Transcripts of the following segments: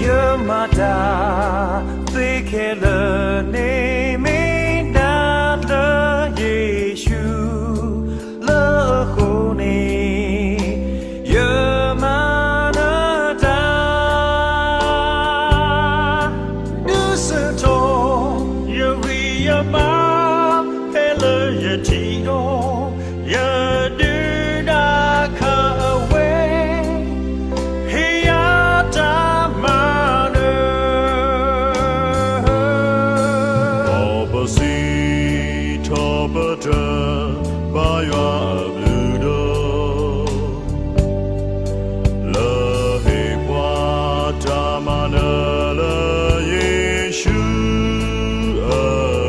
ယမၤတၢ်သ့ခဲလၢာ်န့ၣ်မ့ၢ်ဒၣ်လၢယ့ၣ်ၡူး လၢအဃိန့ၣ် ယမၤနၢၤတၢ် ဒုးဆူၣ်ထီၣ် ယဂံၢ်ယဘါ ဖဲလၢယထံၣ်ဒီး ယဒုၣ်ဒါခးအဝဲ ဟ့ၣ်ယၤတၢ်မၤနၢၤ ဒီးပစံးထီၣ်ပတြၢၤ ပၢ်ယွၤအဘျုးဒီး လၢဟ့ၣ်ပှၤတၢ်မၤနၢၤလၢယ့ၣ်ၡူးအ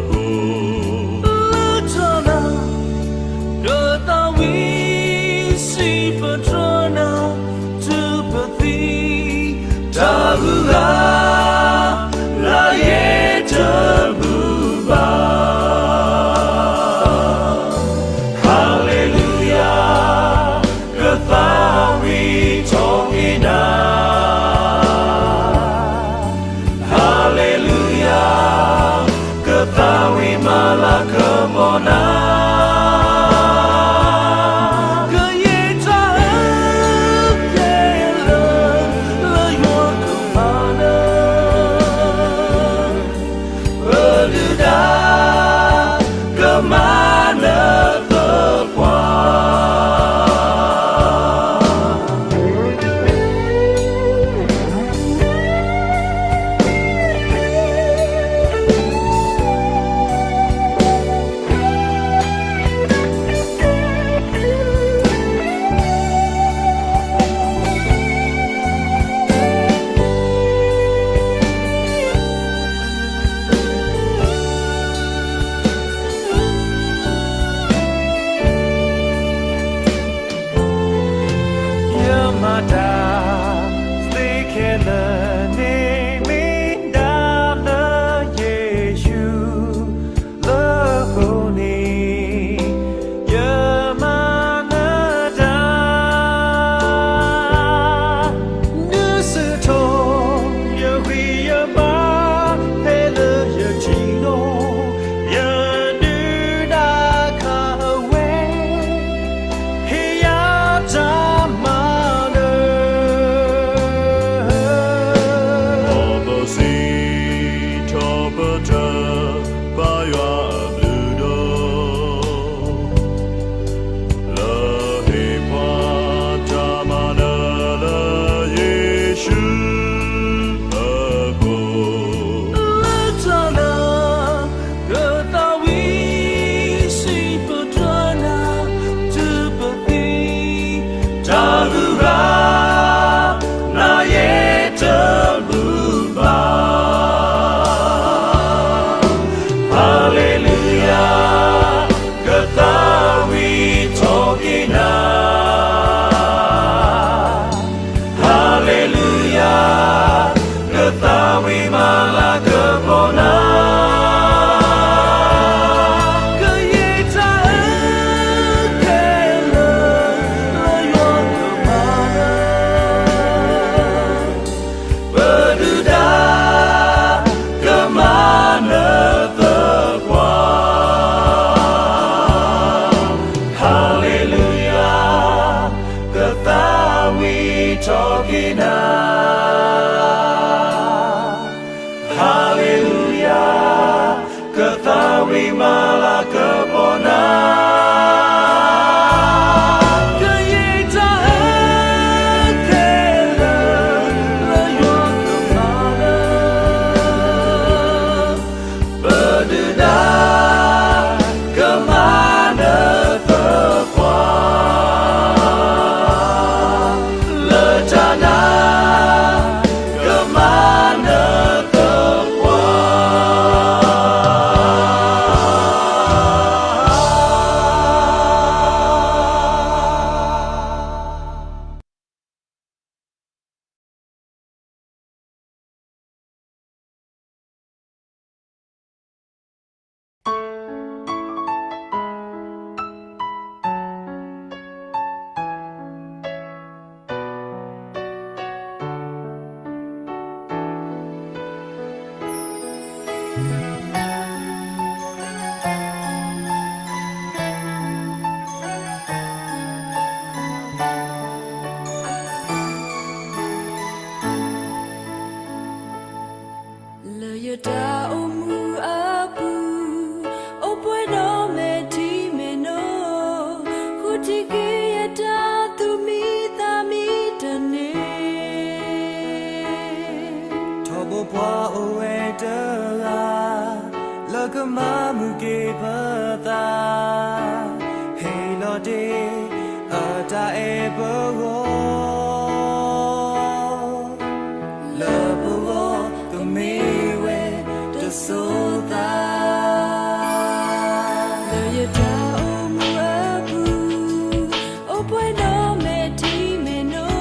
ဃိ လၢတၢ်နာ် ကသးဝံၣ်စံးပတြၢၤနၤ တုၤပသံ တၢ်အုၣ်အါ လၢယတမုာ်ဘၣ် Hallelujah ကသးဝံၣ်ထီၣ်က့ၤနၤ Hallelujah ကသးဝံၣ်မၤလၤကပီၤနၤ ကယဲၢ်တၢ်အၢခဲလၢာ် လၢယွၤကမၤနၢၤ ပဒုၣ်ဒါ ကမၤနၢၤသပှၢ် ယမၤတၢ်သ့ခဲလၢာ်န့ၣ်မ့ၢ်ဒၣ်လၢယ့ၣ်ၡူး လၢအဃိန့ၣ် ယမၤနၢၤတၢ် ဒုးဆူၣ်ထီၣ် ယဂံၢ်ယဘါ ဖဲလၢယထံၣ်ဒီး ယဒုၣ်ဒါခးအဝဲ ဟ့ၣ်ယၤတၢ်မၤနၢၤ ဒီးပစံးထီၣ်ပတြၢၤ ပၢ်ယွၤအဘျုးဒီး လၢဟ့ၣ်ပှၤတၢ်မၤနၢၤလၢယ့ၣ်ၡူးအဃိ လၢတၢ်နာ် ကသးဝံၣ်စံးပတြၢၤနၤ တုၤပသံ တၢ်အုၣ်အါ နၤယဲၢ်တမုာ်ဘၣ် Hallelujah ကသးဝံၣ်ထီၣ်က့ၤနၤ Hallelujah ကသးဝံၣ်မၤလၤကပီၤနၤ ကယဲၢ်တၢ်အၢခဲလၢာ် လၢယွၤကမၤနၢၤ ပဒုၣ်ဒါ ကမၤနၢၤသပှၢ် Hallelujah ကသးဝံၣ်ထီၣ်က့ၤနၤ Hallelujah ကသးဝံၣ်မၤလၤကပီၤနၤ ကယဲၢ်တၢ်အၢခဲလၢာ် လၢယွၤကမၤနၢၤ ပဒုၣ်ဒါ ကမၤနၢၤသပှၢ် လၢတၢ်နာ် ကမၤနၢၤသပှၢ် ပှၤအိၣ်ဝဲတဂၤ လၢကမၤမုာ်က့ၤပသး, ဟ့ၣ်လီၤတ့ၢ် အတၢ်အဲၣ်ပဂီၢ်, လၢပဂီၢ်ကမ့ၢ်ဝဲတစိၤသး. လၢယတၢ်အိၣ်မူအပူၤ, အိၣ်ပှဲၤဒီးမဲာ်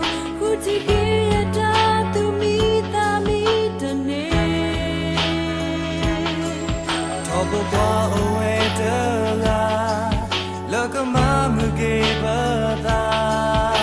ထံမဲာ်နိ, ဃုထံၣ်က့ၤယတၢ်သူၣ်မံသးမံတန့ၢ်, ထီဘိပှၤအိၣ်ဝဲတဂၤ လၢကမၤမုာ်က့ၤပသး.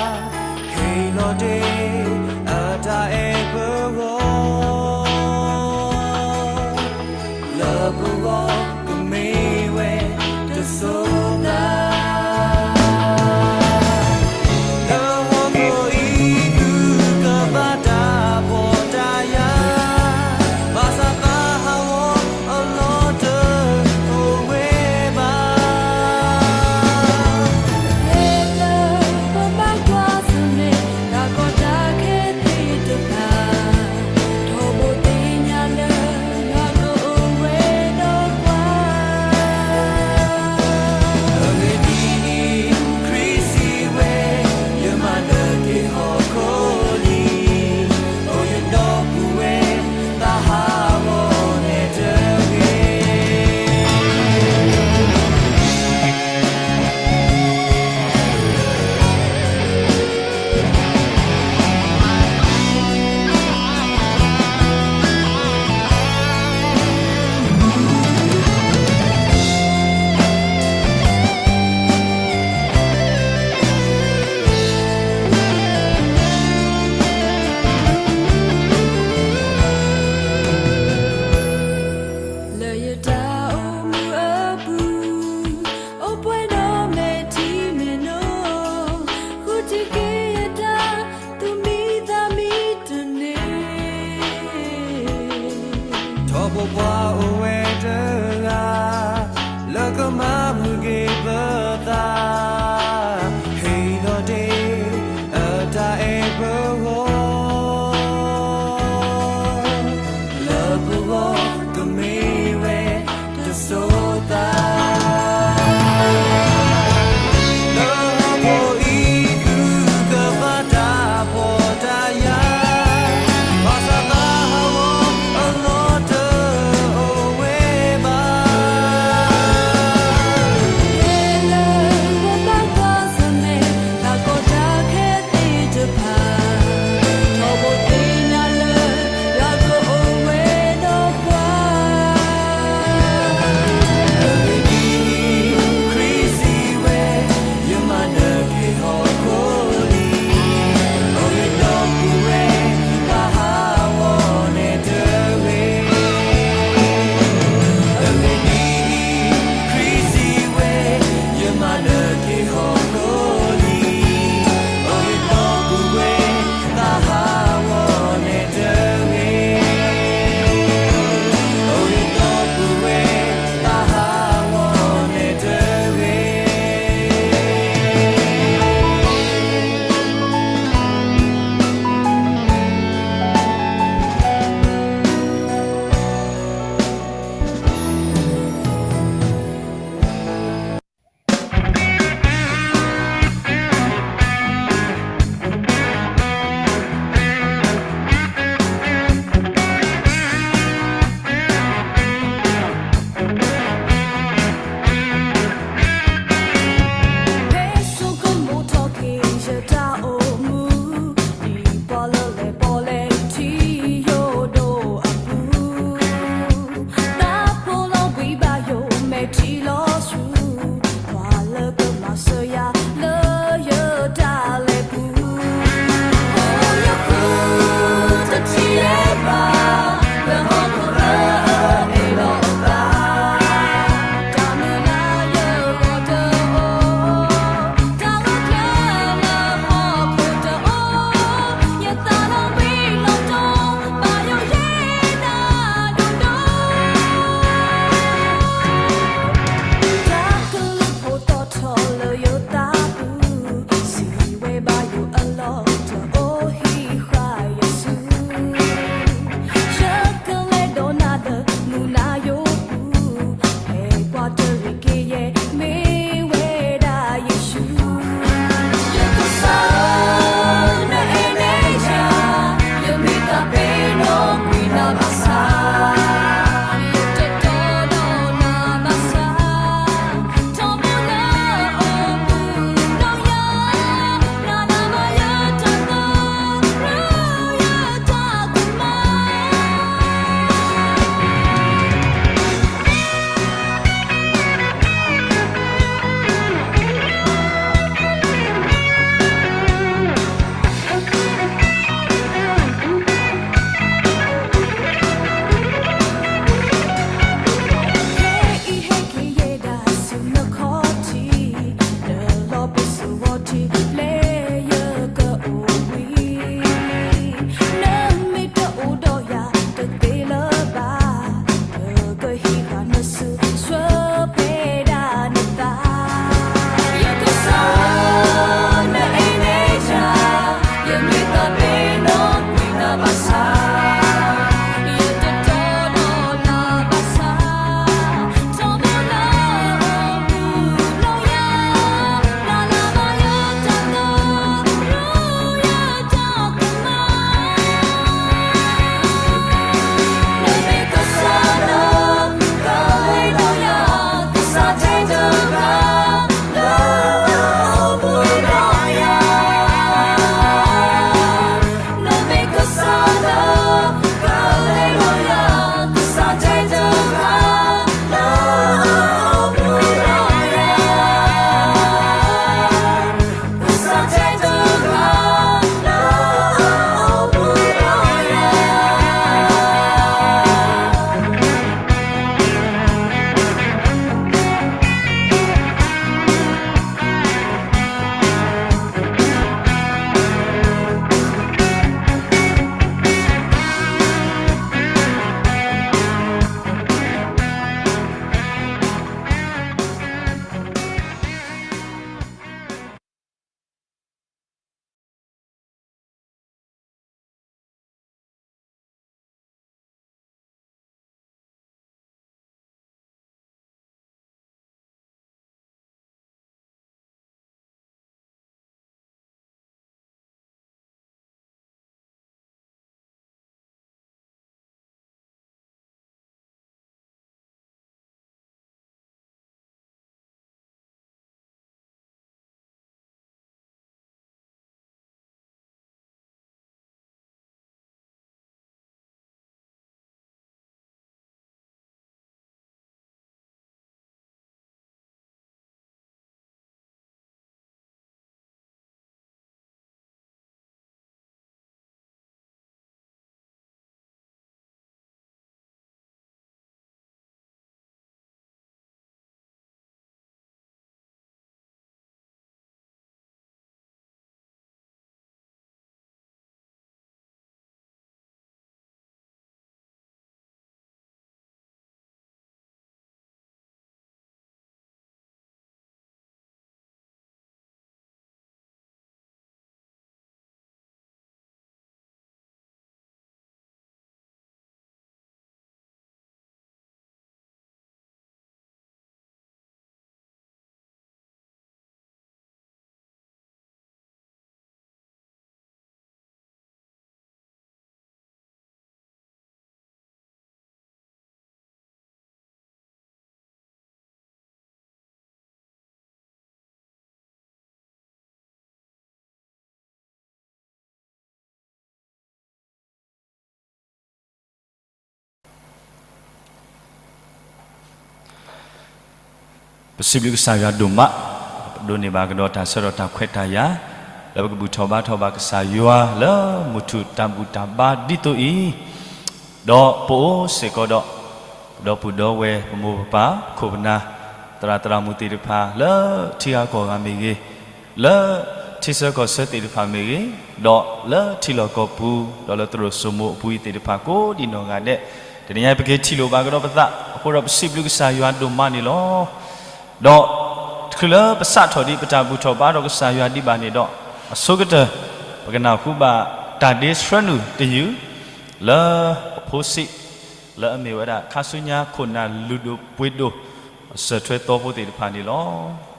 ပစံးဘျုးကစၢ်ယွၤဒိၣ်မး, ပဒိးန့ၢ်ဘၣ်ကဒီးတၢ်ဆၢကတီၢ်တၢ်ခွဲးတၢ်ယာ်, လၢပကဘူၣ်ထီၣ်ဘါထီၣ်ဘၣ်ကစၢ်ယွၤလၢမုၢ်ထူၣ်တၢ်ဘူၣ်တၢ်ဘါဒ်သိးအံၤ, ဒီးပအိၣ်စ့ၢ်ကီးဒီး ပဒီပုၢ်ဒီဝဲၢ်ပမိၢ်ပပၢ်ခိၣ်ပနၢ် သရၣ်သရၣ်မုၣ်သ့ၣ်တဖၣ်လၢထံဂၤကီၢ်ဂၤမ့ၢ်ဂ့ၤ, လၢထံဆၢကီၢ်ဆၢသ့ၣ်တဖၣ်မ့ၢ်ဂ့ၤ, ဒီးလၢထံလီၢ်ကီၢ်ပူၤ ဒီးလၢသရိာ်စိမိၤအပူၤအံၤသ့ၣ်တဖၣ်ကိးဒံးနီၢ်ဂၤဒဲး, တနံၤညါအံၤပကဟ့ၣ်ထံၣ်လိာ်ဘၣ်ကဒီးပသးအဃိဒီး ပစံးဘျုးကစၢ်ယွၤဒိၣ်မးန့ၣ်လီၤ. ဒီးတချုးလၢပစးထီၣ်ဒံးပတၢ်ဘူၣ်ထီၣ်ဘါထီၣ်ကစၢ်ယွၤဒံးဘၣ်န့ၣ်ဒီး, အဆိကတၢၢ် ပကနၢ်ဟူဘၣ်တၢ်ဒ့ဆှၢနုာ်တယုၢ် လၢအဖိစံး လၢအမ့ၢ်ဝဲဒၣ်ခါဆူညါခိၣ်နၢ်လုၢ်ဒိၣ်ပှ့ၤဒိၣ် အစၢၢ်ထွဲသီဖိသ့ၣ်တဖၣ်န့ၣ်လီၤ.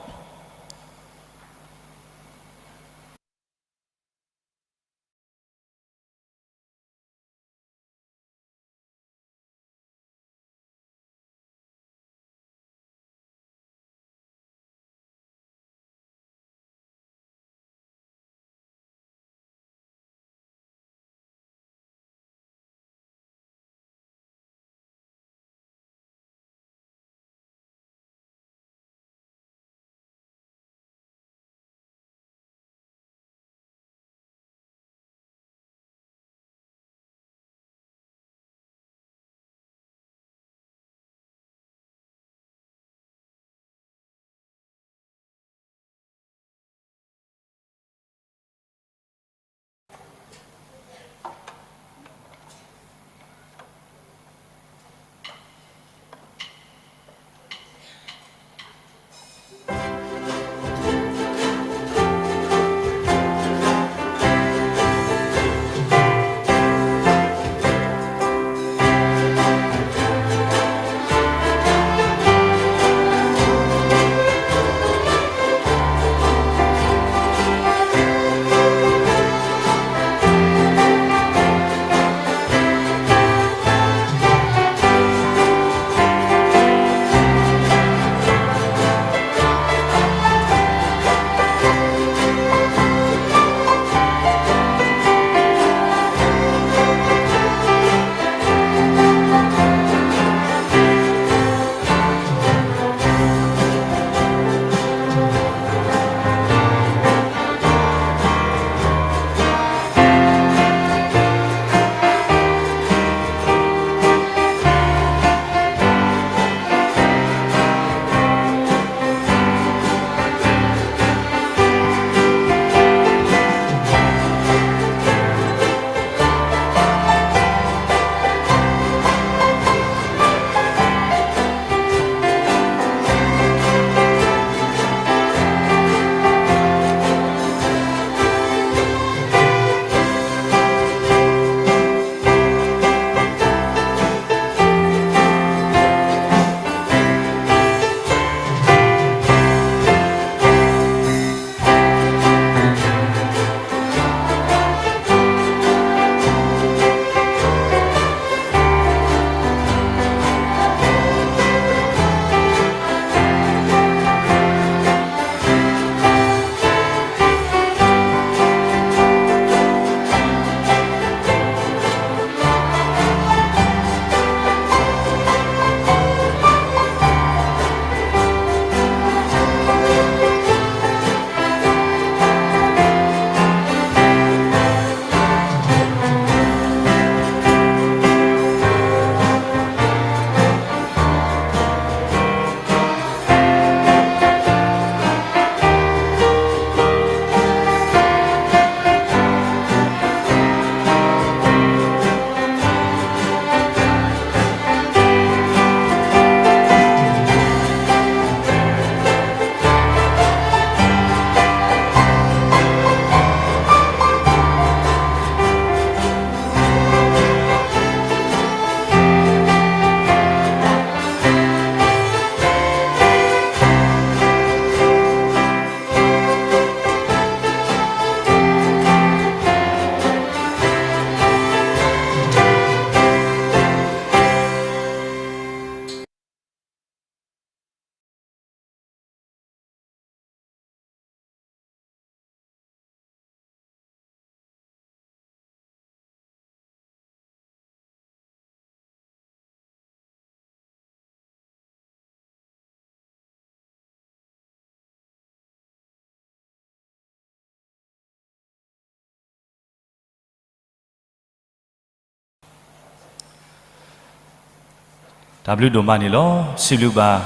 တၢ်ဘျုးဒိၣ်မးန့ၣ်လီၤ. စံးဘျုးဘၣ်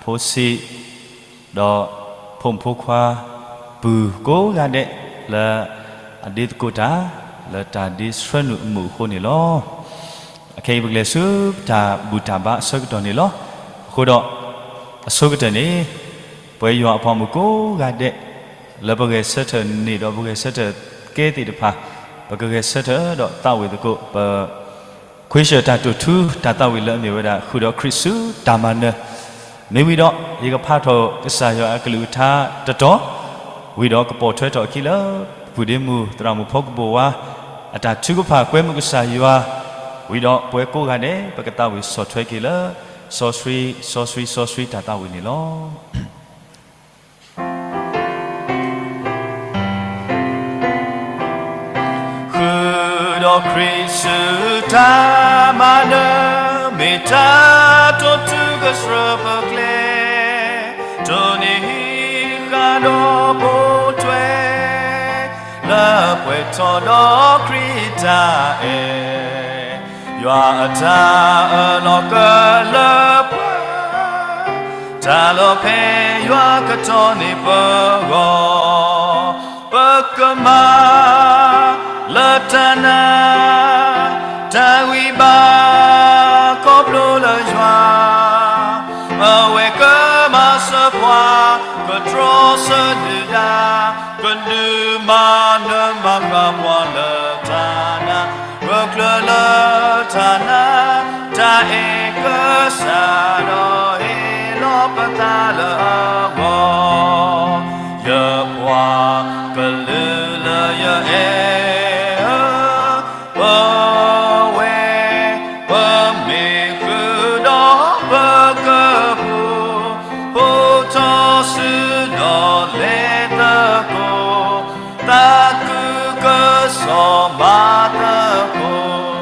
ဖိဆံး ဒီးဖိမုၣ်ဖိခွါ ပုၢ်ကိးဂၤဒဲး လၢအဒ့သကိးတၢ် လၢတၢ်ဒ့ဆှၢနုာ်အမုာ်အဃိန့ၣ်လီၤ. အခဲအံၤပကလဲၤဆူတၢ်ဘူၣ်တၢ်ဘါအဆၢကတီၢ်န့ၣ်လီၤ. အဃိဒီး အဆိကတၢၢ်န့ၣ် ပဝဲယွၤအပှၤမုၣ်ကိးဂၤဒဲး လၢပဂဲၤဆၢထၢၣ်န့ၢ်ဒီးပဂဲၤဆၢထၢၣ်ကဲသ့ၣ်တဖၣ် ပကဂဲၤဆၢထၢၣ်ဒီးသးဝံၣ်သကိး ပ ခွ့ဆၢၣ်တၢ်တိာ်ထူ တၢ်သးဝံၣ်လၢအမ့ၢ်ဝဲဒၣ် ဃုာ်ဒီးခရံာ်ဆူတၢ်မၤနၢၤ, မ့ၢ်ဝံၤဒီး ယကဖးထီၣ်ကစၢ်ယွၤအကလုၢ်ကထါတတီၤ, ဝံၤဒီးကပိာ်ထွဲထီၣ်အခံလၢ ပုၢ်ဒ့မုၣ်သရၣ်မုၣ်ဖိကပိာ်ဝါ အတၢ်ထုကဖၣ်ကွဲမုာ်ကစၢ်ယွၤ, ဝံၤဒီးပဝဲကိးဂၤဒဲး ပကသးဝံၣ်ဆီၣ်ထွဲက့ၤလၢ စီဆှံ စီဆှံ စီဆှံတၢ်သးဝံၣ်န့ၣ်လီၤ. ဃုာ်ဒီးခရံာ်ဆူတၢ်မၤနၢၤ, မ့ၢ်တၢ်တိာ်ထူကဆှၢပကျဲ, တိၢ်နီၣ်ဃာ်ဒီးပိာ်ထွဲ, လၢပှဲၤထီၣ်ဒီးခရံာ်တၢ်အဲၣ်, ယွၤအတၢ်အၢၣ်လီၤကလၢပှဲၤ, တၢ်လီၤဖဲယွၤကတီၢ်န့ၢ်ပဂီၢ်, ပကမၤလၢတၢ်နာ်, တၢ်ဂံၢ်ဘါခီဖျိလၢယွၤ, အဝဲကမၤစၢၤပှၤ, ကတြီဆၢဒုၣ်ဒါ, ကဒုးမၤနၢၤမၤဃၣ်ပှၤလၢတၢ်နာ်, ဂၢၢ်ကျၢၤလၢတၢ်နာ်, တၢ်အဲၣ်ကစၢ်ဒီးဟ့ၣ်လီၤပသးလၢအဂီၢ်, ယပှၤကလုာ်လၢယအဲၣ်ဧၢ, ပဝဲ ပမ့ၢ်ဃုာ်ဒီးပကပူၤ, ဖိထီၣ်စုဒီးလဲၤသကိး, သးခုကစီၣ်မၤသကိး,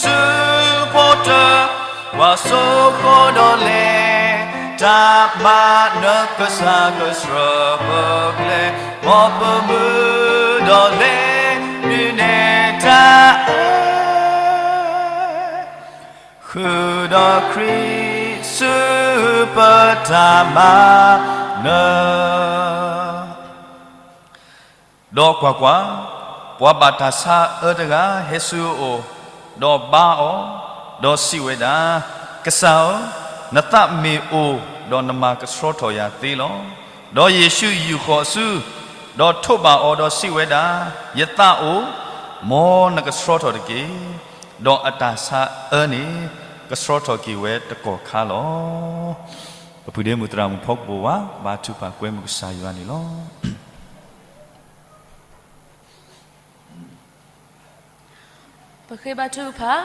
ဆူဖိတၢ် ပှၤစိဃီဒီးလဲၤ, တၢ်မၤနၢၤကစၢ်ကဆှၢပကျဲ, မ်ပမုၢ်ဒီးလဲၤ, ဒုးနဲၣ်တၢ်အဲၣ်, ဃုာ်ဒီးခရံာ်ဆူပတၢ်မၤနၢၤ ဒီးကွၢ်ကွၢ်, ပှၤဘၣ်တၢ်ဆါအၢတဂၤဟဲဆူအအိၣ်, ဒီးဘါအီၤ, ဒီးစံးဝဲဒၣ်, ကစၢ်ဧၢ, နသးမ့ၢ်အိၣ်, ဒီးနမၤကဆှီထီၣ်ယၤသ့လီၤ. ဒီးယ့ၣ်ၡူးယူာ်ဃီၤအစု, ဒီးထိးဘၣ်အီၤဒီးစံးဝဲဒၣ်, ယသးအိၣ်, မ်နကဆှီထီၣ်တက့ၢ်. ဒီးအတၢ်ဆါအၢန့ၣ် ကဆှီထီၣ်က့ၤဝဲတကီၢ်ခါလီၤ. ပပုၢ်ဒ့မုၣ်သရၣ်မုၣ်ဖီကပိာ်ဝါ ဘါထုကဖၣ်ကွဲမုာ်ကစၢ်ယွၤန့ၣ်လီၤ. ပဃ့ဘါထုကဖၣ်,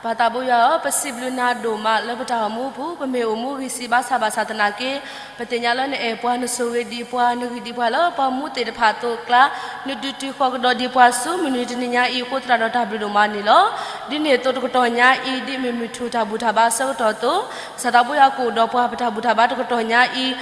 ပၢ်သးဘိယွၤဧၢ, ပစံးဘျုးနၤဒိၣ်မးလၢပတၢ်အိၣ်မူအပူၤ, ပမ့ၢ်အိၣ်မူဂံၢ်စၢ်ဘါစၢ်ဘၣ်ဆၣ်သနာ်က့, ပသ့ၣ်ညါလၢနအဲၣ်ပှၤ, နဆိၣ်ဂ့ၤဒံးပှၤ, နဂံၢ်ဒံးပှၤလၢပှၤမူသ့ၣ်တဖၣ်အသိးအကျါ, နဒုးတုၤဃီၤကဒီးဒံးပှၤဆူမုၢ်နံၤတနံၤညါအံၤအဃိသတးဒီးတၢ်ဘျုးဒိၣ်မးန့ၣ်လီၤ. ဒ်န့ၣ်အသိးတကတီၢ်ညါအံၤ, ဒ်မ့ၢ်မုၢ်ထူၣ်တၢ်ဘူၣ်တၢ်ဘါအဆၢကတီၢ်အသိး, ကစၢ်သးဘိယွၤကအိၣ်ဒီးပှၤပတၢ်ဘူၣ်တၢ်ဘါတကတီၢ်ညါအံၤ,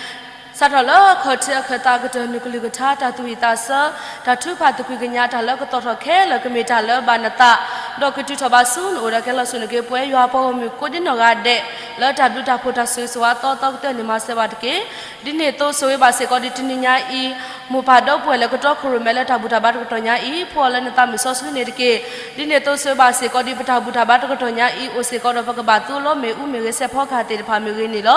စးထီၣ်လၢအခီၣ်ထံးအခၢၣ်သးကတၢၢ်နုာ်ကလုၢ်ကထါ တၢ်သူၣ်ဝံၣ်သးဆၢ, တၢ်ထုကဖၣ်သကွံာ်ကညး တၢ်လၢကသီၣ်ထီၣ်ခဲလၢာ်ကမ့ၢ်တၢ်လၢဘၣ်နသး, ဒီးကတုၤထီၣ်ဘၣ်ဆူနအိၣ်ဒီးကဲလီၤစိၤနက့ၤပဝဲယွၤပှၤဂီၢ်မုၢ်ကိးဒ်နီၢ်ဂၤဒဲး, လၢတၢ်ဘျုးတၢ်ဖှိၣ်တၢ်ဆိၣ်ဂ့ၤဆိၣ်ဝါသီသီကတၢၢ်န့ၣ် မၤစၢၤဘၣ်တက့ၢ်. ဒ်န့ၣ်အသိးဆိၣ်ဂ့ၤဘၣ်စ့ၢ်ကီးဒံးတနံၤညါအံၤ, မိၢ်ပၢ်ဒီပုၢ်ဝဲၢ်လၢကတီခိၣ်ရိၣ်မဲလၢတၢ်ဘူၣ်တၢ်ဘါတကတီၢ်ညါအံၤ, ဖှီၣ်အီၤလၢနသးမုၢ်စီဆှံန့ၣ်တက့ၢ်. ဒ်န့ၣ်အသိးဆိၣ်ဂ့ၤဘၣ်စ့ၢ်ကီးဒံးပတၢ်ဘူၣ်တၢ်ဘါတကတီၢ်ညါအံၤ, အိၣ်စ့ၢ်ကီးဒီးပကဘၣ်သူလီၤမ့ၣ်အူမ့ၢ်ဂ့ၤစဲးဖီကဟၣ်သ့ၣ်တဖၣ်မ့ၢ်ဂ့ၤန့ၣ်လီၤ.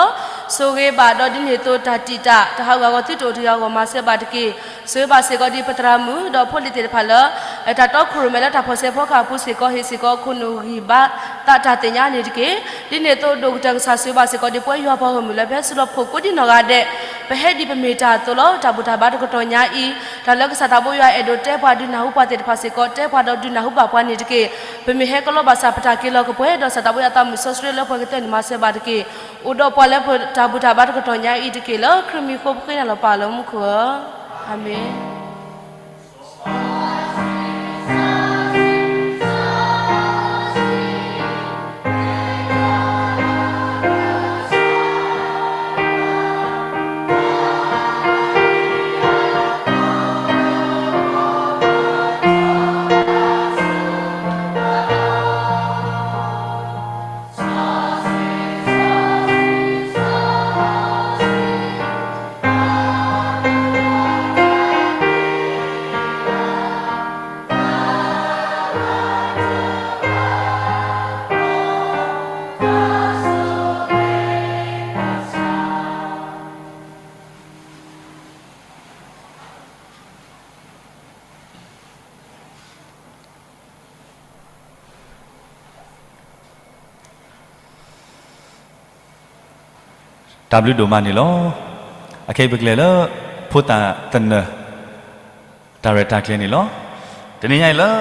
ဆိၣ်ဂ့ၤဘၣ်ဒီးဒ်န့ၣ်အသိးတၢ်တံာ်တာ် တၢ်ဟးဂူာ်ဟးဂီၤသုတအိၣ်တဂ့ၤအဂီၢ်မၤစၢၤဘၣ်တက့ၢ်. ဆိၣ်ဂ့ၤဘၣ်စ့ၢ်ကီးဒံးပသရၣ်မုၣ် ဒီးဖိလံၤသ့ၣ်တဖၣ်လၢ တၢ်တီခိၣ်ရိၣ်မဲလၢတၢ်ဖီၣ်စဲးဖီကဟၣ်အပူၤစ့ၢ်ကီး ဟ့ၣ်စ့ၢ်ကီးခိၣ်နူာ်ဂံၢ်ဘါသးတၢ်သ့ၣ်ညါန့ၣ်တက့ၢ်. ဒ်န့ၣ်အသိးဒိၣ်ကတၢၢ်ကစၢ်ဆိၣ်ဂ့ၤဘၣ်စ့ၢ်ကီးဒံးပဝဲယွၤပှၤဂီၢ်မုၢ်လၢပဟဲဆူလီၤဖှိၣ်ကိးဒ်နီၢ်ဂၤဒဲး, ပဟဲဒံးပမ့ၢ်တၢ်အသိးလီၤ. တၢ်ဘူၣ်တၢ်ဘါတကတီၢ်ညါအံၤ, တၢ်လၢကစၢ်သးဘိယွၤအဲၣ်ဒိးတဲပှၤဒုးနၢ်ဟူပှၤသ့ၣ်တဖၣ်စ့ၢ်ကီး တဲပှၤဒီးဒုးနၢ်ဟူဘၣ်ပှၤန့ၣ်တက့ၢ်. ပမ့ၢ်ဟဲကလီဘၣ်ဆၣ်ပတၢ်က့ၤလီၤကပှဲၤဒီးစၢ်သးဘိယွၤသးမုၢ်စီဆှံလၢပှၤကတၢၢ်န့ၣ်မၤစၢၤဘၣ်တက့ၢ်. အိၣ်ဒီးပှၤလၢပတၢ်ဘူၣ်တၢ်ဘါတကတီၢ်ညါအံၤတက့ၢ်လၢခရံာ်မံၤဃိပဃ့နၤလီၤပၢ်လၢမူခိၣ်ဧၢ, အၤမ့ၣ်. တၢ်ဘျုးဒိၣ်မးန့ၣ်လီၤ. အခဲအံၤပကလဲၤလၢ ဖိသၣ်သနၢၣ် တၢ်ရဲၣ်တၢ်ကျဲၤန့ၣ်လီၤ. တနံၤညါအံၤလၢ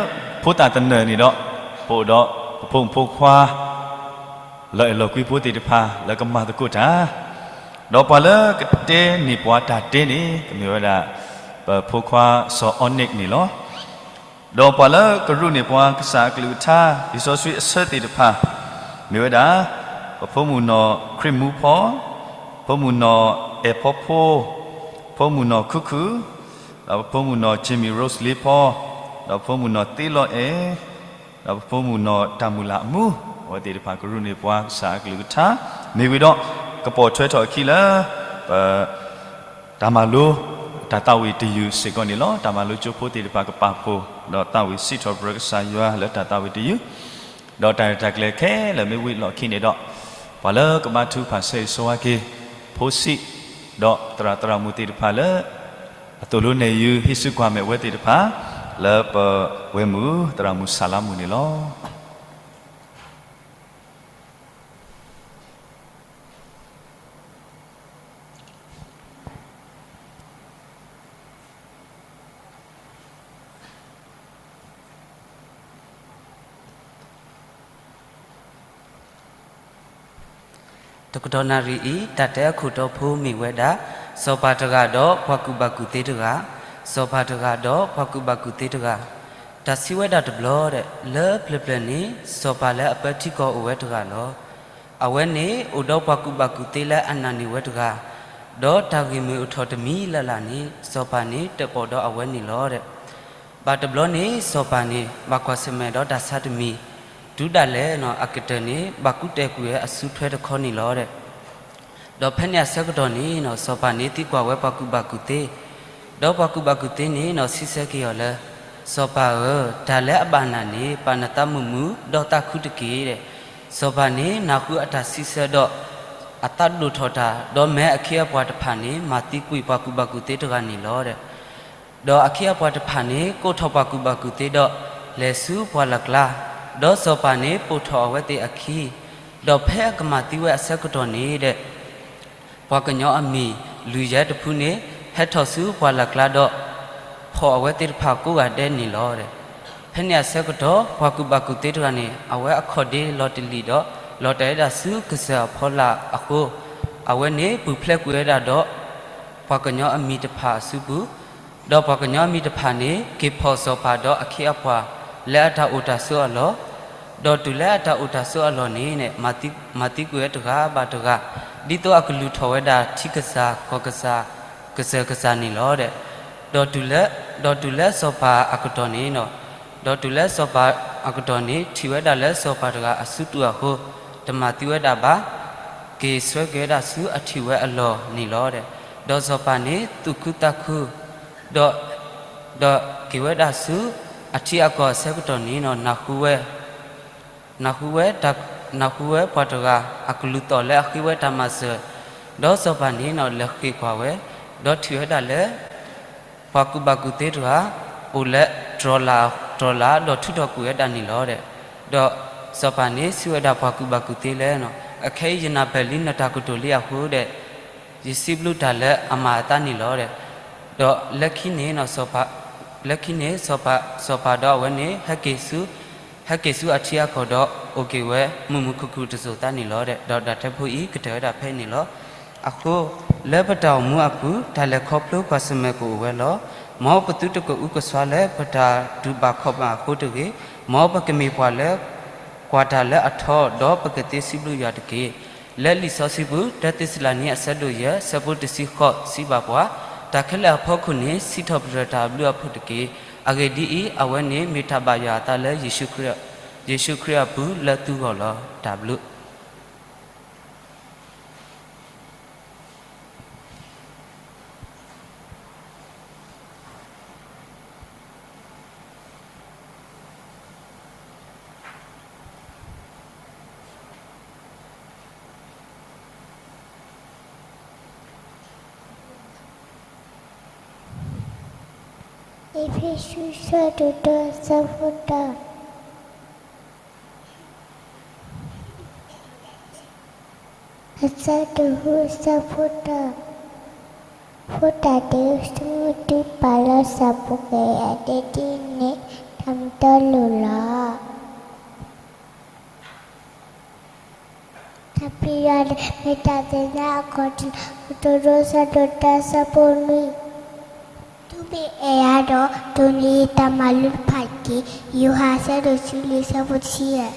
ဖိသၣ်သနၢၣ်န့ၣ်ဒီး ပအိၣ်ဒီးပဖိမုၣ်ဖိခွါ လီၤအဲၣ်လီၤကွံဖိသ့ၣ်တဖၣ်လၢကမၤသကိးတၢ်, ဒီးပှၤလၢကတဲန့ၢ်ပှၤတၢ်တဲန့ၣ် ကမ့ၢ်ဝဲဒၣ် ပဖိခွါစီၤအီနံၣ်န့ၣ်လီၤ. ဒီးပှၤလၢကရူၢ်န့ၢ်ပှၤကစၢ်အကလုၢ်ကထါ လံာ်စီဆှံအဆၢသ့ၣ်တဖၣ် မ့ၢ်ဝဲဒၣ် ပဖိမုၣ်နီၢ်ခရံာ်မူဖီ, ဖိမုၣ်နီၢ်အဲၣ်ဖီဖိ, ဖိမုၣ်နီၢ်ခူခူၣ်, ဒီးပဖိမုၣ်နီၢ်ကၠ့မံၣ်ရိစလ့ဖီ, ဒီးပဖိမုၣ်နီၢ်သ့လီၤအဲၣ်, ဒီးပဖိမုၣ်နီၢ်တၢ်မုၢ်လၢ်အမူ, အဝဲသ့ၣ်တဖၣ်ကရူၢ်န့ၢ်ပှၤကစၢ်အကလုၢ်ကထါ, မ့ၢ်ဝံၤဒီး ကပိာ်ထွဲထီၣ်အခံလၢ ပ တၢ်မၤလိ တၢ်သးဝံၣ်တယုၢ်စ့ၢ်ကီးန့ၣ်လီၤ. တၢ်မၤလိကၠိဖိသ့ၣ်တဖၣ်ကပာ်ဖှိၣ် ဒီးသးဝံၣ်စံးထီၣ်ပတြၢၤကစၢ်ယွၤလၢတၢ်သးဝံၣ်တယုၢ်, ဒီးတၢ်ရဲၣ်တၢ်ကျဲၤခဲလၢာ်မ့ၢ်ဝံၤလီၢ်ခံန့ၣ်ဒီး ပှၤလၢကဘါထုကဖၣ်ဆၢဂ့ၤဆၢဝါက့ၤ ဖိဆံး ဒီးသရၣ်သရၣ်မုၣ်သ့ၣ်တဖၣ်လၢ အသိၣ်လိနဲၣ်ယုၤ ဟံးစုကွၢ်မဲာ်ဝဲသ့ၣ်တဖၣ် လၢပဝဲၢ်မုၢ်သရၣ်မုၣ်ဆၣ်လါမုၣ်န့ၣ်လီၤ. တကတီၢ်နၣ်ရံၣ်အံၤ တၢ်တဲအခိၣ်တီဖိမ့ၢ်ဝဲဒၣ် စီၤပၤတဂၤဒီးပှၤကူၣ်ဘၣ်ကူၣ်သ့တဂၤ, စီၤပၤတဂၤဒီးပှၤကူၣ်ဘၣ်ကူၣ်သ့တဂၤ, တၢ်စံးဝဲဒၣ်တဘျီဒီး လၢပျၢၤပျၢၤန့ၣ် စီၤပၤလၢအပၢထံကီၢ်အိၣ်ဝဲတဂၤလီၤ. အဝဲန့ၣ်အိၣ်ဒီးပှၤကူၣ်ဘၣ်ကူၣ်သ့လၢအနာ်န့ၢ်ဝဲတဂၤ, ဒီးတၢ်ဂ့ၢ်မ့ၢ်အိၣ်ထီၣ်တမံၤလၢ်လၢ်န့ၣ် စီၤပၤန့ၣ် တၢၣ်ပီၣ်ဒီးအဝဲန့ၣ်လီၤ. ဘၣ်တဘျီန့ၣ် စီၤပၤန့ၣ် ဘၣ်ကွၢ်ဆၢၣ်မဲာ်ဒီးတၢ်ဆါတမံၤ, တုၤဒၣ်လဲာ်အကတၢၢ်န့ၣ် ဘၣ်ကူၣ်တဲာ်ကွံာ်ဝဲအစုထွဲတခီန့ၣ်လီၤ. ဒီးဖဲန့ၣ်အဆၢကတီၢ်န့ၣ် စီၤပၤန့ၣ်သံကွၢ်ဝဲပှၤကူၣ်ဘၣ်ကူၣ်သ့, ဒီးပှၤကူၣ်ဘၣ်ကူၣ်သ့န့ၣ် စံးဆၢက့ၤအီၤလၢ စီၤပၤဧၢ, တၢ်လၢအဘၣ်နၤန့ၣ် ပာ်နသးမုာ်မုာ် ဒီးသးခုတက့ၢ်. စီၤပၤန့ၣ် နၢ်ဟူအတၢ်စံးဆၢဒီး အသးဒိၣ်ထီၣ်တၢ်, ဒီးမၢအခ့အပှၤတဖၣ်န့ၣ် မၤသံကွံာ်ပှၤကူၣ်ဘၣ်ကူၣ်သ့တဂၤန့ၣ်လီၤ. ဒီးအခ့အပှၤတဖၣ်န့ၣ် ကိးထီၣ်ပှၤကူၣ်ဘၣ်ကူၣ်သ့ဒီး လဲၤဆူပှၢ်လၢ်ကျါ, ဒီးစီၤပၤန့ၣ်ပိာ်ထီၣ်အဝဲသ့ၣ်အခံ, ဒီးဖဲအကမၤသံဝဲအဆၢကတီၢ်န့ၣ်ဒီး ပှၤကညီအမံၤ လုၢ်ယဲတဖုန့ၣ် ဟဲထီၣ်ဆူပှၢ်လၢ်ကျါဒီး ဖီၣ်အဝဲသ့ၣ်တဖၣ်ကိးဂၤဒဲးန့ၣ်လီၤ. ဖဲန့ၣ်အဆၢကတီၢ် ပှၤကူၣ်ဘၣ်ကူၣ်သ့တဂၤန့ၣ် အဝဲအခီၣ်ဒ့လီၤတလံာ်ဒီး လီၤတဲာ်ဝဲဒၣ်ဆူကစၢၢ်အဖီလာ်အဃိ, အဝဲန့ၣ်ပူၤဖျဲးကွံာ်ဝဲဒၣ်ဒီး ပှၤကညီအမံၤတဖၣ်အစုပူၤ, ဒီးပှၤကညီအမံၤတဖၣ်န့ၣ် က့ၤဖီၣ်စီၤပၤဒီးအခ့အပှၤ လၢအတၢ်အိၣ်တၢ်ဆိးအလီၢ်, ဒီးတုၤလၢအတၢ်အိၣ်တၢ်ဆိးအလီၢ်န့ၣ် မၤသံကွံာ်ဝဲတဂၤဘၣ်တဂၤ, ဒ်သိးအကလူၤထီၣ်ဝဲဒၣ်ထံကစၢ် ကီၢ်ကစၢ် ကစၢၢ်ကစၢ်န့ၣ်လီၤ. ဒီးတုၤလၢစီၤပၤအကတီၢ်န့ၣ်, ဒီးတုၤလၢစီၤပၤအကတီၢ်န့ၣ် ထံၣ်ဝဲဒၣ်လၢစီၤပၤတဂၤအစုတူၢ်အဃိ, တမၤသံဝဲဒၣ်ဘၣ်, က့ၤဆှၢက့ၤဝဲဒၣ်ဆူအထံၣ်ဝဲအလီၢ်န့ၣ်လီၤ. ဒီးစီၤပၤန့ၣ်သူၣ်ခုသးခု ဒီး, ဒီးက့ၤဝဲဒၣ်ဆူအထံအကီၢ်အဆၢကတီၢ်န့ၣ် နၢ်ဟူဝဲ, နၢ်ဟူဝဲ, နၢ်ဟူဝဲပှၤတဂၤအကလူၤသီၣ်လၢအဃ့ဝဲတၢ်မၤစၢၤ, ဒီးစီၤပၤန့ၣ်လဲၤဃ့ၢ်ကွၢ်ဝဲ, ဒီးထံၣ်ဝဲဒၣ်လၢ ပှၤကူၣ်ဘၣ်ကူၣ်သ့တဂၤ အိၣ်လၢတြီၤလၢ်, တြီၤလၢ်ဒီးထုးထီၣ်ကွံာ်ဝဲဒၣ်န့ၣ်လီၤ. ဒီးစီၤပၤန့ၣ်စံးဝဲဒၣ်ပှၤကူၣ်ဘၣ်ကူၣ်သ့လၢ, အခဲအံၤယနၢ်ပၢၢ်လံနတၢ်ကတိၤလံအဃိဒီး ယစံးဘျုးတၢ်လၢအမၤအသးန့ၣ်လီၤ. ဒီးလၢခံန့ၣ်, လၢခံန့ၣ် စီၤပၤဒီးအဝဲန့ၣ် ဟဲက့ၤဆူအထံအကီၢ်ဒီး အိၣ်က့ၤဝဲမုာ်မုာ်ခုၣ်ခုၣ်တစိၤသးန့ၣ်လီၤ. ဒီးတၢ်တဲဖိအံၤကတၢၢ်ဝဲဒၣ်ဖဲန့ၣ်လီၤ. အဃိ, လၢပတၢ်အိၣ်မူအပူၤ တၢ်လဲၤခီဖျိကွၢ်ဆၢၣ်မဲာ်ကအိၣ်ဝဲလီၤ. မ်ပသုတကအုကစွါလၢပတၢ်တူၢ်ဘၣ်ခီၣ်ဘၣ်အဃိတဂ့ၤ, မ်ပကမ့ၢ်ပှၤလၢ ကွၢ်တၢ်လၢအထီ, ဒီးပကသ့စံးဘျုးယွၤတက့ၢ်. လၢလံာ်စီဆှံပူၤ တၢသ့းစၤလနံ အဆၢဒိၣ်ယဲၢ် ဆၢဖိတဆံဃိး စံးဘၣ်ပှၤ, တၢ်ခဲလၢာ်အဖီခိၣ်န့ၣ် စံးထီၣ်ပတြၢၤတၢ်အဘျုးအဖှိၣ်တက့ၢ်. အဂ့ၢ်ဒ်အံၤ, အဝဲန့ၣ်မ့ၢ်တၢ်ဘၣ်ယွၤအသးလၢ ယ့ၣ်ၡူးခရံာ်အပူၤလၢသုဂီၢ်လီၤ. တၢ်ဘျုး အဆၢဒိၣ်ဃု အဆၢဖိတၢ, ဖိသၣ်တဂၤ ဆိကမိၣ်တုၤပာ်လီၤသးပူၤ ကယၤဒဲး ဒ်အမ့ၢ် တၢ်မုာ်တၢ်လိၣ်လီၤ. တၢ်ပျံၤယွၤန့ၣ် မ့ၢ်တၢ်သ့ၣ်ညါအဂီၢ်တလၢာ်. ကတိၤဒိ အဆၢဒိၣ်တၢ အဆၢဖိနွံ, တုၤမ့ၢ်အဲၣ်ယၤဒီး ဒိးန့ၢ်ယတၢ်မၤလိတဖၣ်တက့ၢ်. ယိၤဟၣ် အဆၢဒိၣ်တဆံလွံၢ် အဆၢဖိတဆံယဲၢ်.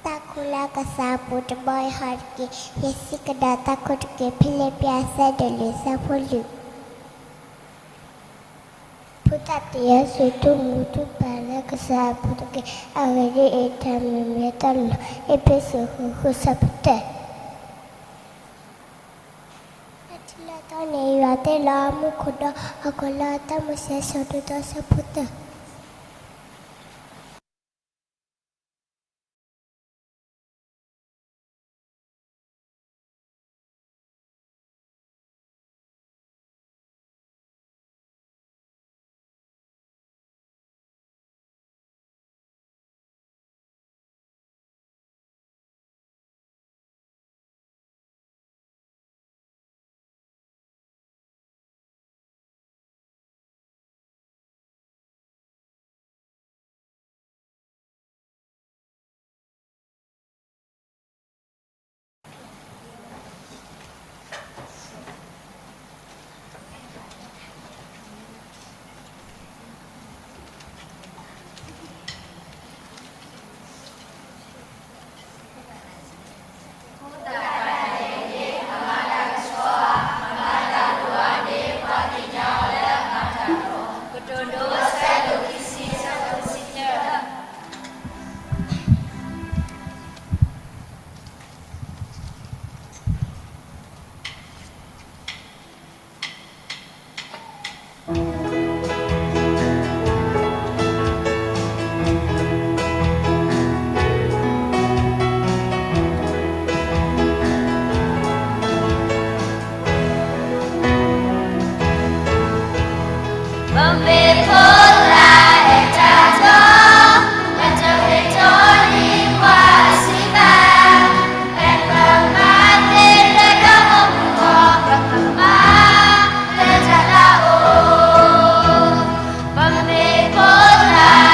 တၢ်ခိၣ်လၢကစၢ်အပူၤ တဘီအံၤဟီၣ်တက့ၢ်. ယစံးကဒါတၢ်ခိၣ်တက့ၢ်. ဖံလံးပံၤ အဆၢဒိၣ်လွံၢ် အဆၢဖိလွံၢ်. ဖိသၣ်တဂၤ ဆိကမိၣ်တုၤပာ်လီၤသးပူၤတက့ၢ်. အဂ့ၢ်ဒ်အံၤ, တၢ်မုာ်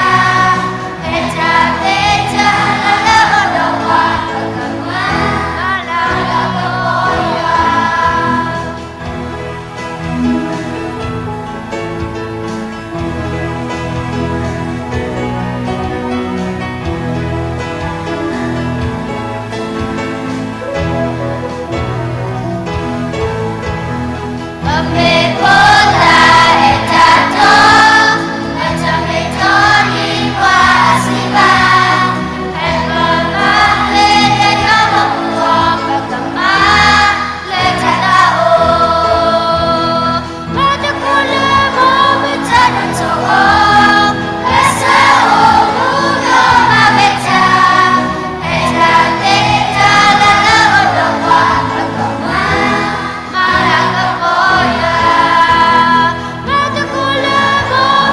မ့ၢ်တၢ်လိၣ်လီၤ. အ့းဖ့းစူး ဃု ဃု အဆၢဖိတၢ. တၢ်ထံၣ်လၢအသီန့ၣ် ယွၤတဲလီၤအမူခိၣ်ဒီး ဟီၣ်ခိၣ်လၢအသီ မိၤၡ့ အဆၢဒ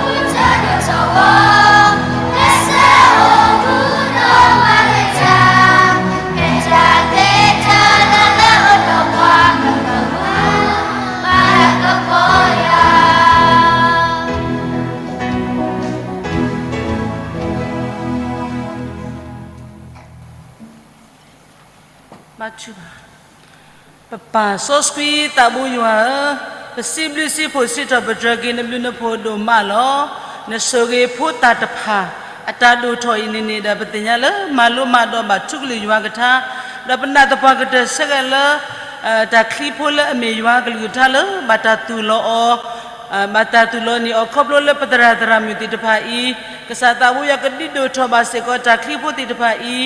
ိၣ်သၢ အဆၢဖိသၢ. ပပၢ်စီဆှံသးဘိယွၤဧၢ, ပစံးဘျုးစံးဖှိၣ်စံးထီၣ်ပတြၢၤက့ၤ နဘျုးနဖှိၣ်ဒိၣ်မးလီၤ. နဆိၣ်ဂ့ၤဖိသၣ်တဖၣ် အတၢ်ဒိၣ်ထီၣ်အံၤန့ၣ်န့ၣ်ဒီး ပသ့ၣ်ညါလၢမၤလိမၤဒိးဘၣ်ထူကလုၢ်ယွၤကထါ, ဒီးပနာ်သပှၢ်ကတၢၢ်ဆၢက့ၤလၢ တၢ်ချံဖိလၢအမ့ၢ်ယွၤကလုၢ်ကထါလၢ ဘၣ်တၢ်သူၣ်လီၤအီၤ ဘၣ်တၢ်သူၣ်လီၤန့ၢ်အီၤခီဖျိလၢပသရၣ်သရၣ်မုၣ်သ့ၣ်တဖၣ်အံၤ, ကစၢ်သးဘိယွၤကဒုးဒိၣ်ထီၣ်ဘၣ်စ့ၢ်ကီးတၢ်ချံဖိသ့ၣ်တဖၣ်အံ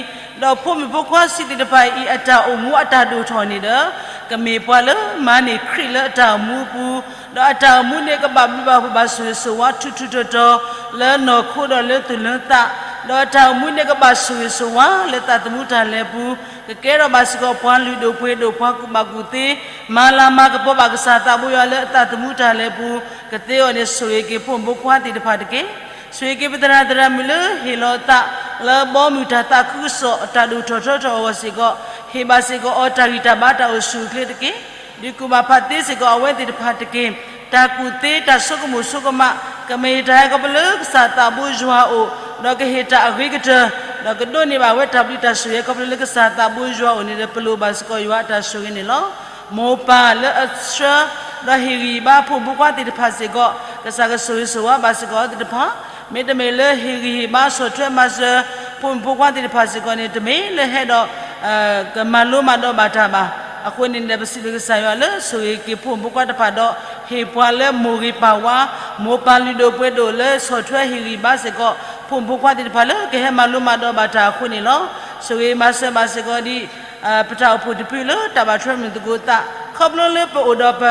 ၤ, ဒီးဖိမုၣ်ဖိခွါဆံးသ့ၣ်တဖၣ်အံၤ အတၢ်အိၣ်မူအတၢ်ဒိၣ်ထီၣ်န့ၣ်ဒီး, ကမ့ၢ်ပှၤလၢမၤန့ၢ်ခရံာ်လၢအတၢ်အိၣ်မူအပူၤ, ဒီးအတၢ်အိၣ်မူန့ၣ်ကဘၣ်ဘျုးဘၣ်ဖှိၣ်ဘၣ်ဆိၣ်ဂ့ၤဆိၣ်ဝါထူးထူးတီၤတီၤ လၢနီၢ်ခိဒီးလၢသူၣ်လၢသး, ဒီးအတၢ်အိၣ်မူန့ၣ်ကဘၣ်ဆိၣ်ဂ့ၤဆိၣ်ဝါလၢသးသမူတၢ်လဲၤပူၤ, ကကဲထီၣ်ဘၣ်စ့ၢ်ကီးပှၤလုၢ်ဒိၣ်ပှ့ၤဒိၣ် ပှၤကူၣ်ဘၣ်ကူၣ်သ့, မၤလၤမၤကပီၤဘၣ်ကစၢ်သးဘိယွၤလၢအသးသမူတၢ်လဲၤပူၤ, ကသ့အဂီၢ်န့ၣ်ဆိၣ်ဂ့ၤက့ၤဖိမုၣ်ဖိခွါသ့ၣ်တဖၣ်တက့ၢ်. ဆိၣ်ဂ့ၤက့ၤပသရၣ်သရၣ်မုၣ်လၢဟ့ၣ်လီၤအသး လၢဘီမုၢ်တၢ်သးခုကစီၣ်အတၢ်ဒိၣ်ထီၣ်ထီထီၣ်အဂီၢ်စ့ၢ်ကီး, ဟ့ၣ်ဘၣ်စ့ၢ်ကီးအီၤတၢ်ဂံၢ်တၢ်ဘါတၢ်အိၣ်ဆူၣ်အိၣ်ချ့တက့ၢ်. ဒုးကူၣ်ဘၣ်ဖးသ့စ့ၢ်ကီးအဝဲသ့ၣ်တဖၣ်တက့ၢ်. တၢ်ကူၣ်သ့တၢ်ဆိကမိၣ်ဆိကမး ကမ့ၢ်တၢ်ဟဲခီဖျိလၢကစၢ်သးဘိယွၤအအိၣ်, ဒီးကဟ့ၣ်တၢ်အဂ့ၤကတၢၢ်, ဒီးကဒိးန့ၢ်ဘၣ်ဝဲတၢ်ဘျုးတၢ်ဆိၣ်ဂ့ၤခီဖျိလၢကစၢ်သးဘိယွၤအအိၣ်န့ၣ်ဒီး ပလိၣ်ဘၣ်စ့ၢ်ကီးယွၤအတၢ်ဆိၣ်ဂ့ၤန့ၣ်လီၤ. မိၢ်ပၢ်လၢအဆှၢ ဒီးဟ့ၣ်ဂံၢ်ဟ့ၣ်ဘါဖိမုၣ်ဖိခွါသ့ၣ်တဖၣ်စ့ၢ်ကီး, ကစၢ်ကဆိၣ်ဂ့ၤဆိၣ်ဝါဘၣ်စ့ၢ်ကီးအဝဲသ့ၣ်တဖၣ်, မ့တမ့ၢ်လၢဟ့ၣ်ဂံၢ်ဟ့ၣ်ဘါဆီၣ်ထွဲမၤစၢၤ ဖိမုၣ်ဖိခွါသ့ၣ်တဖၣ်စ့ၢ်ကီးန့ၣ် တမ့ၢ်လၢဟဲဒီး ကမၤလိမၤဒိးဘၣ်တၢ်ဘၣ်. အဃိန့ၣ်ဒီး ပစံးဘျုးကစၢ်ယွၤလၢဆိၣ်ဂ့ၤက့ၤဖိမုၣ်ဖိခွါတဖၣ်ဒီး ဟ့ၣ်ပှၤလၢမိၢ်ဂ့ၤပၢ်ဝါ, မိၢ်ပၢ်လုၢ်ဒိၣ်ပှ့ၤဒိၣ်လၢဆီၣ်ထွဲဟ့ၣ်ဂံၢ်ဘါစ့ၢ်ကီး ဖိမုၣ်ဖိခွါသ့ၣ်တဖၣ်လၢကဟဲမၤလိမၤဒိးဘၣ်တၢ်အဃိန့ၣ်လီၤ. ဆိၣ်ဂ့ၤမၤစၢၤဘၣ်စ့ၢ်ကီးဒ် ပတၢ်အိၣ်ဖှိၣ်တဖုလၢတၢ်ဘၣ်ထွဲမုာ်သကိးသး, ခီဖျိလၢပအိၣ်ဒီးပ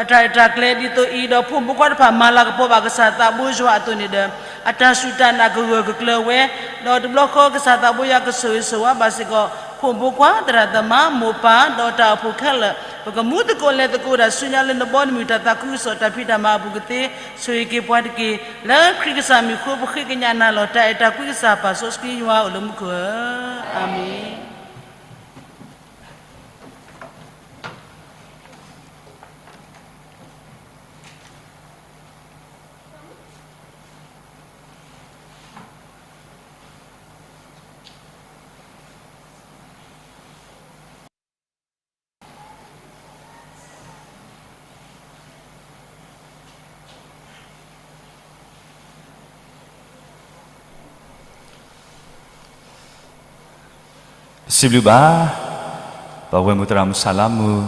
အတၢ်ရဲၣ်တၢ်ကျဲၤဒ်သိးအံၤ ဒီးဖိမုၣ်ဖိခွါတဖၣ်မၤလၤကပီၤဘၣ်ကစၢ်သးဘိယွၤအသိးန့ၣ်ဒီး အတၢ်စူၢ်တၢ်နာ်ကဂၢၢ်ကကျၢၤဝဲ, ဒီးတဘျီဃီကစၢ်သးဘိယွၤကဆိၣ်ဂ့ၤဆိၣ်ဝါဘၣ်စ့ၢ်ကီး ဖိမုၣ်ဖိခွါသရၣ်သမါ မိၢ်ပၢ် ဒီးတၢ်အိၣ်ဖှိၣ်ခဲလၢာ်, ပကမူသကိးလဲၤသကိးတၢ်ဆူညါလၢနဘီနမုၢ်တၢ်သးခုကစီၣ်တၢ်ဖံးတၢ်မၤအပူၤကသ့, ဆိၣ်ဂ့ၤက့ၤပှၤတက့ၢ်. လၢခရံာ်ကစၢ်မံၤအဃိ ပဃ့ကညးနၤလီၤတၢ်အဲၣ်တၢ်ကွံကစၢ်ပၢ်စီဆှံယွၤအအိၣ်လၢမူခိၣ်ဧၢ, အၤမ့ၣ်. ပစံးဘျုးဘၣ် ပဝဲၢ်မုၣ်သရၣ်မုၣ်ဆၣ်လါမုၣ်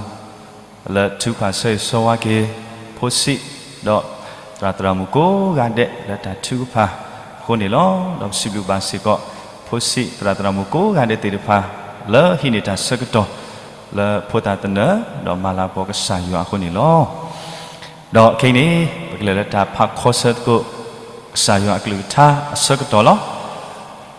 လၢထုကဖၣ်ဆၢဂ့ၤဆၢဝါက့ၤ ဖိဆံး ဒီးသရၣ်သရၣ်မုၣ်ကိးဂၤဒဲးလၢတၢ်ထုကဖၣ်အဃိန့ၣ်လီၤ. ဒီးပစံးဘျုးဘၣ်စ့ၢ်ကီး ဖိဆံးသရၣ်သရၣ်မုၣ်ကိးဂၤဒဲးသ့ၣ်တဖၣ် လၢဟံးန့ၢ်တၢ်ဆၢကတီၢ် လၢဖိသၣ်သနၢၣ် ဒီးမၤလၤကပီၤကစၢ်ယွၤအဃိန့ၣ်လီၤ. ဒီးခဲအံၤန့ၣ် ပကလဲၤလၢတၢ်ဖးခီဆၢသကိး ကစၢ်ယွၤအကလုၢ်ကထါအဆၢကတီၢ်လီၤ.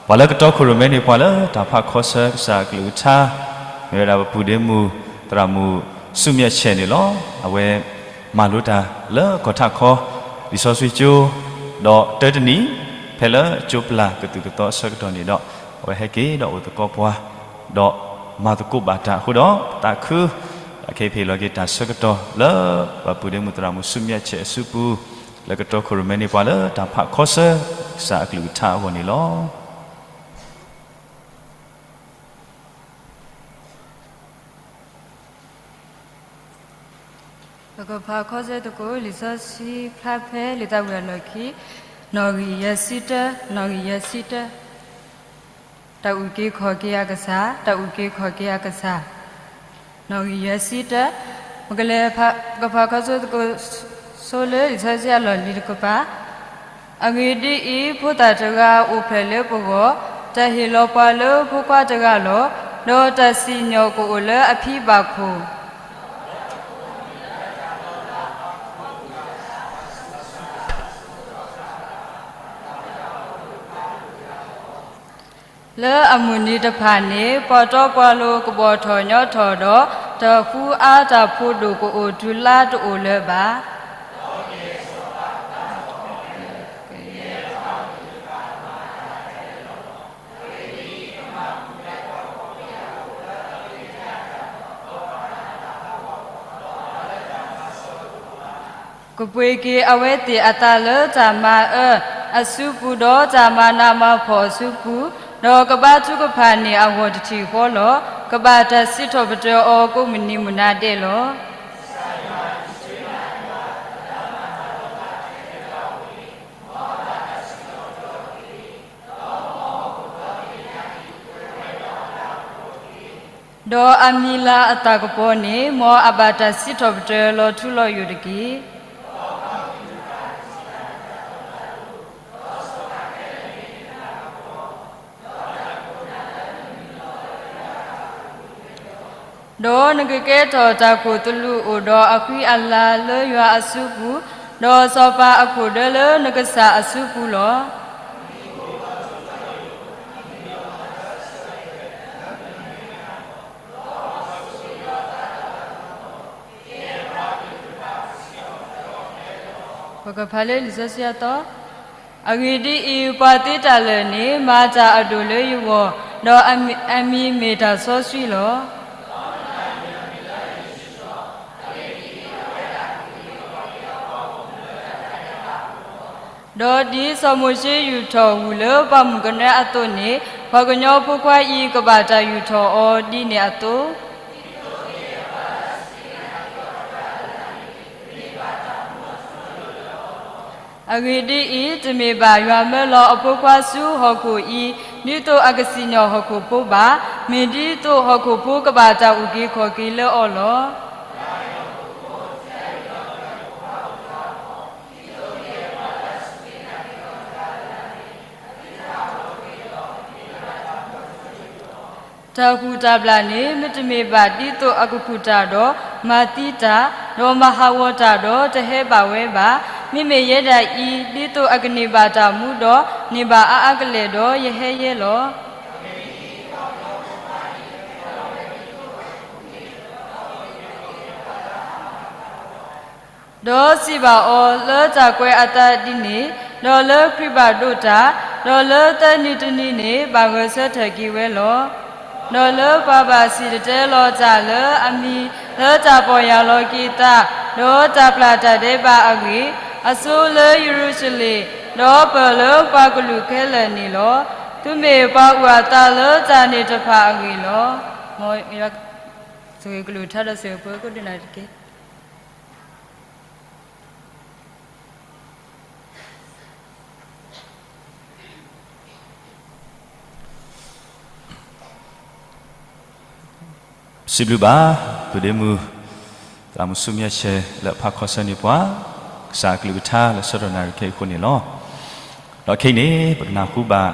ပှၤလၢကတီခိၣ်ရိၣ်မဲန့ၣ် ပှၤလၢတၢ်ဖးခီဆၢကစၢ်အကလုၢ်ကထါ မ့ၢ်ဝဲဒၣ်ပပုၢ်ဒ့မုၣ်သရၣ်မုၣ်ဆူမဲာ်ဆဲးန့ၣ်လီၤ. အဝဲမၤလိတၢ်လၢကီၢ်ထးခီ လံာ်စီဆှံကၠိ ဒီးတၢတနံၤ ဖဲလၢကၠိပျၢ်ကသုၣ်ကသီအဆၢကတီၢ်န့ၣ်ဒီး အဝဲဟဲက့ၤဒီးအိၣ်သကိးပှၤ ဒီးမၤသကိးဘၣ်တၢ်အဃိဒီး သးခု အခဲအံၤပဟ့ၣ်လီၤက့ၤတၢ်ဆၢကတီၢ်လၢ ပပုၢ်ဒ့မုၣ်သရၣ်မုၣ်ဆူမဲာ်ဆဲးအစုပူၤ လၢကတီခိၣ်ရိၣ်မဲန့ၣ် ပှၤလၢတၢ်ဖးခီဆၢကစၢ်အကလုၢ်ကထါအဂီၢ်န့ၣ်လီၤ. ပကဖးခီဆၢသကိး လံာ်စီဆှံဖျါဖဲလံာ်သးဝံၣ်အလီၢ်ခံ နီၣ်ဂံၢ်ယဲၢ်ဆံတၢ, နီၣ်ဂံၢ်ယဲၢ်ဆံတၢ, တၢ်အုၣ်က့ၤခီၣ်က့ၤအကစၢ်, တၢ်အုၣ်က့ၤခီၣ်က့ၤအကစၢ်, နီၣ်ဂံၢ်ယဲၢ်ဆံတၢ, ပကလဲၤ ပကဖးခီဆၢသကိး ဆိလၢလံာ်စီဆှံအလီၢ်လံၤတကပၤ အဂ့ၢ်ဒ်အံၤ, ဖိသၣ်တဂၤအိၣ်ဖျဲၣ်လၢပဂီၢ်, တၢ်ဟ့ၣ်လီၤပှၤလၢဖိခွါတဂၤလီၤ. ဒီးတၢ်စံၣ်ညီၣ်ကအိၣ်လၢအဖံဘၣ်ခိၣ် လၢအမုၢ်နံၤတဖၣ်န့ၣ် ပှၤတီပှၤလိၤကဘီၣ်ထီၣ်ညီထီၣ်ဒီး တၢ်ဃူအါတၢ်ဖိဒိၣ်ကအိၣ်တုၤလါတအိၣ်လၢၤဘၣ်. ကပှ့ၤက့ၤအဝဲသ့ၣ်အသးလၢတၢ်မၤအၢအစုပူၤ ဒီးတၢ်မၤနးမၤဖှီၣ်အစုပူၤ, ဒီးကဘါထုကဖၣ်န့ၢ်အဂီၢ်တထံၣ်ဃီလီၤ. ကဘၣ်တၢ်စံးထီၣ်ပတြၢၤအီၤကိးမုၢ်နံၤမုၢ်နၤဒဲးလီၤ. ဒီးအမံၤလၤအတၢ်ကပီၤန့ၣ် မ်အဘၣ်တၢ်စံးထီၣ်ပတြၢၤလီၤထူလီၤယိာ်တက့ၢ်. ဒီးနကကဲထီၣ်တၢ်ခိၣ်သလုးအိၣ်ဒီးအဃံအလၤလၢယွၤအစုပူၤ, ဒီးစီၤပၤအခိၣ်ဒၢလၢနကစၢ်အစုပူၤလီၤ. ပကဖးလၢလံာ်စီဆှံအသီ, အဂ့ၢ်ဒ်အံၤ, ပှၤသ့တၢ်လၢာ်န့ၣ် မၤတၢ်အဒိၣ်လၢယဂီၢ်, ဒီးအမံၤမ့ၢ်တၢ်စီဆှံလီၤ. ဒီးဒ်စီၤမိၤၡ့ယူာ်ထီၣ်ဂူာ်လၢပှၢ်မုၢ်ကနၢအသိးန့ၣ်, ပှၤကညီဖိခွါအံၤကဘၣ်တၢ်ယူာ်ထီၣ်အီၤဒ်န့ၣ်အသိး အဂ့ၢ်ဒ်အံၤ, တမ့ၢ်ဘၣ်ယွၤမၢလီၤအဖိခွါဆူဟီၣ်ခိၣ်အံၤ, ဒ်သိးအကစံၣ်ညီၣ်ဟီၣ်ခိၣ်ဖိဘၣ်, မ့ၢ်ဒ်သိးဟီၣ်ခိၣ်ဖိကဘၣ်တၢ်အုၣ်က့ၤခီၣ်က့ၤလၢအီၤလီၤ. တၢ်ဃူၣ်တၢ်ဘျၣ်န့ၣ် မ့တမ့ၢ်ဘၣ်ဒ်သိးအကဃူၣ်တၢ်ဒီး မၤသံတၢ်, ဒီးမၤဟးဂီၤတၢ်ဒီး တဟဲဘၣ်ဝဲဘၣ်. မ့မ့ၢ်ယဲဒၣ်အံၤ, ဒ်သိးအကန့ၢ်ဘၣ်တၢ်မူဒီး န့ၢ်ဘၣ်အါအါကလဲာ်ဒီး ယဟဲယဲလီၤ. ဒီးစံးဘၣ်အီၤ, လၢတၢ်ကွဲးအသးဒ်န့ၣ်, ဒီးလၢခရံာ်ဘၣ်ဒိးတၢ်, ဒီးလၢသၢနံၤတနံၤန့ၣ် ဘၣ်ဂဲၤဆၢထၢၣ်က့ၤဝဲလီၤ. ဒီးလၢပှၤဘၣ်စံၣ်တဲၤတဲလီၤတၢ်လၢအမံၤ, လၢတၢ်ပီၢ်ယၢ်လီၤက့ၤသး, ဒီးတၢ်ပျၢ်တၢ်ဒဲးဘးအဂ့ၢ်, အဆိလၢယရူၤၡလ့ၣ်, ဒီးပၢၢ်လၢပှၤကလုာ်ခဲလၢာ်န့ၣ်လီၤ. သုမ့ၢ်ပှၤအုၣ်အသးလၢတၢ်န့ၣ်တဖၣ်အဂ့ၢ်လီၤ. မ်ကလုၢ်ကထါဒီးစ့ၢ်ကီးပှၤကိးဒနၣ်တက့ၢ်. စံးဘျုးဘၣ် ပုၢ်ဒ့မုၣ် သရၣ်မုၣ်ဆူမဲာ်ဆဲး လၢအဖးခီဆၢန့ၢ်ပှၤ ကစၢ်အကလုၢ်ကထါလၢဆၢထၢၣ်နၣ်ရံၣ်ခဲအံၤအဃိန့ၣ်လီၤ. ဒီးခဲအံၤန့ၣ် ပကနၢ်ဟူဘၣ်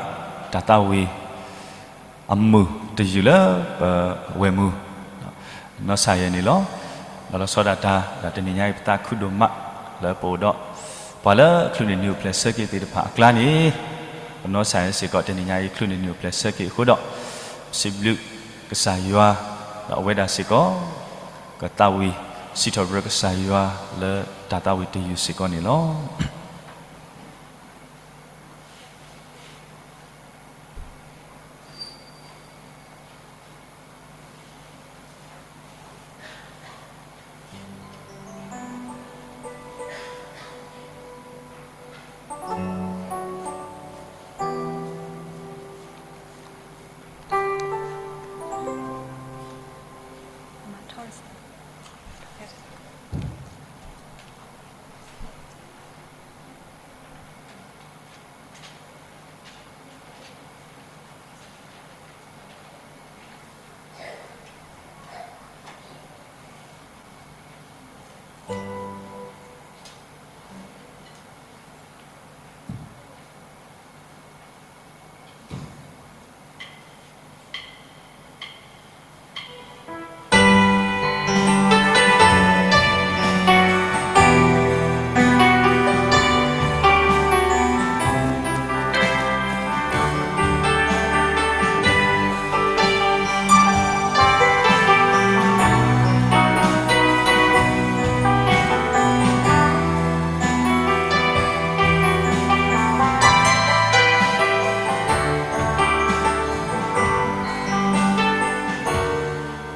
တၢ်သးဝံၣ် အမုာ်တယုၢ်လၢပဝဲၢ်မုၢ် နီၢ်ဆၣ်ယဲန့ၣ်လီၤ. ဒီးလီၤဆီဒၣ်တၢ် ဒီးတနံၤညါအံၤ ပသးခုဒိၣ်မးလၢပအိၣ်ဒီး ပှၤလၢအချုးန့ၢ်နံၣ်အိၣ်ဖျဲၣ်ဆၢက့ၤသ့ၣ်တဖၣ်အကျါန့ၣ် ပနီၢ်ဆၣ်ယဲစ့ၢ်ကီး တနံၤညါအံၤ ချုးန့ၢ်နံၣ်အိၣ်ဖျဲၣ်ဆၢက့ၤအဃိဒီး စံးဘျုးကစၢ်ယွၤ ဒီးအဝဲဒၣ်စ့ၢ်ကီး ကသးဝံၣ်စံးထီၣ်ပတြၢၤကစၢ်ယွၤ လၢတၢ်သးဝံၣ်တယုၢ်စ့ၢ်ကီးန့ၣ်လီၤ.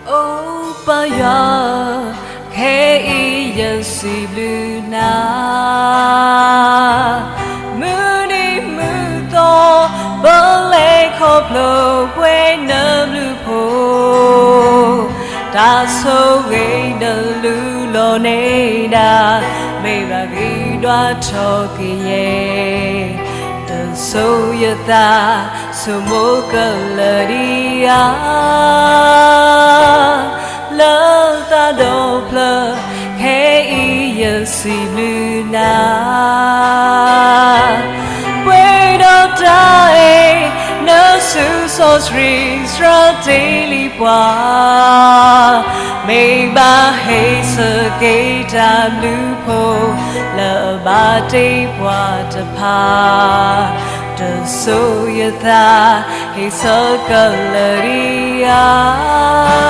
အိ ပၢ်ယွၤ, ခဲအံၤယစံးဘျုးနၤ, မုၢ်နံၤမုၢ်သီ ပလဲၤခီဖျိပှဲၤနဘျုးဖှိၣ်, တၢ်ဆိၣ်ဂ့ၤနလူလီၤန့ၢ်ဒၣ်, မ့ၢ်ဘၣ်ဂ့ၤဒွးထီၣ်ကယဲၢ်, တစိၤယသး ဆိမိၣ်ကလၢာ်ဒံးဧါ, လၢသးဒီဖျၢၣ် ခဲအံၤယစံးဘျုးနၤ, ပှဲၤဒီးတၢ်အဲၣ် နစုစီဆှံစှၤတ့ၢ်လံပှၤ မ့ၢ်ဘၣ်ဟ့ၣ်ဆၢက့ၤတၢ်ဘျုးဖှိၣ် လၢအဘၣ်တ့ပှၤတဖၣ်, တစိၤယသး ဟ့ၣ်ဆၢကလၢာ်ဒံးဧါ,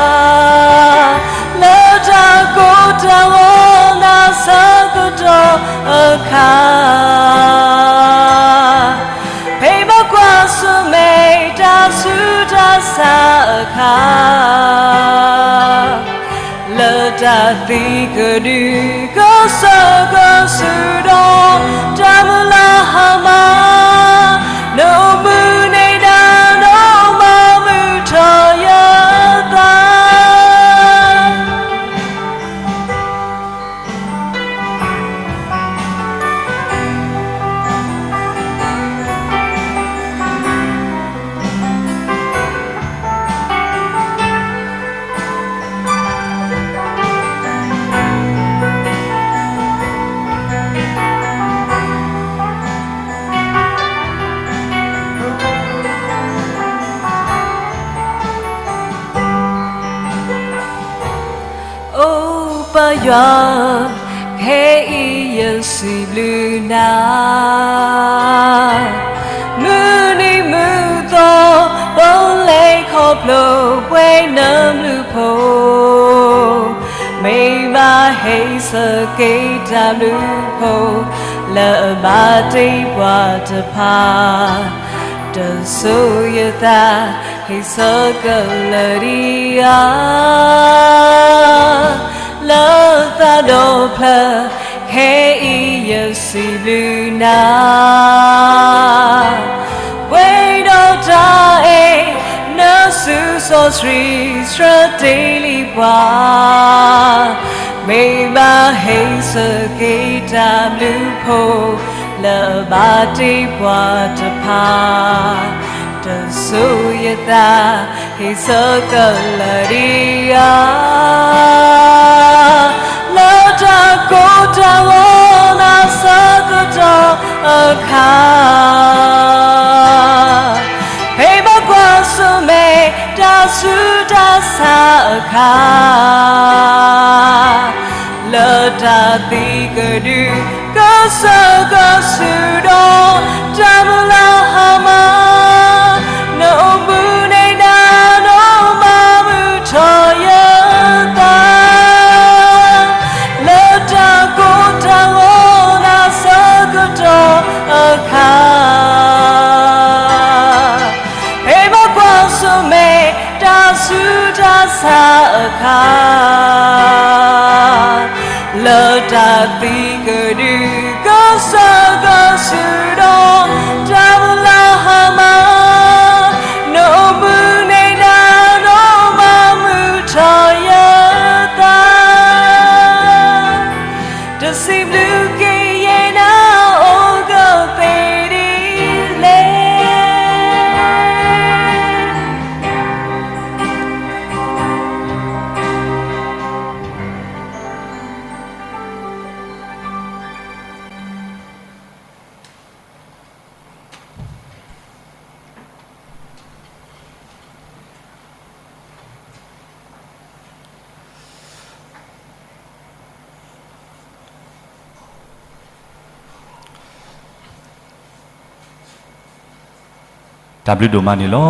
လၢတၢ်ကိၢ်တၢ်ဂီၤနၤဆၢကတီၢ်အခါ ဖဲဘၣ်ကွၢ်ဆၢၣ်မဲာ်တၢ်ဆူးတၢ်ဆါအခါ, လၢတၢ်သံကဒု ကစၢၢ်ကဆူၣ်ဒီး တၢ်မုၢ်လၢ်ဟါမၢ်, နအိၣ်မူန့ၢ်ဒၣ် နအိၣ်မၤမုာ်ထီၣ်ယသး. အိၣ်ပၢ်ယွၤ, ခဲအံၤယစံးဘျုးနၤ, မုၢ်နံၤမုၢ်သီ ပလဲၤခီဖျိ ပှဲၤနဘျုးဖှိၣ်, မ့ၢ်ဘၣ်ဟ့ၣ်ဆၢက့ၤတၢ်ဘျုးဖှိၣ် လၢအဘၣ်တ့ပှၤတဖၣ်, တစိၤယသး ဟ့ၣ်ဆၢကလၢာ်ဒံးဧါ, လၢသးဒီဖျၢၣ် ခဲအံၤယစံးဘျုးနၤ, ပှဲၤဒီးတၢ်အဲၣ် နစုစီဆှံ ဆှၢတ့ၢ်လံပှၤ, မ့ၢ်ဘၣ်ဟ့ၣ်ဆၢက့ၤတၢ်ဘျုးဖှိၣ် လၢအဘၣ်တ့ပှၤတဖၣ်, တစိၤယသး ဟ့ၣ်ဆၢကလၢာ်ဒံးဧါ, လၢတၢ်ကိၢ်တၢ်ဂီၤနၤဆၢကတီၢ်အခါ, ဖဲဘၣ်ကွၢ်ဆၢၣ်မဲာ်တၢ်ဆူးတၢ်ဆါအခါ, လၢတၢ်သံကဒု ကစၢၢ်ကဆူၣ်ဒီး တၢ်မုၢ်လၢ်ဟါမၢ်, နအိၣ်မူန့ၢ်ဒၣ် နအိၣ်မၤမုာ်ထီၣ်ယသး, လၢတၢ်ကိၢ်တၢ်ဂီၤနၤဆၢကတီၢ်အခါ, ဖဲဘၣ်ကွၢ်ဆၢၣ်မဲာ်တၢ်ဆူးတၢ်ဆါအခါ, လၢတၢ်သံကဒု ကစၢၢ်ကဆူၣ်ဒီး တၢ်မုၢ်လၢ်ဟါမၢ်, နအိၣ်မူန့ၢ်ဒၣ် နအိၣ်မၤမုာ်ထီၣ်ယသး, တစံးဘျုးက့ၤယဲနၤ အိၣ်ကသ့ဒ်လဲၣ်. တၢ်ဘျုးဒိၣ်မးန့ၣ်လီၤ.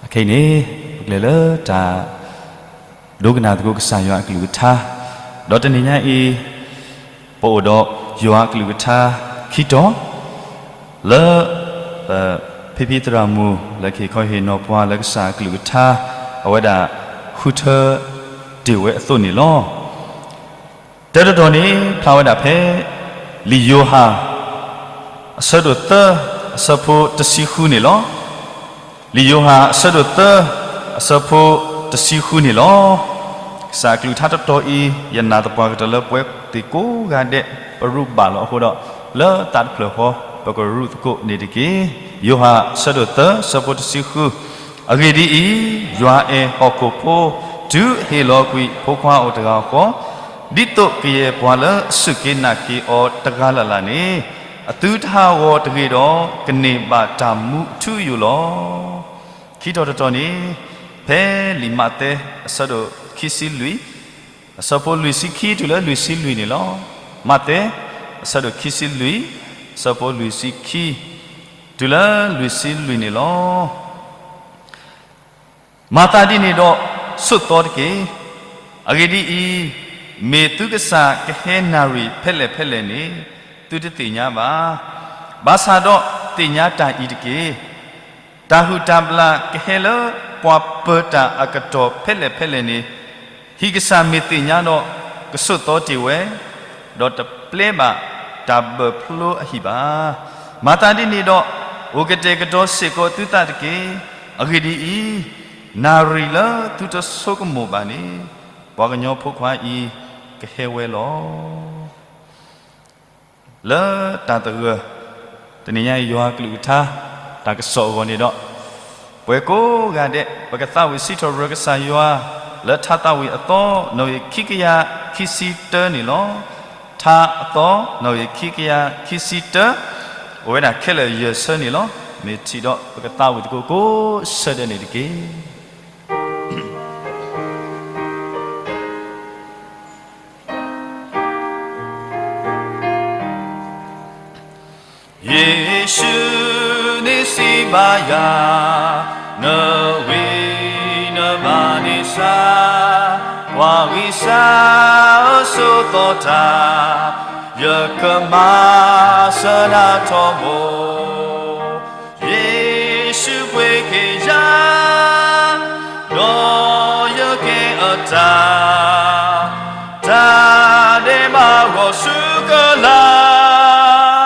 အခဲအံၤန့ၣ် ပကလဲၤလၢတၢ်ဒိကနၣ်သကိးကစၢ်ယွၤအကလုၢ်ကထါ, ဒီးတနံၤညါအံၤ ပအိၣ်ဒီးယွၤအကလုၢ်ကထါခံတီၤ, လၢ ဖံဖံသရၣ်မုၣ် လၢကဟ့ၣ်ခီဟ့ၣ်နီၤပှၤလၢကစၢ်အကလုၢ်ကထါ အဝဲဒၣ်ဃုထၢတ့ၢ်ဝဲအသိးန့ၣ်လီၤ. တၢတတီၤန့ၣ် ဖျါဝဲဒၣ်ဖဲ လံာ်ယိၤဟၣ် အဆၢဒိၣ်သၢ အဆၢဖိတဆံဃုန့ၣ်လီၤ. လံာ်ယိၤဟၣ်အဆၢဒိၣ်သၢ အဆၢဖိတဆံဃုန့ၣ်လီၤ. ကစၢ်အကလုၢ်ကထါတတီၤအံၤ ယနာ်သပှၢ်ကတၢၢ်လၢပဝဲသ့ၣ်ကိးဂၤဒဲး ပရူးဘၣ်လီၤအဃိဒီး လၢသးတဖျၢၣ်ဃီ ပကရူးသကိးန့ၣ်တက့ၢ်. ယိၤဟၣ်အဆၢဒိၣ်သၢ အဆၢဖိတဆံဃု, အဂ့ၢ်ဒ်အံၤ, ယွၤအဲၣ်ဟီၣ်ခိၣ်ဖိ တုၤအဟ့ၣ်လီၤကွံာ်ဖိခွါအီၤတဂၤဃီ, ဒ်သိးကယဲၢ်ပှၤလၢအစူၢ်က့ၤနာ်က့ၤအီၤတဂၤလၢ်လၢ်န့ၣ် အသုတဟးဂီၤတဂ့ၤဒီး ကန့ၢ်ဘၣ်တၢ်မူအထူအယိာ်လီၤ. ခံတီၤတတီၤန့ၣ် ဖ ဖဲလံာ်မးသဲ အဆၢဒိၣ်ခံဆံလွံၢ်, အဆၢဖိလွံၢ်ဆံခံတုၤလၢလွံၢ်ဆံလွံၢ်န့ၣ်လီၤ. မးသဲ အဆၢဒိၣ်ခံဆံလွံၢ်, အဆၢဖိလွံၢ်ဆံခံ တုၤလၢလွံၢ်ဆံလွံၢ်န့ၣ်လီၤ. မၤသးဒ်န့ၣ်ဒီး ဆိးသီတက့ၢ်. အဂ့ၢ်ဒ်အံၤ, မ့ၢ်သုကစၢ်ကဟဲနၣ်ရံၣ်ဖဲလဲၣ်ဖဲလဲၣ်န့ၣ် သုတသ့ၣ်ညါဘၣ်. ဘၣ်ဆၣ်ဒီးသ့ၣ်ညါတၢ်အံၤတက့ၢ်. တၢ်ဟုၣ်တၢ်ဘျၣ်ကဟဲလၢပှၤပၢၤတၢ်အကတီၢ်ဖဲလဲၣ်ဖဲလဲၣ်န့ၣ်, ဟံၣ်ကစၢ်မ့ၢ်သ့ၣ်ညါဒီး ကဆိးသီတ့ၢ်ဝဲ, ဒီးတပျဲဘၣ်တၢ်ဘၢၣ်ဖျိအဟံၣ်ဘၣ်. မၤသးဒ်န့ၣ်ဒီး အိၣ်ကတဲာ်ကတီၤစ့ၢ်ကီးသုသးတက့ၢ်. အဂ့ၢ်ဒ်အံၤ, နၣ်ရံၣ်လၢသုတဆိကမိၣ်ဘၣ်န့ၣ် ပှၤကညီဖိခွါအံၤကဟဲဝဲလီၤ. လၢတၢ်သဂၢၢ်, တနံၤညါအံၤယွၤကလုၢ်ကထါ တၢ်ကစီၣ်အဂီၢ်န့ၣ်ဒီး, ပှၤကိးဂၤဒဲး ပကသးဝံၣ်စံးထီၣ်ပတြၢၤကစၢ်ယွၤ လၢထါသးဝံၣ်အသီ နီၣ်ဂံၢ်ခံကယၤခံဆံတၢန့ၣ်လီၤ. ထါအသီ နီၣ်ဂံၢ်ခံကယၤခံဆံတၢ, အိၣ်ဝဲဒၣ်ခဲလၢာ်ယဲၢ်ဆၢန့ၣ်လီၤ. မ့ၢ်ထံၣ်ဒီးပကသးဝံၣ်သကိးကိးဆၢဒဲးန့ၣ်တက့ၢ်. ယ့ၣ်ၡူးန့ၣ်စံးဘၣ်ယၤ, နဝံၤနဘါန့ၣ်စှၤ, ပှၤဂံၢ်စၢ်ဧၢ ဆိးသီတၢ်, ယကမၤစၢၤနၤထီဘိ. ယ့ၣ်ၡူးပှ့ၤက့ၤယၤ, ဒီးယကဲအတၢ်, တၢ်ဒဲးဘးဂီၤဆူကလာ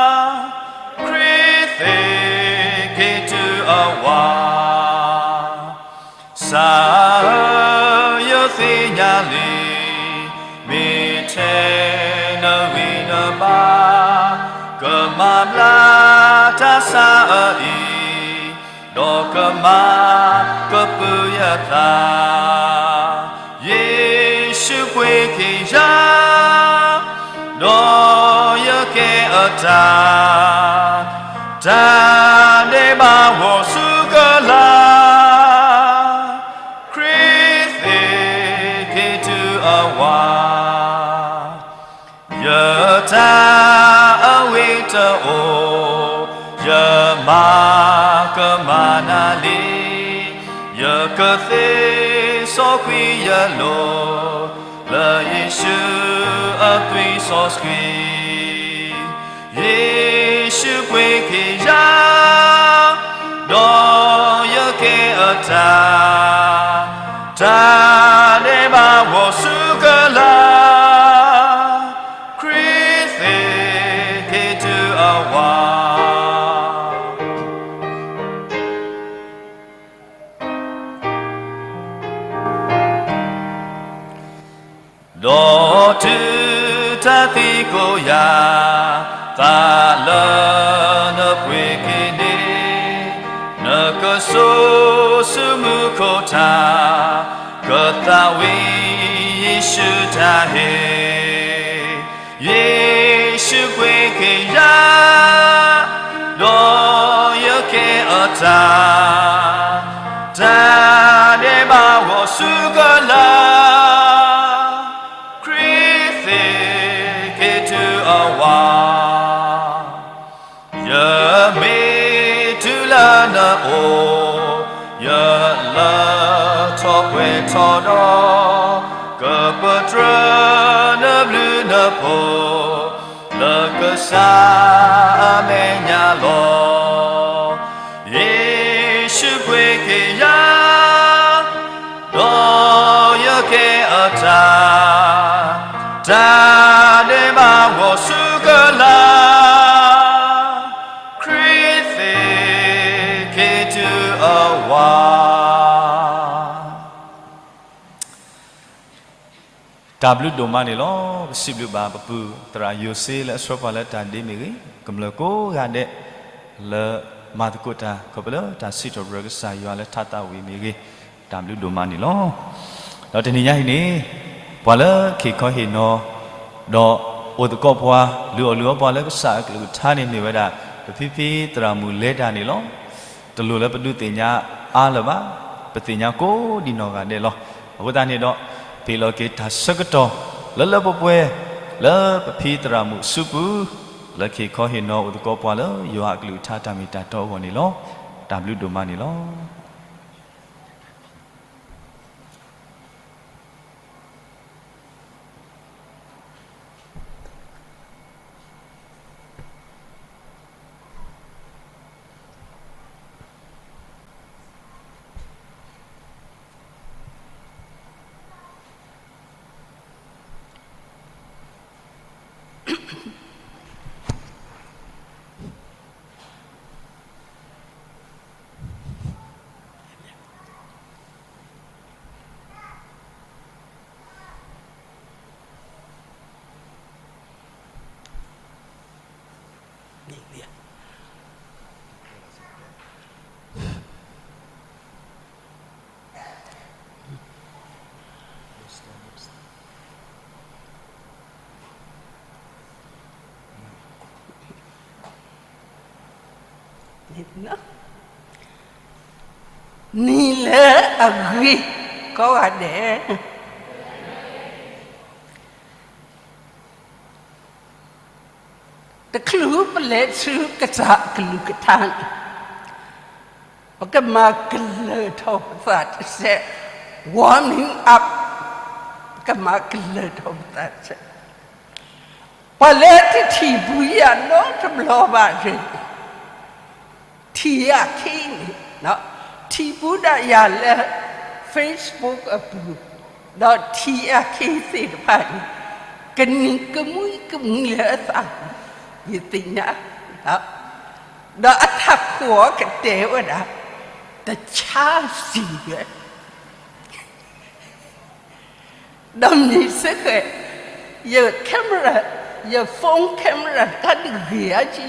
်, ခရံာ်သ့က့ၤတုၤအဝၤ. ကစၢ်ဧၢ ယသ့ၣ်ညါလံ, မ့ၢ်ထဲနဂံၢ်နဘါ, ကမၤဘျါတၢ်ဆါအၢအံၤ, ဒီးကမၤကပုာ်ယသး. ယ့ၣ်ၡူးပှ့ၤက့ၤယၤ, ဒီးယကဲအတၢ်, တၢ်ဒဲးဘးဂီၤဆူကလာ်, ခရံာ်သ့က့ၤတုၤအဝၤ. ယတၢ်အဝ့ၢ်တအိၣ်, ယမၤကမၣ်နၤလံ, ယကသ့စီကွံာ်ယလိၤ, လၢယ့ၣ်ၡူးအသွံၣ်စီဆှံ. ယ့ၣ်ၡူးပှ့ၤက့ၤယၤ, ဒီးယကဲအတၢ်, တၢ်ဒဲးဘးဂီၤဆူကလာ်, ခရံာ်သ့က့ၤတုၤအဝၤ. ဒီးတုၤတၢ်သံကွၢ်ယၤ, သးလၢနပှ့ၤက့ၤန့ၣ်, နကစိာ်ဆူမူခိၣ်ထး, ကသးဝံၣ်ယ့ၣ်ၡူးတၢ်ဟ့ၣ်. ယ့ၣ်ၡူးပှ့ၤက့ၤယၤ, ဒီးယကဲအတၢ်, တၢ်ဒဲးဘးဂီၤဆူကလာ်, ခရံာ်သ့က့ၤတုၤအဝၤ. ယမ့ၢ်တုၤလၢနအိၣ်, ယလၢထီၣ်ပှဲၤထီၣ်ဒီး, ကပတြၢၤနဘျုးနဖှိၣ်, လၢကစၢ်အမဲာ်ညါလီၤ. ယ့ၣ်ၡူးပှ့ၤက့ၤယၤ, ဒီးယကဲအတၢ်, တၢ်ဒဲးဘးဂီၤဆူကလာ်, ခရံာ်သ့က့ၤတုၤအဝၤ. တၢ်ဘျုးဒိၣ်မးန့ၣ်လီၤ. ပစံးဘျုးဘၣ်ပပုၢ်သရၣ်ယိၤစ့လၢအဆှၢပှၤလၢတၢ်ဒ့မ့ၢ်ဂ့ၤ, ကမျၢၢ်ကိးဂၤဒဲး လၢမၤသကိးတၢ် ခီဖျိလၢတၢ်စံးထီၣ်ပတြၢၤကစၢ်ယွၤလၢထါသးဝံၣ်မ့ၢ်ဂ့ၤ, တၢ်ဘျုးဒိၣ်မးန့ၣ်လီၤ. ဒီးတနံၤညါအံၤန့ၣ်, ပှၤလၢက့ၤခီဟ့ၣ်နီၤ, ဒီးအိၣ်သကိးပှၤ လုၢ်အီၣ်လုၢ်အီပှၤလၢကစၢ်အကလုၢ်ကထါန့ၣ်မ့ၢ်ဝဲဒၣ် ပဖံဖံသရၣ်မုၣ်လဲၤတၢ်န့ၣ်လီၤ. တလိၣ်လၢပဒုးသ့ၣ်ညါအါလၢၤဘၣ်. ပသ့ၣ်ညါကိးဒံနီၢ်ဂၤဒဲးလီၤ. အဃိသတးန့ၣ်ဒီး ပဟ့ၣ်လီၤက့ၤတၢ်ဆၢကတီၢ် လၢလၢပှဲၤပှဲၤ လၢပဖံသရၣ်မုၣ်အစုပူၤ လၢကဟ့ၣ်ခီဟ့ၣ်နီၤအိၣ်သကိးပှၤလၢယွၤအကလုၢ်ကထါတၢ်မ့ၢ်တၢ်တီအဂီၢ်န့ၣ်လီၤ. တၢ်ဘျုးဒိၣ်မးန့ၣ်လီၤ. နံၤလၢအဂ့ၤ ကိးဂၤဒဲး တချုးပလဲၤဆူကစၢ်အကလုၢ်ကထါန့ၣ် ပကမၤကလၢၤထီၣ်ပသးတစဲး, warming up, ပကမၤကလၢၤထီၣ်ပသးတစဲး. ပှၤလၢတထံၣ်ဘူးယၤနီတဘျီဘၣ်န့ၣ် ထံၣ်အခံန့ၣ်, ထံၣ်ဘူးဒၣ်ယၤလၢ Facebook အပူၤ, ဒီးထံၣ်အခံသ့ၣ်တဖၣ်န့ၣ် ကနံၤကမှံကမှံလၢအသးပူၤ ယသ့ၣ်ညါ, ဒီးအထးခိၣ်အီၤကတဲဝဲဒၣ် တဆါစံးဝဲ ဒီးမ့ၢ်စ့ၢ်ကီး ယ camera, ယ phone camera တခါန့ၣ်ဂ့ၤအါကံ,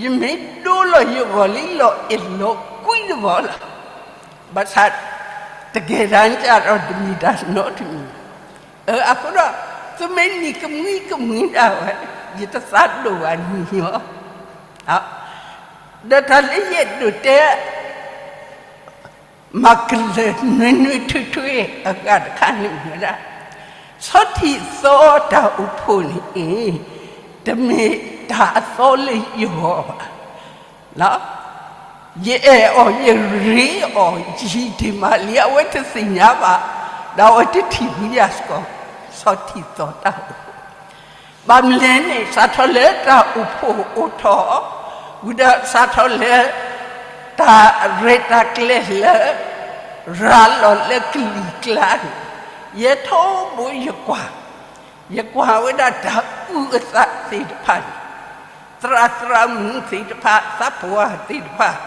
ယမ့ၢ်ဒိလီၤယဂီၢ်လံလီၤအဲၣ်လီၤကွံတဘျီလီၤ. ဘၣ်ဆၣ် တကဲဒၣ်ကဒီးတမ့ၢ်တၢ်နီတမံၤ, အဃိဒီး သုမ့ၢ်နံၤကမှံကမှံဒၣ်ဝဲ ယတသးဒိၣ်ဘၣ်နံၤအီၤ, ဒီးတၢ်လၢယအဲၣ်ဒိးတဲ မၤကလၢၤနွံနွံထွံထွံအဂၤတခါန့ၣ်မ့ၢ်ဝဲဒၣ် ဆီထံၣ်သီတၢ်အိၣ်ဖှိၣ်န့ၣ် တမ့ၢ်တၢ်အသီလၢယဂီၢ်ဘၣ်. ယအဲၣ်အီၤ ယရ့အီၤ ယဟံးတ့ၢ်မးလံ အဝဲတသ့ၣ်ညါဘၣ်, ဒီးအဝဲတထံၣ်ဘူးယၤစ့ၢ်ကီး ဆီထံၣ်သီတၢ်အိၣ်ဖှိၣ် ဘၣ်မနုၤလဲၣ်န့ၣ် စးထီၣ်လၢတၢ်အိၣ်ဖှိၣ်အိၣ်ထီၣ်, ဝံၤဒီးစးထီၣ်လၢ တၢ်ရဲၣ်တၢ်ကျဲၤလၢ ရၤလီၤလၢကလံၤကျါန့ၣ်, ယဲထီဘိယကွၢ်, ယကွၢ်ဝဲဒၣ်တၢ်အုၣ်အသးသ့ၣ်တဖၣ်န့ၣ်, သရၣ်သရၣ်မုၣ်သ့ၣ်တဖၣ် သးပှၢ်သ့ၣ်တဖၣ်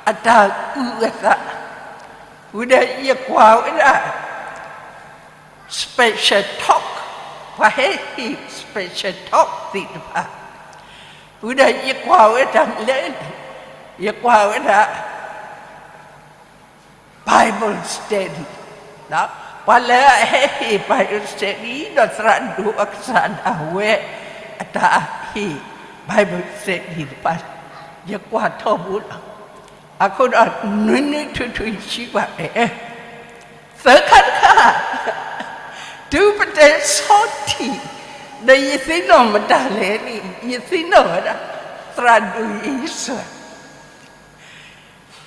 အတၢ်အုၣ်အသး, ဝံၤဒီးယကွၢ်ဝဲဒၣ် special talk, ပှၤဟဲဟ့ၣ် special talk သ့ၣ်တဖၣ်, ဝံၤဒီးယကွၢ်ဝဲဒၣ်လဲၣ်, ယကွၢ်ဝဲဒၣ် Bible study, ပှၤလၢအဟဲဟ့ၣ် Bible study ဒီးသရၣ်ဒိၣ်အကစၢ်ဒၣ်ဝဲ အတၢ်ဟ့ၣ် Bible study တဖၣ်, ယကွၢ်ထီဘိလီၤ. အဃိဒီး နွံနွံထွံထွံယစံးဘၣ်အဲၣ် သၢခါတခါ, တုၤပတဲဆီထံၣ်, ဒီးယသ့ၣ်နီၣ်မတၤလဲၣ်န့ၣ် ယသ့ၣ်နီၣ်ဝဲဒၣ် သရၣ်ဒိၣ်အံၤစှၤ,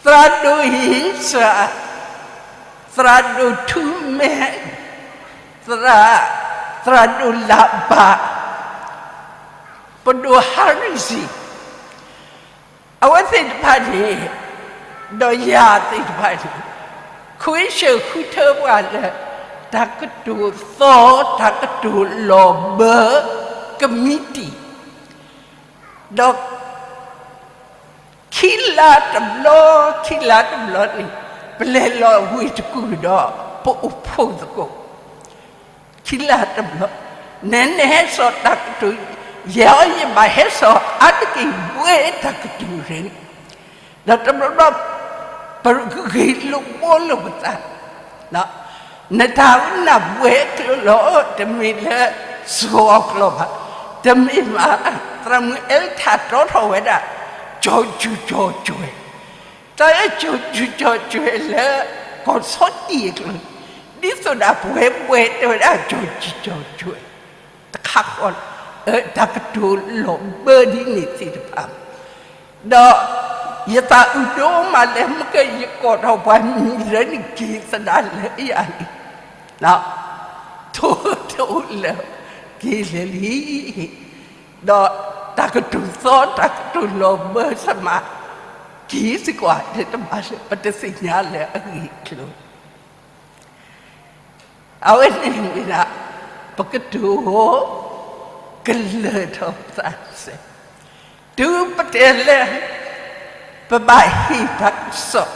သရၣ်ဒိၣ်အံၤစှၤ, သရၣ်ဒိၣ်ထူမဲ, သရၣ်, သရၣ်ဒိၣ်လၢ်ဘၣ်, ပဒိၣ်ဟါရံၣ်စံ အဝဲသ့ၣ်တဖၣ်န့ၣ်, ဒီးယၤသ့ၣ်တဖၣ်န့ၣ်, ခွ့ဆၢၣ်ဃုထၢပှၤလၢ တၢ်ကတိၤသီ တၢ်ကတိၤလီၤဘၢ ကမံးတံာ်, ဒီး ခံလါတဘျီ, ခံလါတဘျီန့ၣ် ပလဲၤလီၤဝ့ၢ်တကူၣ်ဒီး ပအိၣ်ဖှိၣ်သကိး ခံလါတဘျီ, နဲနဟဲစိာ်တၢ်ကတိၤ, ယဲအံၤယဘၣ်ဟဲစိာ်အါတက့ၢ်ဝဲတၢ်ကတိၤရ့, ဒီးတဘျီဘျီ ပဂ့ၢ်လိာ်ဘှီလိာ်ပသး, နတၢ်ဝဲနၢ်ပှဲၤကျိၤလီၤ, တမ့ၢ်လၢစိၤအကျိၤဘၣ်, တမ့ၢ်ဘၣ်, သရၣ်မုၣ်အဲလထၢၣ်တီထီၣ်ဝဲဒၣ် ကၠီၤစူၤကၠီၤစူၤ တၢ်အဲၣ်ကၠီၤစူၤကၠီၤစူၤလၢ ကီၢ်ဆီတံၢ်အကျိၤ, ဒ်သိးဒီးပဝဲပဝဲတဲဝဲဒၣ်ကၠီၤကၠံၣ်ကၠီၤကွဲၤ တခါဃီလီၤ, တၢ်ကတိၤလီၤဘၢဒ်န့ၣ်သ့ၣ်တဖၣ်, ဒီးယသးအုးဒိၣ်မးလၢမ့ၢ်ကယကီၢ်ထီၣ်ပှၤမံၤလၢနက့ၤသဒၣ်လၢယၤန့ၣ်, ထိၣ်ထိၣ်လၢက့ၤလၢာ်လံ, ဒီးတၢ်ကတိၤသီတၢ်ကတိၤလီၤဘၢစ့ၢ်မး, က့ၤစ့ၢ်ကီး တမ့ၢ်လၢပတသ့ၣ်ညါလၢအဂ့ၢ်အကျိၤ အဝဲန့ၣ်မ့ၢ်ဒၣ် ပကတိၤ ကလၢၢ်ထီၣ်ပသးစဲး, တုၤပတဲလၢ ပဘၣ်ဟ့ၣ်တၢ်ကစီၣ်,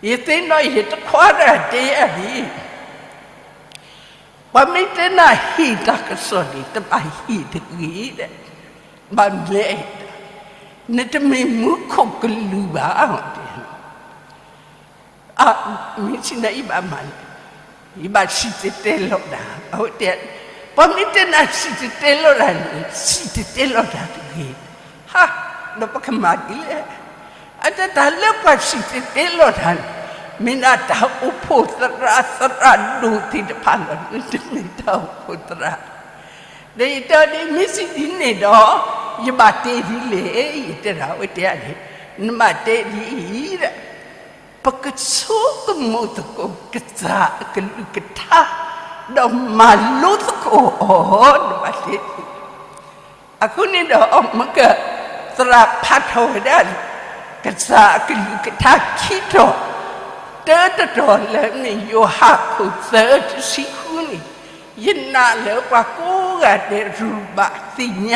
ယသ့ၣ်နီၣ်ယတခွါတဂၤတဲယၤဒ်အံၤ, ပှၤမ့ၢ်တဲနၤဟ့ၣ်တၢ်ကစီၣ်န့ၣ် တဘၣ်ဟ့ၣ်တဂ့ၤဒီး, ဘၣ်မနုၤလဲၣ်, နတမ့ၢ်မူခိၣ်ကလူးဘၣ်, မ့ၢ်စံးနၤယဘၣ်မၤလဲၣ်, ယဘၣ်စံၣ်တဲၤတဲလီၤတၢ်, အဝဲတဲ, ပှၤမ့ၢ်တဲနၤစံၣ်တဲၤတဲလီၤတၢ်န့ၣ် စံၣ်တဲၤတဲလီၤတၢ်တဂ့ၤ, ဟါ, ဒီးပကမၤဒ်လဲၣ်, အတၢ်တၢ်လၢပှၤစံၣ်တဲၤတဲလီၤတၢ်န့ၣ် မ့ၢ်ဒၣ်တၢ်အိၣ်ဖှိၣ်သရၣ်သရၣ်ဒိၣ်သ့ၣ်တဖၣ်လီၤ, တမ့ၢ်တၢ်အိၣ်ဖှိၣ်သရၣ်, ဒီးယတဲဒ်မ့ၢ်စံးဒ်န့ၣ်ဒီး, ယဘၣ်တဲဒ်လဲၣ်, ယတဲဒၣ်ဝဲတဲန့ၣ်, နဘၣ်တဲဒ်အံၤဒီး, ပကဆိကမိၣ်သကိးကစၢ်အကလုၢ်ကထါ, ဒီးမၤလိသကိးအီၤ, နဘၣ်တဲဒ်အံၤ, အဃိန့ၣ်ဒီး မ့ၢ်က သရၣ်ဖးထီၣ်ဝဲဒၣ် ကစၢ်အကလုၢ်ကထါခံတီၤ, တၢတတီၤလၢမ့ၢ်ယိၤဟၣ်ခိၣ်သၢတဆံဃုန့ၣ်, ယနာ်လၢပှၤကိးဂၤဒဲးရူၢ်ဘၣ်သ့ၣ်ည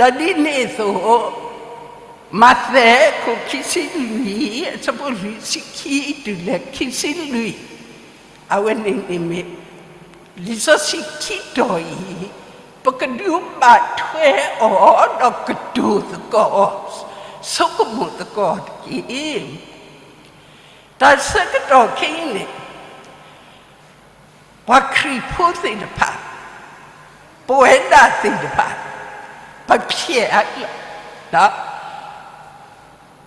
ါ, ဒီးဒ်န့ၣ်အသိး မးသဲခိၣ်ခံဆံလွံၢ် အဆၢဖိလွံၢ်ဆံခံတုၤလၢခံဆံလွံၢ်, အဝဲန့ၣ်န့ၣ်မ့ၢ် လံာ်စီဆှံခံတီၤအံၤ, ပကဒုးဘၣ်ထွဲအီၤဒီးကတိၤသကိး, ဆိကမိၣ်သကိးတက့ၢ်. တၢ်ဆၢကတီၢ်ခဲအံၤန့ၣ် ပှၤခရံာ်ဖိသ့ၣ်တဖၣ်, ပဝဲဒၣ်သ့ၣ်တဖၣ်, ပဖျဲးအါလီၤ,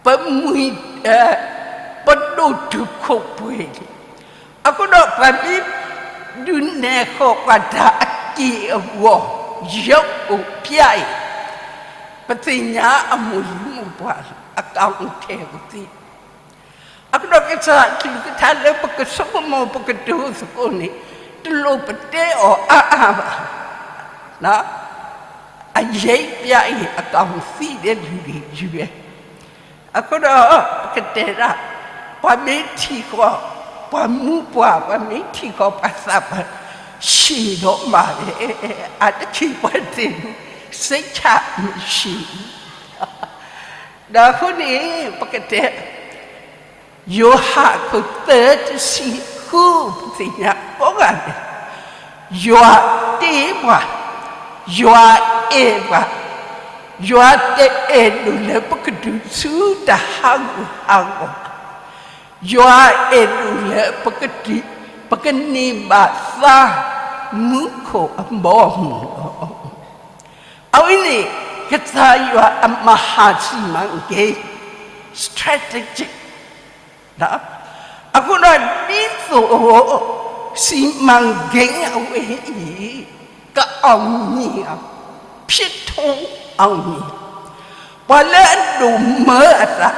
ပမှံ, ပဒိၣ်တုာ်ခိၣ်ပှဲၤန့ၣ်, အဃိဒီးပှၤမ့ၢ်ဒုးနဲၣ်ဃီၤပှၤတၢ်အက့ၢ်အဂီၤ, ရုပ်ကိုပြအံၤ, ပသ့ၣ်ညါအမိၢ်လံၤမိၢ်ပှၢ်လီၤ, အကောင်အထည်ကိုသိ အဃိဒီးကစၢ်အကလုၢ်ကထါလၢပကဆိကမိၣ်ပကတိၤသကိးန့ၣ်, တလိၣ်ပတဲအီၤအါအါဘၣ်, အရိပ်ပြအံၤ အကောင်သိတဲ့လူတွေချည်းပဲ, အဃိဒီး ပကတဲဒၣ်, ပှၤမ့ၢ်ထံၣ်ဃီၤ, ပှၤမူပှၤ, ပှၤမ့ၢ်ထံၣ်ဃီၤပှၤသးပှၢ်, ရှည်တော့မှာပဲ, အါတက့ၢ်ပှၤတဲန့ၣ်, စိတ်ချမရှိဘူး, ဒီးအဃိန့ၣ် ပကတဲ ယိၤဟၣ်အခိၣ်သၢတဆံဃု ပသ့ၣ်ညါကိးဂၤဒဲး, ယွၤတ့ပှၤ, ယွၤအဲၣ်ပှၤ, ယွၤတအဲၣ်ဒိးလၢပကတုၤဆူတၢ်ဟးဂူာ်ဟးဂီၤ, ယွၤအဲၣ်ဒိးလၢပကတုၤ, ပကန့ၢ်ဘၣ်သါမူခိၣ်အဘီအမုၢ်လီၤ. အဝဲန့ၣ် ကစၢ်ယွၤအမဟာစီမံကိန်း strategic အဃိဒီး ဒ်သိး စီမံကိန်း အဝဲအံၤ က အောင်မြင်အောင်, ဖြစ်ထွန်းအောင်မြင်, ပှၤလၢအဒိၣ်မၢအသး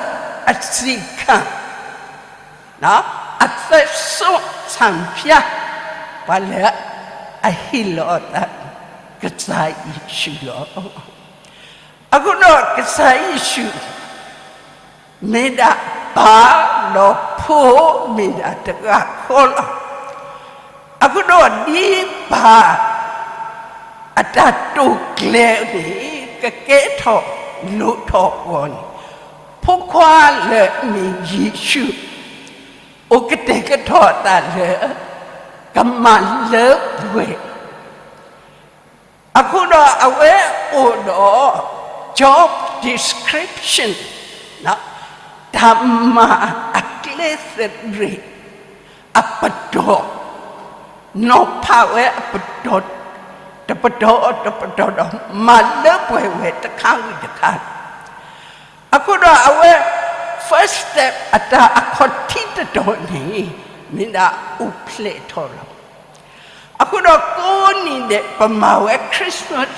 အစံးခံ အသက်စွန့်ဆံးဖျား ပှၤလၢအဟ့ၣ်လီၤအသး ကစၢ်ယ့ၣ်ၡူးလီၤ. အဃိဒီးကစၢ်ယ့ၣ်ၡူး မ့ၢ်ဒၣ်ပၢ်ဒီးဖိ မ့ၢ်ဒၣ်တဂၤဃီလီၤ. အဃိဒီး ဒ်ပၢ်အတၢ်တိာ်ကျဲၤန့ၣ် ကကဲထီၣ်လိၣ်ထီၣ်အဂီၢ်န့ၣ်, ဖိခွါလၢအမ့ၢ်ယ့ၣ်ၡူး အိၣ်ကတဲာ်ကတီၤအသးလၢ ကမၤလၢပှဲၤ အဃိဒီးအဝဲအိၣ်ဒီး job description တၢ်မၤအကျဲသရ့ၣ် အပတီၢ်, နီၤဖးဝဲအပတီၢ် တပတီၢ်တပတီၢ်ဒီး မၤလၢပှဲၤဝဲတခါဝံၤတခါ အဃိဒီးအဝဲ first step အတၢ်အ ခီၣ်ထံးတတီၤန့ၣ် မ့ၢ်ဒၣ်အိၣ်ဖျဲၣ်ထီၣ်လီၤ. အဃိဒီးကိးနံၤဒဲး ပမၤဝဲ Christmas,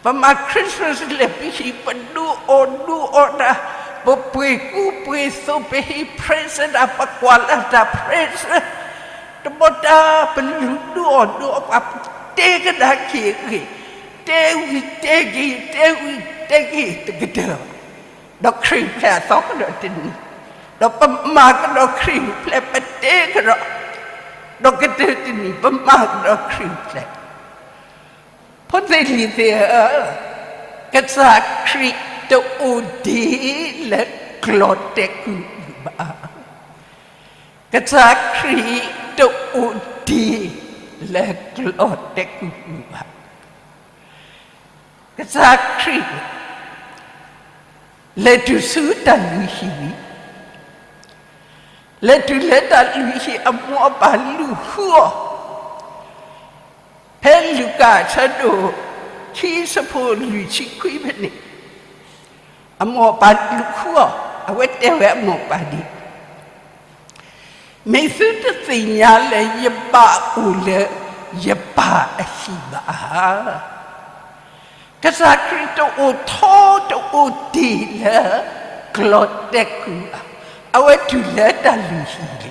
ပမၤ Christmas လဲၤပဟံၣ် ပဒုးအီၣ်ဒုးအီတၢ်, ပပှ့ၤကူပှ့ၤသိး ပဟ့ၣ် present တၢ်, ပကွၢ်လၢ်တၢ် present တဘီတၢ်, ပလူၤဒုးအီၣ်ဒုးအီပှၤ, ပတဲကဒါက့ၤအဂ့ၢ်, တဲဝံၤတဲက့ၤ, တဲဝံၤတဲက့ၤတကတၢၢ်ဘၣ်. ဒီးခရံာ်အိၣ်ဖျဲၣ်အသီကဒီးတနံၤ, ဒီးပမၤကဒီးခရံာ်အိၣ်ဖျဲၣ်, ပတဲကဒီး, ဒီးကတၢၢ်တနံၤ ပမၤကဒီးခရံာ်အိၣ်ဖျဲၣ်. ဖိသ့ၣ်လံၤသ့ၣ်ဧၢ, ကစၢ်ခရံာ်တအိၣ်ဒံးလၢကျီၢ်တဲာ်ကူၣ်ဘၣ်. ကစၢ်ခရံာ်တအိၣ်ဒံးလၢကျီၢ်တဲာ်ကူၣ်ဘၣ်. ကစၢ်ခရံာ် လဲၤတုၤဆူတၢ်လုၢ်ဟံၣ်, လဲၤတုၤလၢတၢ်လုၢ်ဟံၣ် အမိၢ်အပၢ်လူၤဃုအီၤ, ဖဲလူၤကၣ်အဆၢဒိၣ်ခံ အဆၢဖိလွံၢ်ဆံခွံဖဲန့ၣ်, အမိၢ်အပၢ်လူၤဃုအီၤ, အဝဲတဲဝဲအမိၢ်အပၢ်ဒ် မ့ၢ်သုတသ့ၣ်ညါလၢ ယဘၣ်အိၣ်လၢယပၢ်အဟံၣ်ဘၣ်ဧါ. ကစၢ်ခရံာ်တအိၣ်ထီတအိၣ်တ့ၢ်လၢ ကျီၢ်တဲာ်ကူၣ်ဘၣ်, အဝဲတုၤလၢတၢ်လုၢ်ဟံၣ်လံ.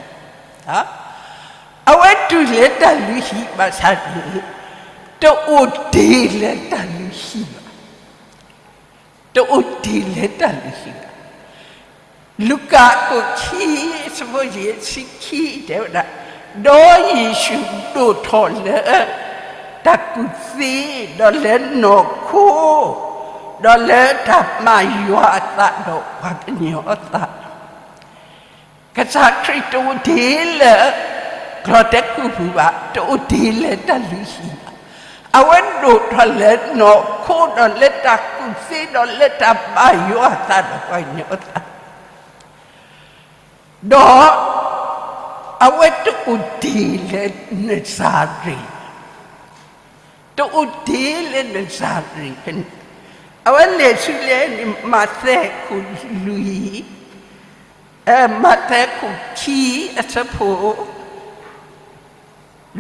အဝဲတုၤလၢတၢ်လုၢ်ဟံၣ်ဘၣ်ဆၣ်န့ၣ်, တအိၣ်တ့ၢ်လၢတၢ်လုၢ်ဟံၣ်ဘၣ်. တအိၣ်တ့ၢ်လၢတၢ်လုၢ်ဟံၣ်ဘၣ်. လူၤကၣ်အခိၣ်ခံ အဆၢဖိယဲၢ်ဆံခံတဲဝဲဒၣ်, ဒီးယ့ၣ်ၡူးဒိၣ်ထီၣ်လၢ တၢ်ကူၣ်သ့, ဒီးလၢနီၢ်ခိ, ဒီးလၢတၢ်မၤယွၤအသးဒီးပှၤကညီအသး ကစၢ်ခရံာ်တအိၣ်တ့ၢ်လၢ ကျီၢ်တဲာ်ကူၣ်ပူၤဘၣ်, တအိၣ်တ့ၢ်လၢတၢ်လုၢ်ဟံၣ်ဘၣ်. အဝဲဒိၣ်ထီၣ်လၢနီၢ်ခိဒီးလၢတၢ်ကူၣ်သ့ဒီးလၢတၢ်မၤယွၤအသးဒီးပှၤကညီအသး, ဒီး အဝဲတအိၣ်တ့ၢ်လၢနစၤရ့း, တအိၣ်တ့ၢ်လၢနစၤရ့းဖဲန့ၣ်, အဝဲလဲၤဆူလဲၣ်န့ၣ် မးသဲခိၣ်လွံၢ် မးသဲခိၣ်ခံ အဆၢဖိ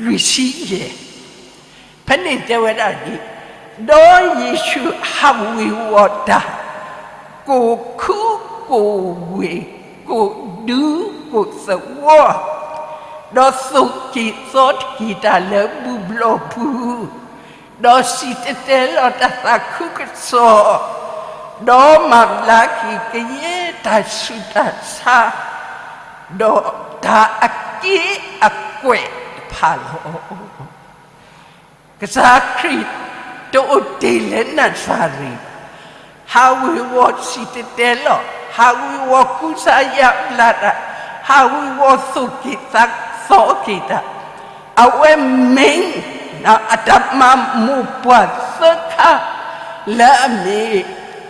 လွံၢ်ဆံယဲၢ်, ဖဲန့ၣ်တဲဝဲဒၣ်ဒ်, ဒီးယ့ၣ်ၡူးဟးဝ့ၤဝီၤတၢ်, ကိၢ်ခူကိၢ်ဝ့ၢ်, ကိၢ်ဒူကိၢ်သဝီ, ဒီးသိၣ်က့ၤသီတက့ၤတၢ်လၢဘူၣ်ဘျီၣ်ပူၤ, ဒီးစံၣ်တဲၤတဲလီၤတၢ်သးခုကစီၣ်, ဒီးမၤဘျါက့ၤကယဲၢ်တၢ်ဆူးတၢ်ဆါ, ဒီးတၢ်အက့ၢ်အကွဲၢ်တဖၣ်လီၤ. ကစၢ်ခရံာ်တအိၣ်တ့ၢ်လၢနၤစၤရ့းဘၣ်. ဟးဝ့ၤဝီၤစံၣ်တဲၤတဲလီၤ, ဟးဝ့ၤဝီၤကူစါယါဘျါတၢ်, ဟးဝ့ၤဝီၤသိၣ်က့ၤသီက့ၤတၢ်, အဝဲမ့ၢ် အတၢ်မၤမိၢ်ပှၢ်သၢခါ လၢအမ့ၢ်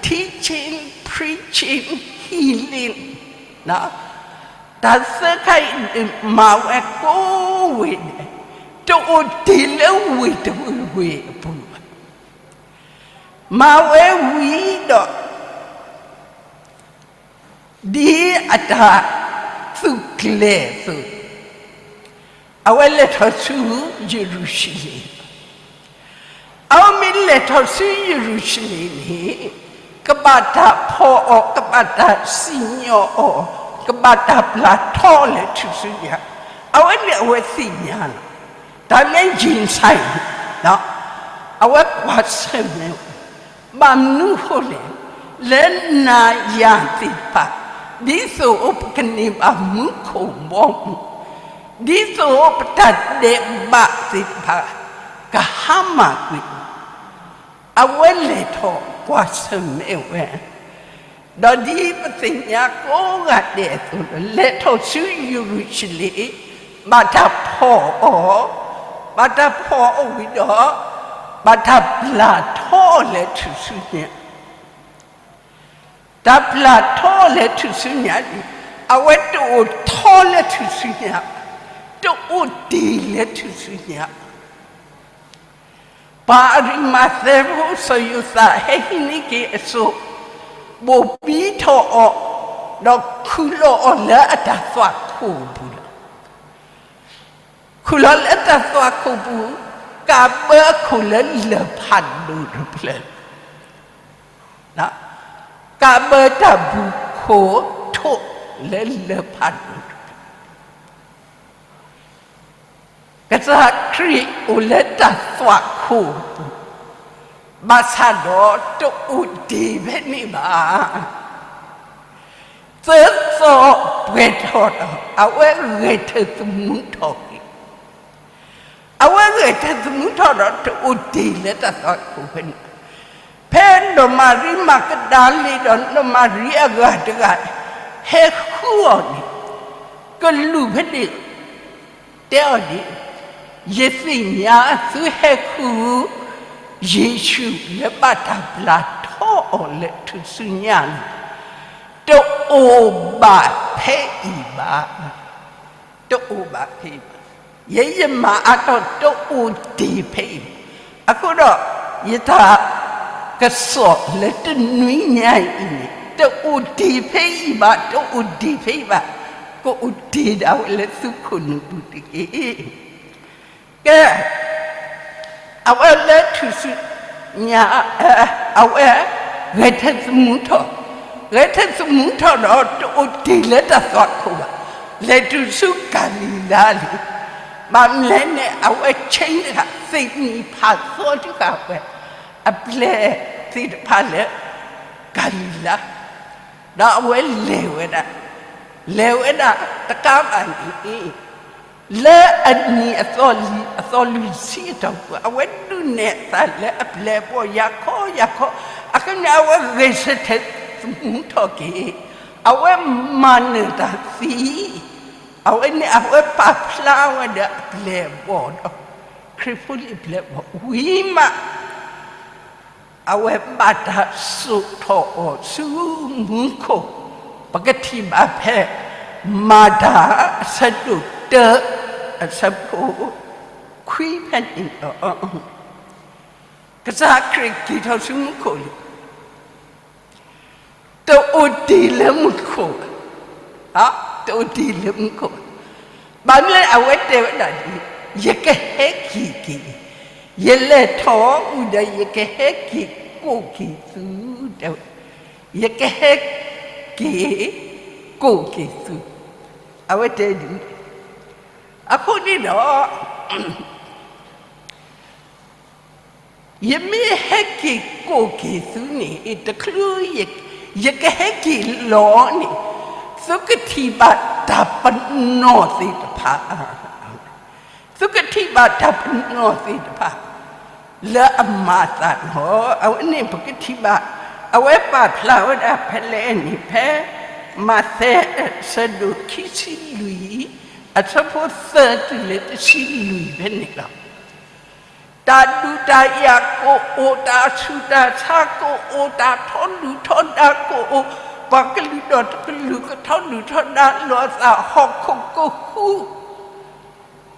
teaching, preaching, healing တၢ်သၢခါအံၤ မၤဝဲကိးဝ့ၢ်န့ၣ်, တအိၣ်တ့ၢ်လၢဝ့ၢ်တဝ့ၢ်ဝ့ၢ်အပူၤဘၣ်. မၤဝဲဝံၤဒီး ဒ်အတၢ်သူၣ်ကျဲၤအသိး, အဝဲလဲၤထီၣ်ဆူယရူၤၡလ့ၣ်, အဝဲမ့ၢ်လဲၤထီၣ်ဆူယရူၤၡလ့ၣ်န့ၣ်, ကဘၣ်တၢ်ဖီၣ်အီၤ, ကဘၣ်တၢ်စံၣ်ညီၣ်အီၤ, ကဘၣ်တၢ်ပျၢ်ထီအီၤလၢထူၣ်စုညါ, အဝဲန့ၣ်အဝဲသ့ၣ်ညါလီၤ. တၢ်လၢယ့ၣ်ၡါယၤန့ၣ်, အဝဲကွၢ်ဆၢၣ်မဲာ်ဝဲ ဘၣ်မနုၤအဃိလဲၣ်, လၢနၤယၤသ့ၣ်တဖၣ်, ဒ်သိးပကန့ၢ်ဘၣ်မူခိၣ်ဘီမုၢ်, ဒ်သိးပတၢ်ဒဲးဘးသ့ၣ်တဖၣ် ကဟါမၢ်ကွံာ်, အဝဲလဲၤထီၣ်ကွၢ်ဆၢၣ်မဲာ်ဝဲ, ဒီးဒ်ပသ့ၣ်ညါကိးဂၤဒဲးအသိးလီၤ, လဲၤထီၣ်ဆူယရူၤၡလ့ၣ်, ဘၣ်တၢ်ဖီၣ်အီၤ, ဘၣ်တၢ်ဖီၣ်အီၤဝံၤဒီး, ဘၣ်တၢ်ပျၢ်ထီအီၤလၢထူၣ်စုညါ, တၢ်ပျၢ်ထီအီၤလၢထူၣ်စုညါန့ၣ်, အဝဲတအိၣ်ထီလၢထူၣ်စုညါ, တအိၣ်တ့ၢ်လၢထူၣ်စုညါ ပှၤအရံမၤသဲဖိစီၤယိၤသး ဟဲဟံးန့ၢ်က့ၤအစိၣ်, ဘိၣ်ဘံထီၣ်အီၤ, ဒီးခူၣ်လီၤအီၤလၢအတၢ်သွၣ်ခိၣ်ပူၤလီၤ. ခူၣ်လီၤလၢတၢ်သွၣ်ခိၣ်ပူၤ, ကးဘၢအခိၣ်လၢလၢၢ်ဖးဒိၣ်တဖျၢၣ်လီၤ. ကးဘၢတၢ်ပူၤခိၣ်ထိၣ်လၢလၢၢ်ဖးဒိၣ်တဖျၢၣ် ကစၢ်ခရံာ်အိၣ်လၢတၢ်သွၣ်ခိၣ်အပူၤ, ဘၣ်ဆၣ်ဒီးတအိၣ်တ့ၢ်ဖဲန့ၣ်ဘၣ်. သၢသီပှဲၤထီၣ်ဒီး အဝဲဂဲၤထၢၣ်သမူထီၣ်က့ၤ, အဝဲဂဲၤထၢၣ်သမူထီၣ်ဒီးတအိၣ်တ့ၢ်လၢတၢ်သွၣ်ခိၣ်ဖဲန့ၣ်, ဖဲနီၢ်မၤရံမၤကဒၤလ့ဒီးနီၢ်မၤရံအဂၤတဂၤ ဟဲဃုအီၤန့ၣ်, ကလူးဖဲန့ၣ် တဲအီၤဒ်, ယသ့ၣ်ညါသုဟဲဃု ယ့ၣ်ၡူးလၢဘၣ်တၢ်ပျၢ်ထီအီၤလၢထူၣ်စုညါန့ၣ်, တအိၣ်ဘၣ်ဖဲအံၤဘၣ်. တအိၣ်ဘၣ်ဖဲအံၤဘၣ်. ယဲယမၤအါထီၣ်တအိၣ်တ့ၢ်ဖဲအံၤဘၣ်. အဃိဒီး ယတၢ်ကစီၣ်လၢတနွံညါအံၤန့ၣ် တအိၣ်တ့ၢ်ဖဲအံၤဘၣ်, တအိၣ်တ့ၢ်ဖဲအံၤဘၣ်, ကအိၣ်တ့ၢ်ဒၣ်ဝဲလၢသုခိၣ်နူာ်ပူၤတက့ၢ်. ကဲ, အဝဲလၢထူၣ်စုညါ, အဝဲဂဲၤထၢၣ်သမူထီၣ်, ဂဲၤထၢၣ်သမူထီၣ်ဒီးတအိၣ်တ့ၢ်လၢတၢ်သွၣ်ခိၣ်ဘၣ်, လဲၤတုၤဆူကၤလံၤလါလံ. ဘၣ်မနုၤလဲၣ်န့ၣ် အဝဲဆ့တဂၤ သ့ၣ်နံၤဖးသီတဂၤဝဲ အပျဲၢ်သ့ၣ်တဖၣ်လၢကၤလံၤလါ, ဒီးအဝဲလဲၤဝဲဒၣ်, လဲၤဝဲဒၣ်တကးဘၣ်န့ၣ် လၢအနံၤအသီလွံၢ်ဆံအတီၢ်ပူၤ အဝဲဒုးနဲၣ်အသးလၢအပျဲၢ်အဘီၣ် ယၤခီယၤခီ, အဃိန့ၣ် အဝဲဂဲၤဆၢထၢၣ်သမူထီၣ်က့ၤ, အဝဲမၤနၢၤတၢ်သံ, အဝဲန့ၣ် အဝဲပာ်ဖျါဝဲဒီးအပျဲၢ်အဘီၣ်ဒီး ခရံာ်ဖိလံၤအပျဲၢ်အဘီၣ်ဝံၤမး အဝဲဘၣ်တၢ်စိာ်ထီၣ်အီၤဆူမူခိၣ်, ပကထံၣ်ဘၣ်ဖဲ မၤတၢ်အဆၢဒိၣ်တၢ အဆၢဖိခွံဖဲန့ၣ်လီၤ. ကစၢ်ခရံာ်က့ၤထီၣ်ဆူမူခိၣ်လံ တအိၣ်တ့ၢ်လၢမူခိၣ်ဘၣ်, တအိၣ်တ့ၢ်လၢမူခိၣ်ဘၣ်. ဘၣ်မနုၤလဲၣ် အဝဲတဲဝဲဒၣ်ဒ်အံၤ, ယကဟဲက့ၤက့ၤ, ယလဲၤထီၣ်ဝံၤဒီး ယကဟဲက့ၤကိးက့ၤသု, တဲဝဲ, ယကဟဲက့ၤကိးက့ၤသု, အဝဲတဲဒ်အံၤ. အဃိန့ၣ်ဒီး ယမ့ၢ်ဟဲက့ၤကိးက့ၤသုန့ၣ် တချုး ယကဟဲက့ၤလီၤန့ၣ် သုကထံၣ်ဘၣ်တၢ်ပနီၣ်သ့ၣ်တဖၣ်, သုကထံၣ်ဘၣ်တၢ်ပနီၣ်သ့ၣ်တဖၣ် လၢအမၤအသးလီၤ. အဝဲန့ၣ်ပကထံၣ်ဘၣ်, အဝဲပာ်ဖျါဝဲဒၣ်ဖဲလဲၣ်န့ၣ် ဖဲမးသဲအဆၢဒိၣ်ခံဆံလွံၢ် အဆၢဖိသၢတုၤလၢတဆံလွံၢ်ဖဲန့ၣ်လီၤ. တၢ်ဒုးတၢ်ယၤကအိၣ်, တၢ်ဆူးတၢ်ဆါကအိၣ်, တၢ်ထီဒုၣ်ထီဒါကအိၣ်, ပှၤကလုာ်ဒီးတကလုာ်ကထီဒုၣ်ထီဒါလိာ်အသး, ဟီၣ်ခိၣ်ကဃူ,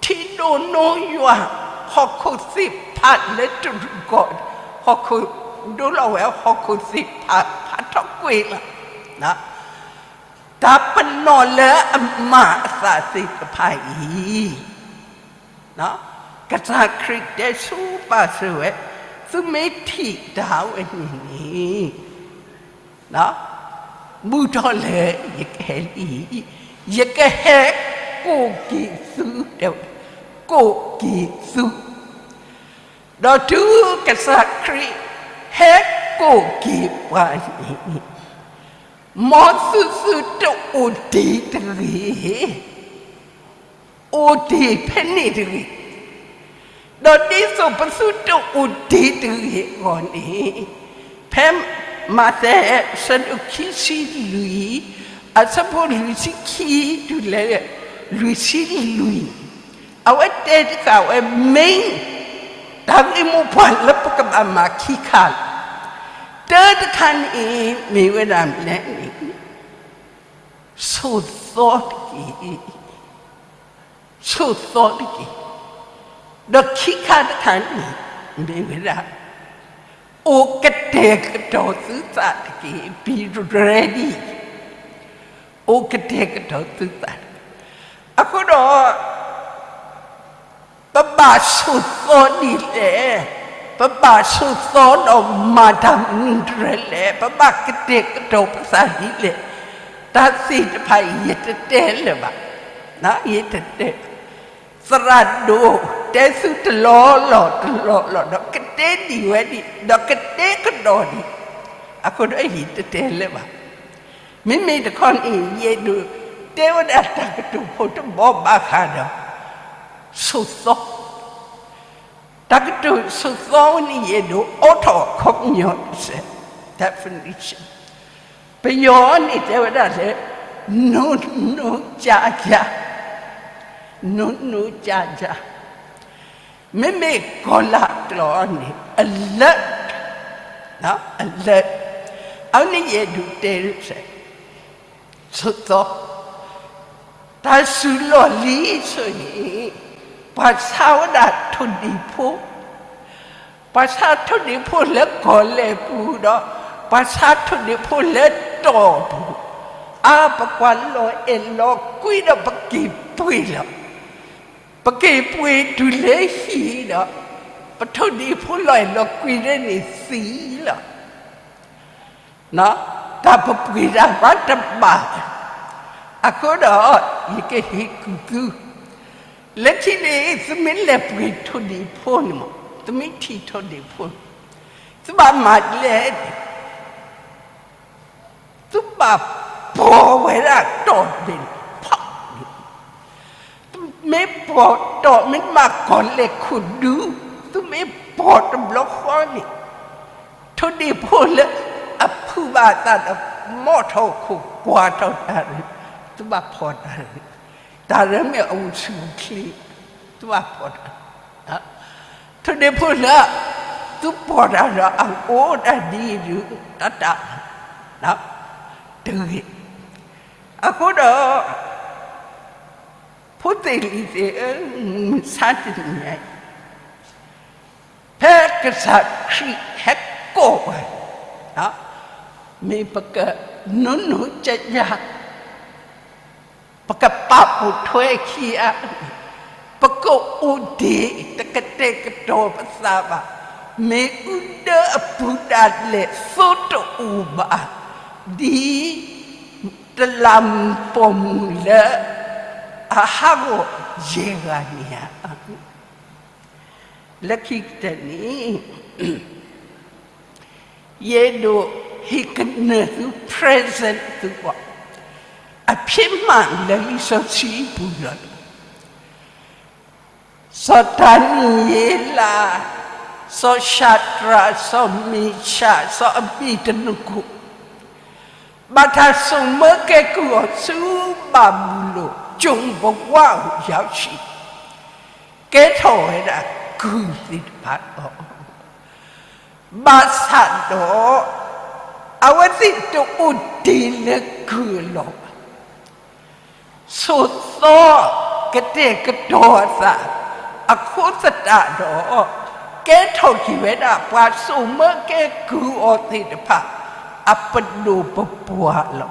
ထံဒိၣ်နိယွၤ, ဟီၣ်ခိၣ်သ့ၣ်တဖၣ်လၢတရူးကီၢ်, ဟီၣ်ခိၣ်ဒိလီၤဝဲဟီၣ်ခိၣ်သ့ၣ်တဖၣ် ဖးထီၣ်ကွံာ်လီၤ. တၢ်ပနီၣ်လၢအမၤအသးသ့ၣ်တဖၣ်အံၤ ကစၢ်ခရံာ်တဲဆူပာ်စၢၤဝဲ, သုမ့ၢ်ထံၣ်တၢ်ဝဲန့ၣ်န့ၣ် ဘူၣ်ထီၣ်လဲၤယကဟဲလံ, ယကဟဲကိးက့ၤသု, တဲဝဲ, ကိးက့ၤသု. ဒီးတုၤကစၢ်ခရံာ်ဟဲကိးက့ၤပှၤန့ၣ် မ်သုသုတအိၣ်တ့ၢ်တဂ့ၤ, အိၣ်တ့ၢ်ဖဲန့ၣ်တဂ့ၤ. ဒီးဒ်သိးပသုတအိၣ်တ့ၢ်တဂ့ၤအဂီၢ်န့ၣ်, ဖဲမးသဲအဆၢဒိၣ်ခံဆံလွံၢ် အဆၢဖိလွံၢ်ဆံခံတုၤလၢလွံၢ်ဆံလွံၢ်န့ၣ်, အဝဲတဲတခါဝဲ main တၢ်ဂ့ၢ်မိၢ်ပှၢ်လၢပကဘၣ်မၤခံခါလီၤ. တၢတခါန့ၣ် မ့ၢ်ဝဲဒၣ်မနုၤလဲၣ်န့ၣ် ဆိးသီတက့ၢ်. ဆိးသီတက့ၢ်. ဒီးခံခါတခါန့ၣ် မ့ၢ်ဝဲဒၣ် အိၣ်ကတဲာ်ကတီၤသုသးတက့ၢ်, be ready. အိၣ်ကတဲာ်ကတီၤသုသး, အဃိဒီး ပဘၣ်ဆိးသီဒ်လဲၣ်, ပဘၣ်ဆိးသီဒီးမၤတၢ်မနုၤတရၢလဲၣ်, ပဘၣ်ကတဲာ်ကတီၤပသးဒ်လဲၣ်, တၢ်သ့ၣ်တဖၣ်အံၤယတတဲလၢၤဘၣ်, ယတတဲဘၣ်. သရၣ်ဒိၣ်တဲသုတလီၢ်လီၢ်တလီၢ်လီၢ်ဒီး ကတဲဒံးဝဲဒံး ဒီးကတဲကဒီးဒံး, အဃိဒီးယတတဲလၢၤဘၣ်. မ့မ့ၢ်တခီန့ၣ် ယအဲၣ်ဒိးတဲဝဲဒၣ်တၢ်ကတိၤဖိတဘီဘၣ်ဃးဒီး ဆိးသီ, တၢ်ကတိၤဆိးသီဝဲန့ၣ် ယအဲၣ်ဒိးအိးထီၣ်အခီပညီတစဲး, definition, ပယီၤန့ၣ်တဲဝဲဒၣ်လၢ နူနူကၠၢကၠၢ, နူနူကၠၢကၠၢ, မ့မ့ၢ်ကီၤလၤကျိာ်န့ၣ် alert, alert, အဝဲန့ၣ်ယအဲၣ်ဒိးတဲစဲး, ဆိးသီ, တၢ်စူၤလီၢ်လံၤဆိၣ်ဂ့ၤ, ပှၤဆါဝဲဒၣ်ထိၣ်ဒံၣ်ဖိ, ပှၤဆါထိၣ်ဒံၣ်ဖိလၢကီၢ်လဲၢ်ပူၤဒီး ပှၤဆါထိၣ်ဒံၣ်ဖိလၢတီၢ်ပူၤ, အါ ပကွၢ်လီၤအဲၣ်လီၤကွံဒီးပက့ၤပှ့ၤလီၤ, ပက့ၤပှ့ၤတုၤလၢဟံၣ်ဒီး ပထိၣ်ဒံၣ်ဖိလီၤအဲၣ်လီၤကွံဒ်န့ၣ်သံလီၤ. တၢ်ပပှ့ၤတၢ်ဘၣ်တဘၣ်, အဃိဒီး ယကဟ့ၣ်ကူၣ်သု, လၢခံန့ၣ် သုမ့ၢ်လဲၤပှ့ၤထိၣ်ဒံၣ်ဖိန့ၣ်မး, သုမ့ၢ်ထံၣ်ထိၣ်ဒံၣ်ဖိန့ၣ်, သုဘၣ်မၤဒ်လဲၣ်န့ၣ်, သုဘၣ်ပိာ်ဝဲဒၣ်တီၢ်ဒဲးန့ၣ်, ဖီၣ်န့ၣ်, သုမ့ၢ်ပိာ်တီၢ် မ့ၢ်မၤကီၢ်လဲၢ်ခိၣ်ဒူ, သုမ့ၢ်ပိာ်တဘျီဃီန့ၣ်, ထိၣ်ဒံၣ်ဖိလၢအဖုးဘၣ်အသးဒီး မီၣ်ထီၣ်ခိၣ်ကွၢ်ထီၣ်တၢ်န့ၣ်, သုဘၣ်ဖီၣ်တၢ်န့ၣ်, တၢ်လၢမ့ၢ်အအိၣ်ဆူၣ်အိၣ်ချ့, သုဘၣ်ဖီၣ်တၢ်, ထိၣ်ဒံၣ်ဖိလၢ သုပိာ်တၢ်ဒီးအအိၣ်ဒၣ်ဒ်အံၤဒုး တၢ်တၢ်, တဂ့ၤ, အဃိဒီး ဖိသ့ၣ်လံၤသ့ၣ်ဧၢ, မုၢ်မဆါတနံၤညါအံၤ, ဖဲကစၢ်ခရံာ်ဟဲကိးပှၤ, မ့ၢ်ပကနူနူကၠၢကၠၢ, ပကပာ်ပိာ်ထွဲခံဂၤ, ပကအိၣ်ဒံးတကတဲာ်ကတီၤပသးဘၣ်, မ့ၣ်အူဒၢအပူၤဒၣ်လဲာ်သိတအိၣ်ဘၣ်, ဒ် တလးမူးပိာ်မုၣ်လၢ အဟးဂီၤယဲၢ်ဂၤန့ၣ်ဧါ. လၢခံကတၢၢ်န့ၣ် ယအဲၣ်ဒိးဟ့ၣ်ကနၢၤသု present သုအဂီၢ်, အဖံးမၤလၢလံာ်စီဆှံပူၤလီၤ. စီၤဒၤနံးယ့လး, စီၤၡၤဒြး, စီၤမ့ၡး, စီၤအဘ့းနကိၤ, ဘၣ်တၢ်စိာ်မၢကဲကုၢ်အီၤဆူဘၤဘူလိၣ် ကျိန်ဘဝ အဂီၢ်ယၤဆံး, ကဲထီၣ်ဝဲဒၣ်ကုၢ်သ့ၣ်တဖၣ်လီၤ. ဘၣ်ဆၣ်ဒီး အဝဲသ့ၣ်တအိၣ်တ့ၢ်လၢကုၢ်အလီၢ်ဘၣ်. ဆိးသီကတဲာ်ကတီၤအသး အဃိသတးဒီး ကဲထီၣ်က့ၤဝဲဒၣ် ပှၤစိာ်မၢကဲကုၢ်အီၤသ့ၣ်တဖၣ် အပဒိၣ်ပပှၢ်လီ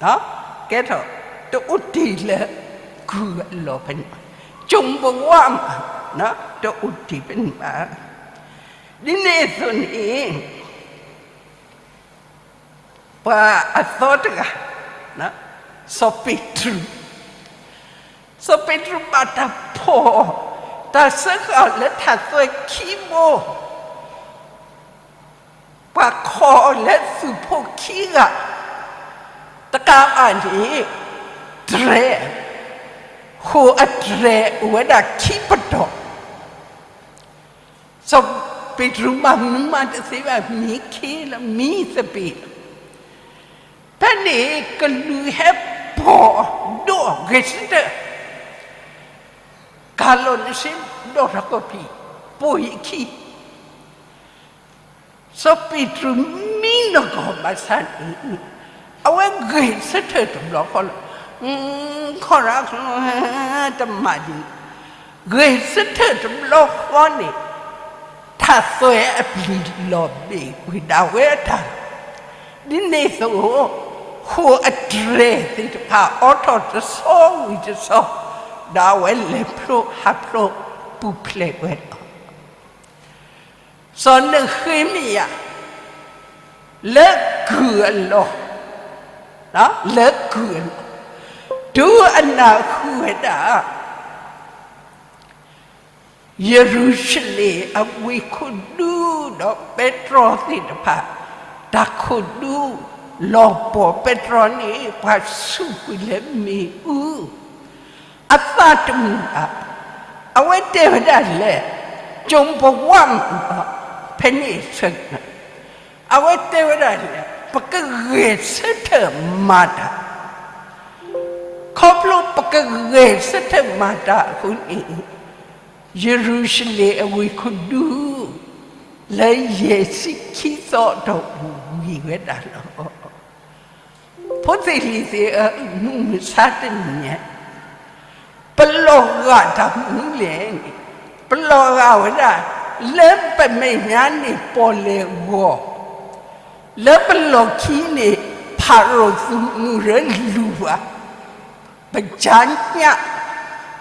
ၤ. ကဲထီၣ် တအိၣ်တ့ၢ်လၢကုၢ်အလီၢ်ဖဲန့ၣ်ဘၣ်, ကျိန်ဘဝ မး တအိၣ်တ့ၢ်ဖဲန့ၣ်ဘၣ်. ဒ်န့ၣ်အသိးန့ၣ် ပှၤအသီတဂၤ, စီၤပ့းတရူး, စီၤပ့းတရူးဘၣ်တၢ်ဖီၣ် တၢ်စၢဃာ်လၢထးသွဲခံဘိ, ပှၤခိးလၢသုးဖိခံဂၤ, တကးဘၣ်န့ၣ် တြဲၤ, ဃိာ်အတြဲၤအိၣ်ဝဲဒၣ်ခံပတီၢ်, စီၤပ့းတရူးမၤမနုၤမးတသ့ဘၣ်, မံခ့လီၤ, မံသပ့ၤလီၤ. ဖဲန့ၣ်ကလူးဟဲပိာ်ဒိၣ်ဂဲၤဆၢထၢၣ်, ကၤလီၤနစ့ဒီးထီၣ်ကီၢ်ဖံး, ပိာ်ယခံ စီၤပ့းတရူးမံနီၢ်ကီၢ်ဘၣ်ဆၣ်န့ၣ်, အဝဲဂဲၤဆၢထၢၣ်တဘျီဃီလီၤ. ခီရၣ်ကျိ တမၤဒံး, ဂဲၤဆၢထၢၣ်တဘျီဃီန့ၣ်, ထးသွဲအပျံၤလီၤဘ့ၣ်ကွံာ်ဒၣ်ဝဲအတၢ်, ဒ်န့ၣ်အသိး ခိၣ်အတြဲၤသ့ၣ်တဖၣ်အိးထီၣ်တဆီဝံၤတဆီ, ဒီးအဝဲလဲၤဖျိဟးဖျိပူၤဖျဲးဝဲလီၤ. စီၤနဃ့မယၤ လၢကုၢ်အလီၢ်, လၢကုၢ်အလီၢ်, တုၤအနၢ်ဟူဝဲဒၣ် ယရူၤၡလ့ၣ်အဝ့ၢ်ခိၣ်ဒူဒီးပဲတြီသ့ၣ်တဖၣ်, တၢ်ခိၣ်ဒူလီၤပှီၢ်ပဲတြီန့ၣ် ပှၤဆူၣ်ကွံာ်လၢမ့ၣ်အူ အသးတမုာ်ဘၣ်. အဝဲတဲဝဲဒၣ်လဲၣ်, ကၠိပဝါမး, ဖဲန့ၣ်ဆၢကတီၢ် အဝဲတဲဝဲဒၣ်လဲၣ်, ပကဂဲၤဆၢထၢၣ်မၤတၢ်, ခီဖျိပကဂဲၤဆၢထၢၣ်မၤတၢ်အဃိန့ၣ်, ယရူၤၡလ့ၣ်အဝ့ၢ်ခိၣ်ဒူ လၢယဲၢ်ဆံခံသီအတီၢ်ပူၤဝံၤဝဲဒၣ်လီၤ. ဖိသ့ၣ်လံၤသ့ၣ်ဧၢ, မုၢ်မဆါတနံၤညါ ပလီၤဂာ်တၢ်မနုၤလဲၣ်န့ၣ်, ပလီၤဂာ်ဝဲဒၣ် လၢပမဲာ်ညါန့ၣ်ပီၣ်လဲၣ်ဂီၤ, လၢပလီၢ်ခံန့ၣ် ဖၤရိၤသုးမုၢ်ရၢလူၤဘၣ်, ပကၠါညၣ်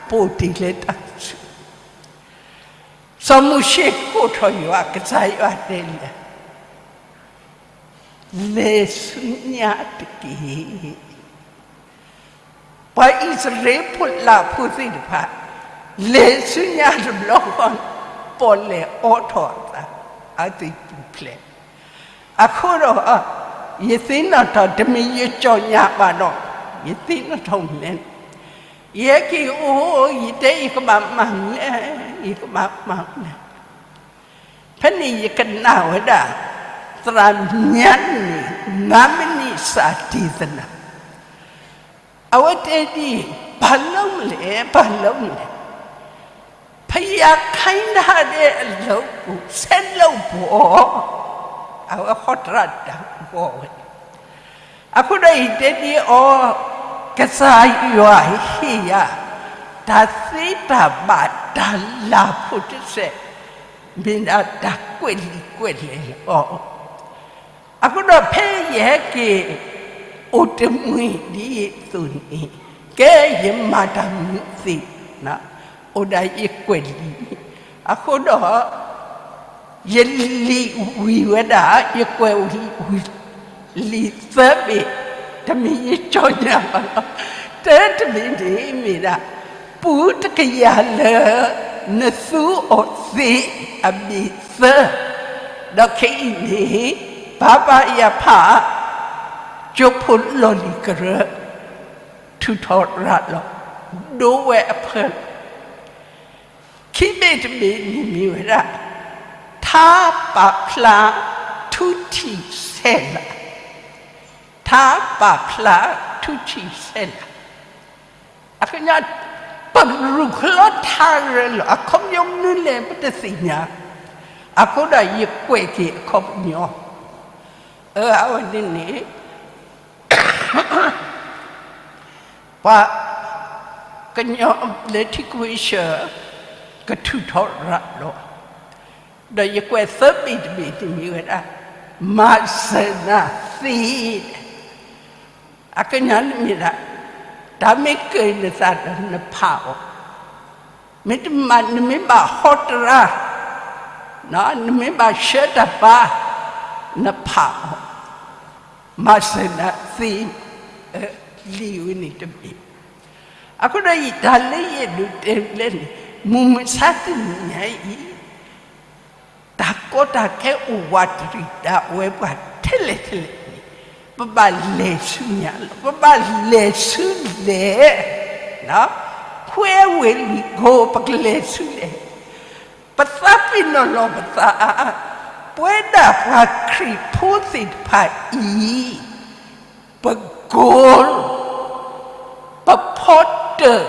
ပိာ်တ့ၢ်လၢတၢ်စု စီၤမိၤၡ့ကိးထီၣ်ယွၤ, ကစၢ်ယွၤတဲလဲၣ်, လဲၤဆူညါတက့ၢ်. ပှၤအံၣ်စရ့လးဖိလၢဖိသ့ၣ်တဖၣ် လဲၤဆူညါတဘျီဃီ, ပီၣ်လဲၣ်အိးထီၣ်အသး, အဝဲသ့ၣ်ပူၤဖျဲး. အဃိဒီး ယသ့ၣ်နီၣ်ထီၣ် တမ့ၢ်ယကၠီၣ်ညါဘၣ်ဒီး ယသ့ၣ်နီၣ်ထီၣ်မနုၤလဲၣ်, ယဟဲက့ၤအိၣ် ယတဲယကဘၣ်မၤမနုၤလဲၣ်, ယကဘၣ်မၤမနုၤလဲၣ်. ဖဲန့ၣ်ယကနၣ်ဝဲဒၣ် သရၣ်ညါန့ၣ် ငါးမိနစ်စာဒေသနာ, အဝဲတဲဒ်အံၤ, ဘာလုပ်မလဲ, ဘာလုပ်မလဲ, ဘုရားခိုင်းထားတဲ့အလုပ်ကို ဆက်လုပ်ပေါ့, အဝဲဟီတရၣ်တၢ်ဂီၤဝဲ အဃိဒီးယတဲဒ်အီၤ, ကစၢ်ယွၤဟ့ၣ်ယၤ တၢ်သ့တၢ်ဘၣ်တၢ်လၤဖိတစဲး, မ့ၢ်ဒၣ်တၢ်ကွဲးလံာ်ကွဲးလဲၢ်လီၤ. အဃိဒီးဖဲယဟဲက့ၤ အိၣ်တမှံၤဒ်သိးန့ၣ်, ကဲယမၤတၢ်မုာ်သ့, အိၣ်ဒၣ်ယကွဲးလံာ်, အဃိဒီး ယလံာ်ဝံၤဝဲဒၣ်, ယကွဲးဝံၤလံာ်သၢဘ့ၣ်, တမ့ၢ်ယကၠီၣ်ညါဘၣ်လီၤ. တၢတဘ့ၣ်န့ၣ်မ့ၢ်ဒၣ်, ပူတကယၤလၢ နသူအီၤသ့အဘ့ၣ်သၢ, ဒီးခဲအံၤန့ၣ် ဘါဘါယၤဖး ကၠိဖိလီၢ်လံၤကရၢ ထုးထီၣ်ရၤလီၤ, ဒိဝဲအဖၢလီၤ. ခံဘ့ၣ်တဘ့ၣ်န့ၣ်မ့ၢ်ဝဲဒၣ်, ထါပာ်ဖျါထူထီၣ်ဆဲးလၤ, ထါပာ်ဖျါထူထီၣ်ဆဲးလၤ, အခီပညီ ပရူၢ်ချီထါရၢလီၤ, အခီပညီမနုၤလဲၣ်ပတသ့ၣ်ညါ, အဃိဒီးယကွဲးက့ၤအခီပညီ, အဝဲန့ၣ်န့ၣ် ပှၤကညီလၢထံခွ့ၡၢၣ် ကထုးထီၣ်ရၤလီၤ, ဒီးယကွဲးသၢဘ့ၣ်တဘ့ၣ်န့ၣ်မ့ၢ်ဝဲဒၣ် မၤစၢၤနၤသ့, အခီပညီန့ၣ်မ့ၢ်ဒၣ်, တၢ်မ့ၢ်ကၢၢ်နသးဒီးနဖးအီၤ, မ့တမ့ၢ်နမ့ၢ်ဘၣ်ဟီတရါ, နမ့ၢ်ဘၣ်ဆှၢတၢ်ပၢ်, နဖးအီၤ, မၤစၢၤနၤသ့, လံာ်ဝဲန့ၣ်တဘ့ၣ်. အဃိဒီးယတၢ်လၢယအဲၣ်ဒိးတဲလဲၣ်န့ၣ်, မုၢ်မဆါတနံၤညါအံၤ တၢ်ကီတၢ်ခဲအိၣ်ဝးတရံးဒၣ်ဝဲပှၤထဲလဲၣ်ထဲလဲၣ်န့ၣ်, ပဘၣ်လဲၤဆူညါလီၤ, ပဘၣ်လဲၤဆူလဲၣ်, ခွဲးဝဲလံာ်ကိး ပကလဲၤဆူလဲၣ်, ပသးပ့ၤနီၣ်လီၤပသး, ပဝဲဒၣ်ပှၤခရံာ်ဖိသ့ၣ်တဖၣ်အံၤ ပကိး, ပဖီတၢၢ်,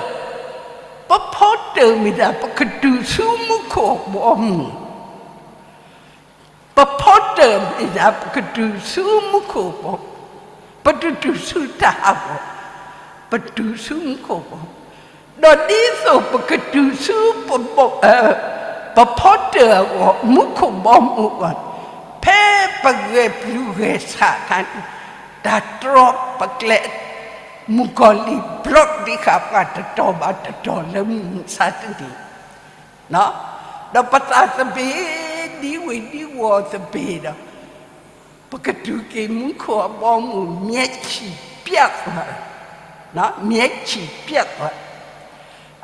ပဖီတၢၢ်မ့ၢ်ဒၣ် ပကတုၤဆူမူခိၣ်ဘီမုၢ်, ပဖီတၢၢ်မ့ၢ်ဒၣ် ပကတုၤဆူမူခိၣ်ဘီ, ပတတုၤဆူတၢ်ဟးဂီၤ, ပတုၤဆူမူခိၣ်ဘီ, ဒီးဒ်သိးပကတုၤဆူ ပဖီတၢၢ်အဂီၢ် မူခိၣ်ဘီမုၢ်အဂီၢ်, ဖဲပဂဲၤပျုၤဂဲၤဆးအခါန့ၣ်, တၢ်တြီပကျဲ မုၣ်ကီၤလံၢ်ဘျီၣ်ဒံးဃာ်ပှၤတတီၤဘၣ်တတီၤလၢမုၢ်မဆါတနံၤ, ဒီးပသးသဘ့ၣ်ဒ်ဝ့ၢ်ဒ်ဝီၤသဘ့ၣ်ဒီး ပကတူၢ်က့ၤမူခိၣ်အဘီအမုၢ် မျက်ခြေပြတ်သွား, မျက်ခြေပြတ်သွား.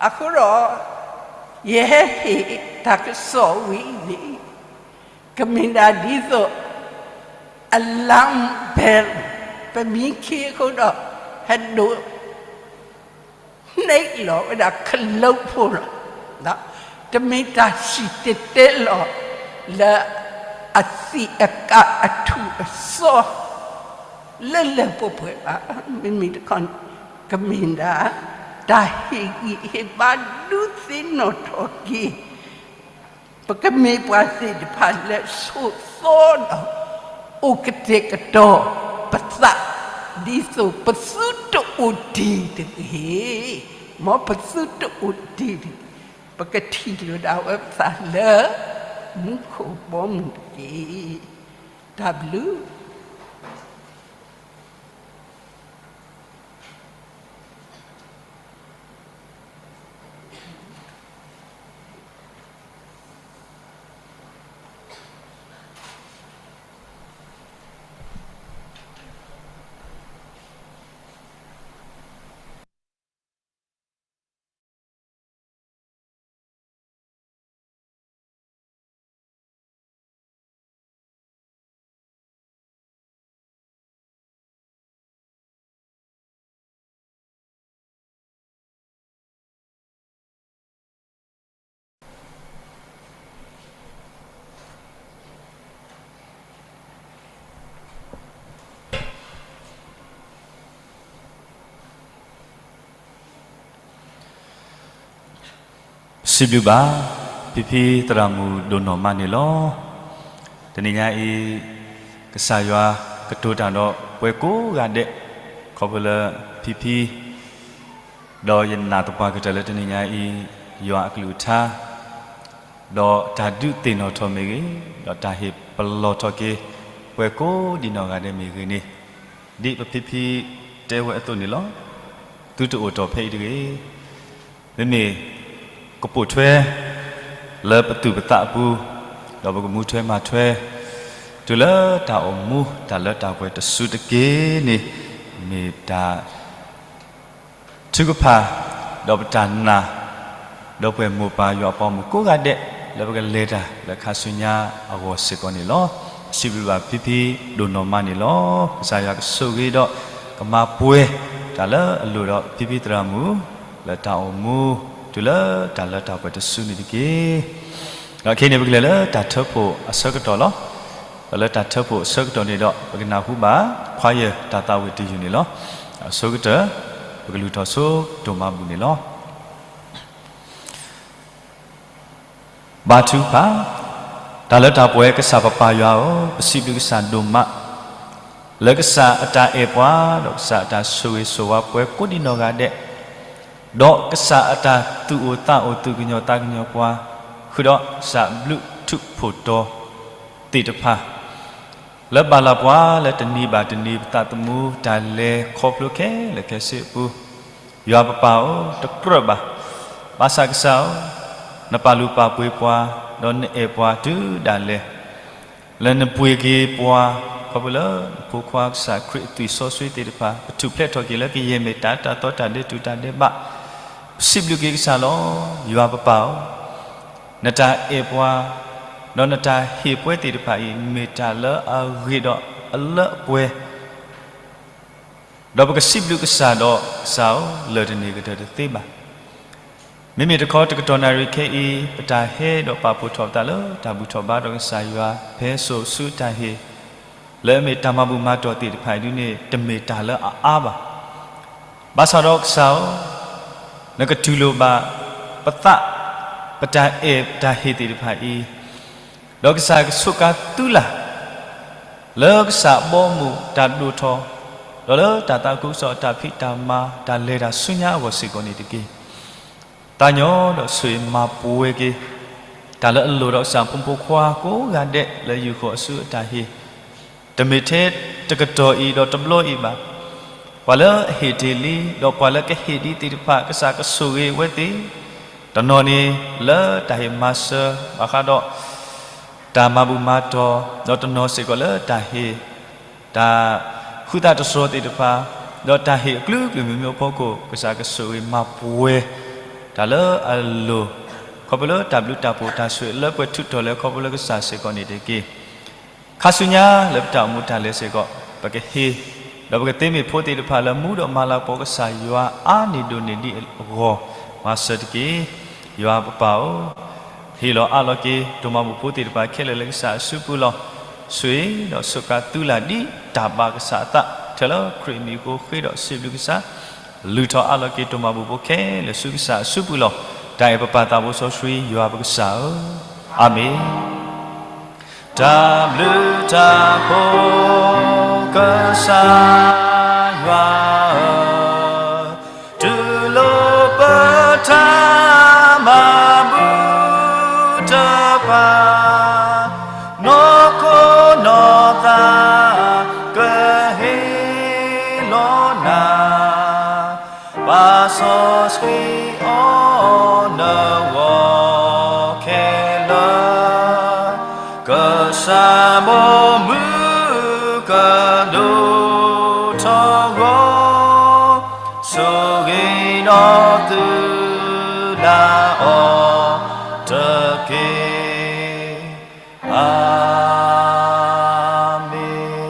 အဃိဒီး ယဟဲဟ့ၣ်တၢ်ကစီၣ်ဝံၤန့ၣ် ကမ့ၢ်ဒၣ်ဒ်သိး alarm bell, ပမ့ၢ်ခံအဃိဒီး ဟဲဒိး နှိပ်လီၤဝဲဒၣ်ခလုတ်ဖိလီၤ. တမ့ၢ်တၢ်စံၣ်တဲၤတဲလီၤ လၢအသံးအကာ်အထူၣ်အစီ လၢလၢပှဲၤပှဲၤဘၣ်. မ့မ့ၢ်တခီန့ၣ် ကမ့ၢ်ဒၣ် တၢ်ဟ့ၣ်ဂံၢ်ဟ့ၣ်ဘါဒုးသ့ၣ်နီၣ်ထီၣ်က့ၤ ပကမ့ၢ်ပှၤသ့ၣ်တဖၣ်လၢဆိးသီဒီး အိၣ်ကတဲာ်ကတီၤပသး ဒ်သိးပသုတအိၣ်တ့ၢ်တဂ့ၤ, မ်ပသုတအိၣ်တ့ၢ်တဂ့ၤ, ပကထံၣ်လိာ်ဒၣ်ဝဲပသးလၢ မူခိၣ်ဘီမုၢ်တက့ၢ်. တၢ်ဘျုး. စံးဘျုးဘၣ်, ဖံဖံသရၣ်မုၣ် ဒိၣ်နီၢ်မးန့ၣ်လီၤ. တနံၤညါအံၤ ကစၢ်ယွၤကတိၤတၢ်ဒီးပှၤကိးဂၤဒဲး, ခီဖျိလၢဖံဖံ ဒီးယနာ်သပှၢ်ကတၢၢ်လၢတနံၤညါအံၤ ယွၤအကလုၢ်ကထါ ဒီးတၢ်ဒုးသ့ၣ်နီၣ်ထီၣ်မ့ၢ်ဂ့ၤ, ဒီးတၢ်ဟ့ၣ်ပလီၢ်ထီၣ်က့ၤ ပှၤကိးဒံးနီၢ်ဂၤဒဲးမ့ၢ်ဂ့ၤန့ၣ်, ဒ်ပဖံဖံတဲဝဲအသိးန့ၣ်လီၤ. သုတအိၣ်တီၢ်ဖဲအံၤတဂ့ၤ. မ့မ့ၢ်ကပိာ်ထွဲ လၢပသူၣ်ပသးအပူၤ, ဒီးပကမူထွဲမၤထွဲ တုၤလၢတၢ်အိၣ်မူ တၢ်လၢတၢ်ပှဲၤတစုတက့ၢ်န့ၣ်, မ့ၢ်တၢ် ထုကဖၣ် ဒီးပတၢ်နာ် ဒီးပှၤမိၢ်ပၢ်ယွၤအပှၤမုၣ်ကိးဂၤဒဲး လၢပကလဲၤတၢ်လၢခါဆူညါအဂီၢ်စ့ၢ်ကီးန့ၣ်လီၤ. စံးဘျုးဘၣ်ဖံဖံဒိၣ်နီၢ်မးန့ၣ်လီၤ. ကစၢ်ယွၤကဆိၣ်ဂ့ၤဒီး ကမၤပှဲၤတၢ်လၢအလိၣ်ဒီးဖံဖံသရၣ်မုၣ် လၢတၢ်အိၣ်မူ တုၤလၢတၢ်လၢတၢ်ပှဲၤတစုန့ၣ်တက့ၢ်. ဒီးခဲအံၤန့ၣ် ပကလဲၤလၢတၢ်ထၢဖှိၣ်အဆၢကတီၢ်လီၤ. ဒီးလၢတၢ်ထၢဖှိၣ်အဆၢကတီၢ်န့ၣ်ဒီး ပကနၢ်ဟူဘၣ် choir တၢ်သးဝံၣ်တယုၢ်န့ၣ်လီၤ. အဆိကတၢၢ် ပကလူၤထီၣ်ဆိဒိၣ်မးဘူးန့ၣ်လီၤ. ဘါထုကဖၣ်. တၢ်လၢတၢ်ပှဲၤကစၢ်ပပၢ်ယွၤဧၢ, ပစံးဘျုးကစၢ်ဒိၣ်မး လၢကစၢ်အတၢ်အဲၣ်ပှၤ, ဒီးကစၢ်အတၢ်ဆိၣ်ဂ့ၤဆိၣ်ဝါပှၤကိးဒံးနီၢ်ဂၤဒဲး, ဒီးကစၢ်အတၢ်သူၣ်အိၣ်သးအိၣ် သူၣ်ကညီၤသးကညီၤပှၤ, ဃုာ်ဒီးကစၢ်ဘျုးထူးဖှိၣ်တီၤသ့ၣ်တဖၣ် လၢဘၣ်လၢပှၤလၢတနံၤဘၣ်တနံၤ ပသးသမူတၢ်လဲၤခီဖျိခဲလၢာ်ခဲဆ့အပူၤ, ယွၤပပၢ်ဧၢ, တကြၢးဘၣ်. ဘၣ်ဆၣ်ကစၢ်ဧၢ, နပာ်လုၢ်ပာ်ပှ့ၤပှၤ, ဒီးနအဲၣ်ပှၤတုၤဒၣ်လဲာ်, လၢနပှ့ၤက့ၤပှၤ ခီဖျိလၢနဖိခွါကစၢ်ခရံာ်အသွံၣ်စီဆှံသ့ၣ်တဖၣ် ပထူၣ်ဖျဲးထီၣ်က့ၤလၢကယဲၢ်မ့ၢ်တၢ်အတၢ်သီတၢ်ဒ့တူၢ်တၢ်ဒဲးဘး, ပစံးဘျုးက့ၤကစၢ်လီၤ. ယွၤပပၢ်ဧၢ, နတၢ်အဲၣ်ပှၤ, ဒီးနတၢ်ဟ့ၣ်ပှဲၤသ့ၣ်တဖၣ်အံၤ မ့ၢ်တၢ်လၢအဂ့ၤဒီးအလၢအပှဲၤ ဒီးပကစံးဘျုးကစၢ်ဒီး ကစၢ်ဧၢ, လၢၢ်တန့ၢ်ကတၢၢ်တသ့ဘၣ်. မ့မ့ၢ်တခီ တကတီၢ်နၣ်ရံၣ်ခဲအံၤ ပတၢ်ဟဲဒီးပာ်ဖှိၣ်ထီၣ်ပသးလၢတၢ်ဘူၣ်ထီၣ်ဘါဒီးကစၢ်ယွၤ ဖဲစိၤဆူတၢ်ဟ့ၣ် လၢအမ့ၢ်တၢ်မၤဘူၣ်မၤတီၢ်သ့ၣ်တဖၣ်အံၤဒ်န့ၣ် တမ့ၢ်တၢ်လၢအအါဘၣ်. ဘၣ်ဆၣ်ဒီးကစၢ်ဧၢ, နကတူၢ်လိာ်ဘၣ်ပသး ပတၢ်အဲၣ်ပတၢ်ဟ့ၣ်သ့ၣ်တဖၣ်အံၤ ဒီးကစၢ်ကဆိးကါသုလၢ် လၢကစၢ်အဘီအမုၢ်တၢ်ဒိၣ်ထီၣ်, ဒီးလၢတၢ်သးခုကစီၣ်အတၢ်ဖံးတၢ်မၤ တၢ်လဲၤတၢ်ဆူညါအဂီၢ်စ့ၢ်ကီးန့ၣ်တက့ၢ်. သးညီဒီးဆိၣ်ဂ့ၤမၤပှဲၤက့ၤ တၢ်လၢအလိၣ်ဒီးကစၢ်ဖိမုၣ်ဖိခွါကိးဂၤဒဲးလၢယူၢ်ဃီၤအစုအတၢ်ဟ့ၣ် တမ့ၢ်ထဲတကတီၢ်အံၤဒီးတဘျီအံၤဘၣ်. ပှၤလၢအဟ့ၣ်တ့ၢ်လံ ဒီးပှၤလၢကဟ့ၣ်ဒံးသ့ၣ်တဖၣ် ကစၢ်ကဆိၣ်ဂ့ၤဝဲသ့ၣ်, တနီၤန့ၣ်လၢတၢ်ဟ့ၣ်မၤစၢၤ ဘၣ်ဃးဒီး တၢ်မၤဘူၣ်မၤတီၢ်, ဒီးတနီၤစ့ၢ်ကီးလၢတၢ်ဟ့ၣ် တၢ်ဃုသးတတြီသ့ၣ်တဖၣ်, ဒီးတၢ်ဟ့ၣ်အကလုာ်ကလုာ်မ့ၢ်မ့ၢ်အဖီခိၣ် ကစၢ်ကဆိၣ်ဂ့ၤမၤပှဲၤ တၢ်လၢအလိၤ, ခီဖျိလၢတၢ်ဘျုးတၢ်ဖှိၣ်တၢ်ဆိၣ်ဂ့ၤလၢပှဲၤထုးထီၣ်လၢခီဖျိလၢကစၢ်စ့ၢ်ကီးန့ၣ်တက့ၢ်. ခါဆူညါလၢပတၢ်အိၣ်မူတၢ်လဲၤစ့ၢ်ကီး ပကဟ့ၣ်, ဒီးပကသ့မ့ၢ်ဖိသ့ၣ်တဖၣ်လၢမူဒီးမၤလၤကပီၤကစၢ်ယွၤအါန့ၢ်ဒိၣ်န့ၢ်ဒံးအဂီၢ် မၤစၢၤတက့ၢ်. ယွၤပပၢ်ဧၢ, ဟ့ၣ်လီၤအးလီၤက့ၤ ဒိၣ်မးဘူၣ်ဖိသ့ၣ်တဖၣ်ခဲလၢာ်လၢကစၢ်အစုပူၤလီၤ. ဆိၣ်ဂ့ၤဒီးစူးကါသုလၢ်ဒ်တၢ်ဘၣ်ကစၢ်အသး ထဲလၢခရံာ်မံၤအဃိ ဃ့ဒီးစံးဘျုးကစၢ် လုၢ်ထီၣ်အးလီၤက့ၤဒိၣ်မးဘူၣ်ဖိခဲလၢာ်ဆူကစၢ်အစုပူၤလီၤ. တၢ်အဲၣ်ပပၢ်သးဘိစီဆှံယွၤပကစၢ်ဧၢ, အၤမ့ၣ်. တၢ်ဘျုးတၢ်ဖှိၣ်ကစၢ်ယွၤဧၢ, တူၢ်လိာ်ပတၢ်မၤဘူၣ်တဖၣ်, နီၢ်ခိနီၢ်သးကဟ့ၣ်လီၤနၤ ပာ်စီဆှံအီၤနဂီၢ်ခဲလၢာ်, ကစၢ်ဘီမုၢ်ကဒိၣ်ထီၣ်ဂီၤ, ဆိၣ်ဂ့ၤဒီးသုလၢအီၤတက့ၢ်. အၤမ့ၣ်.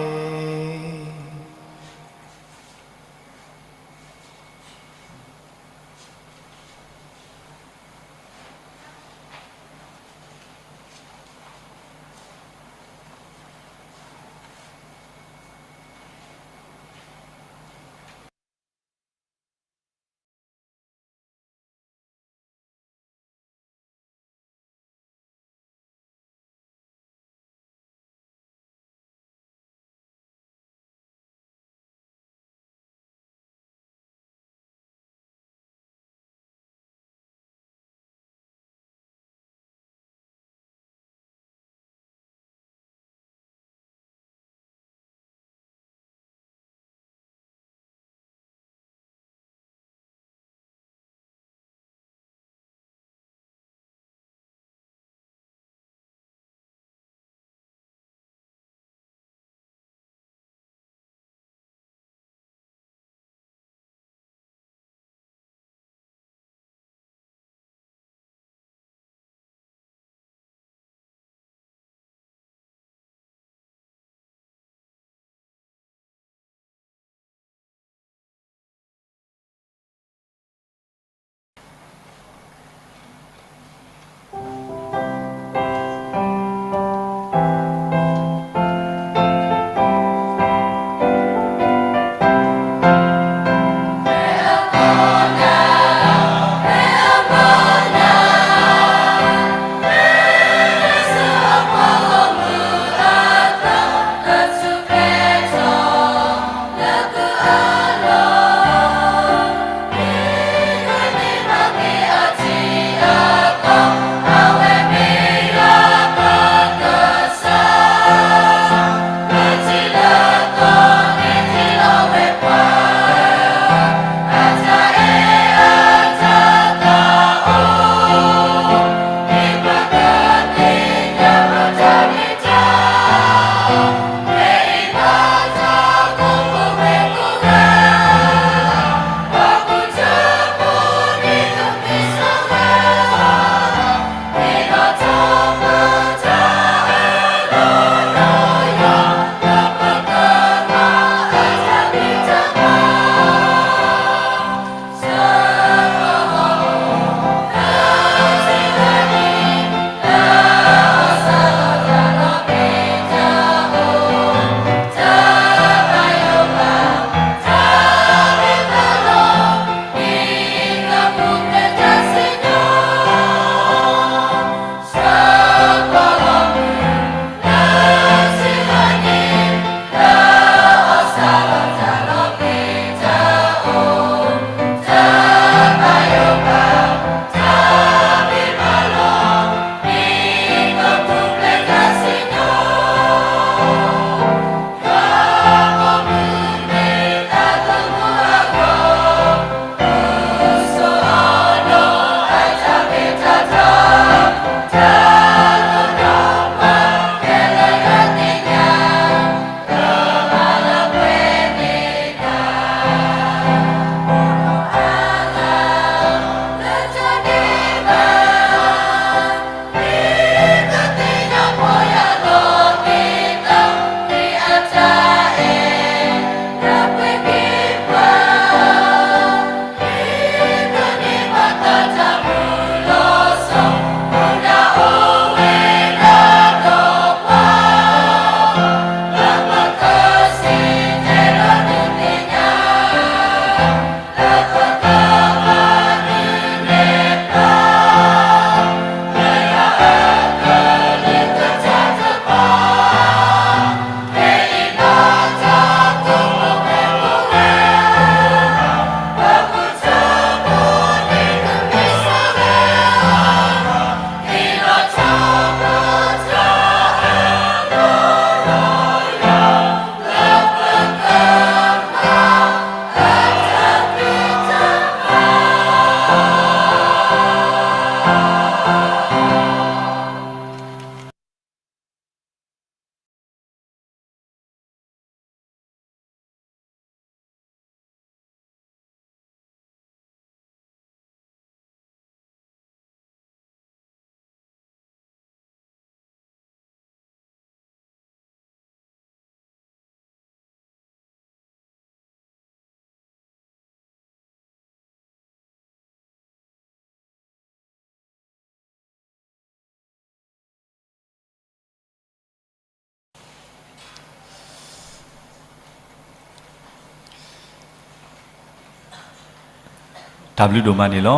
တၢ်ဘျုးဒိၣ်မးန့ၣ်လီ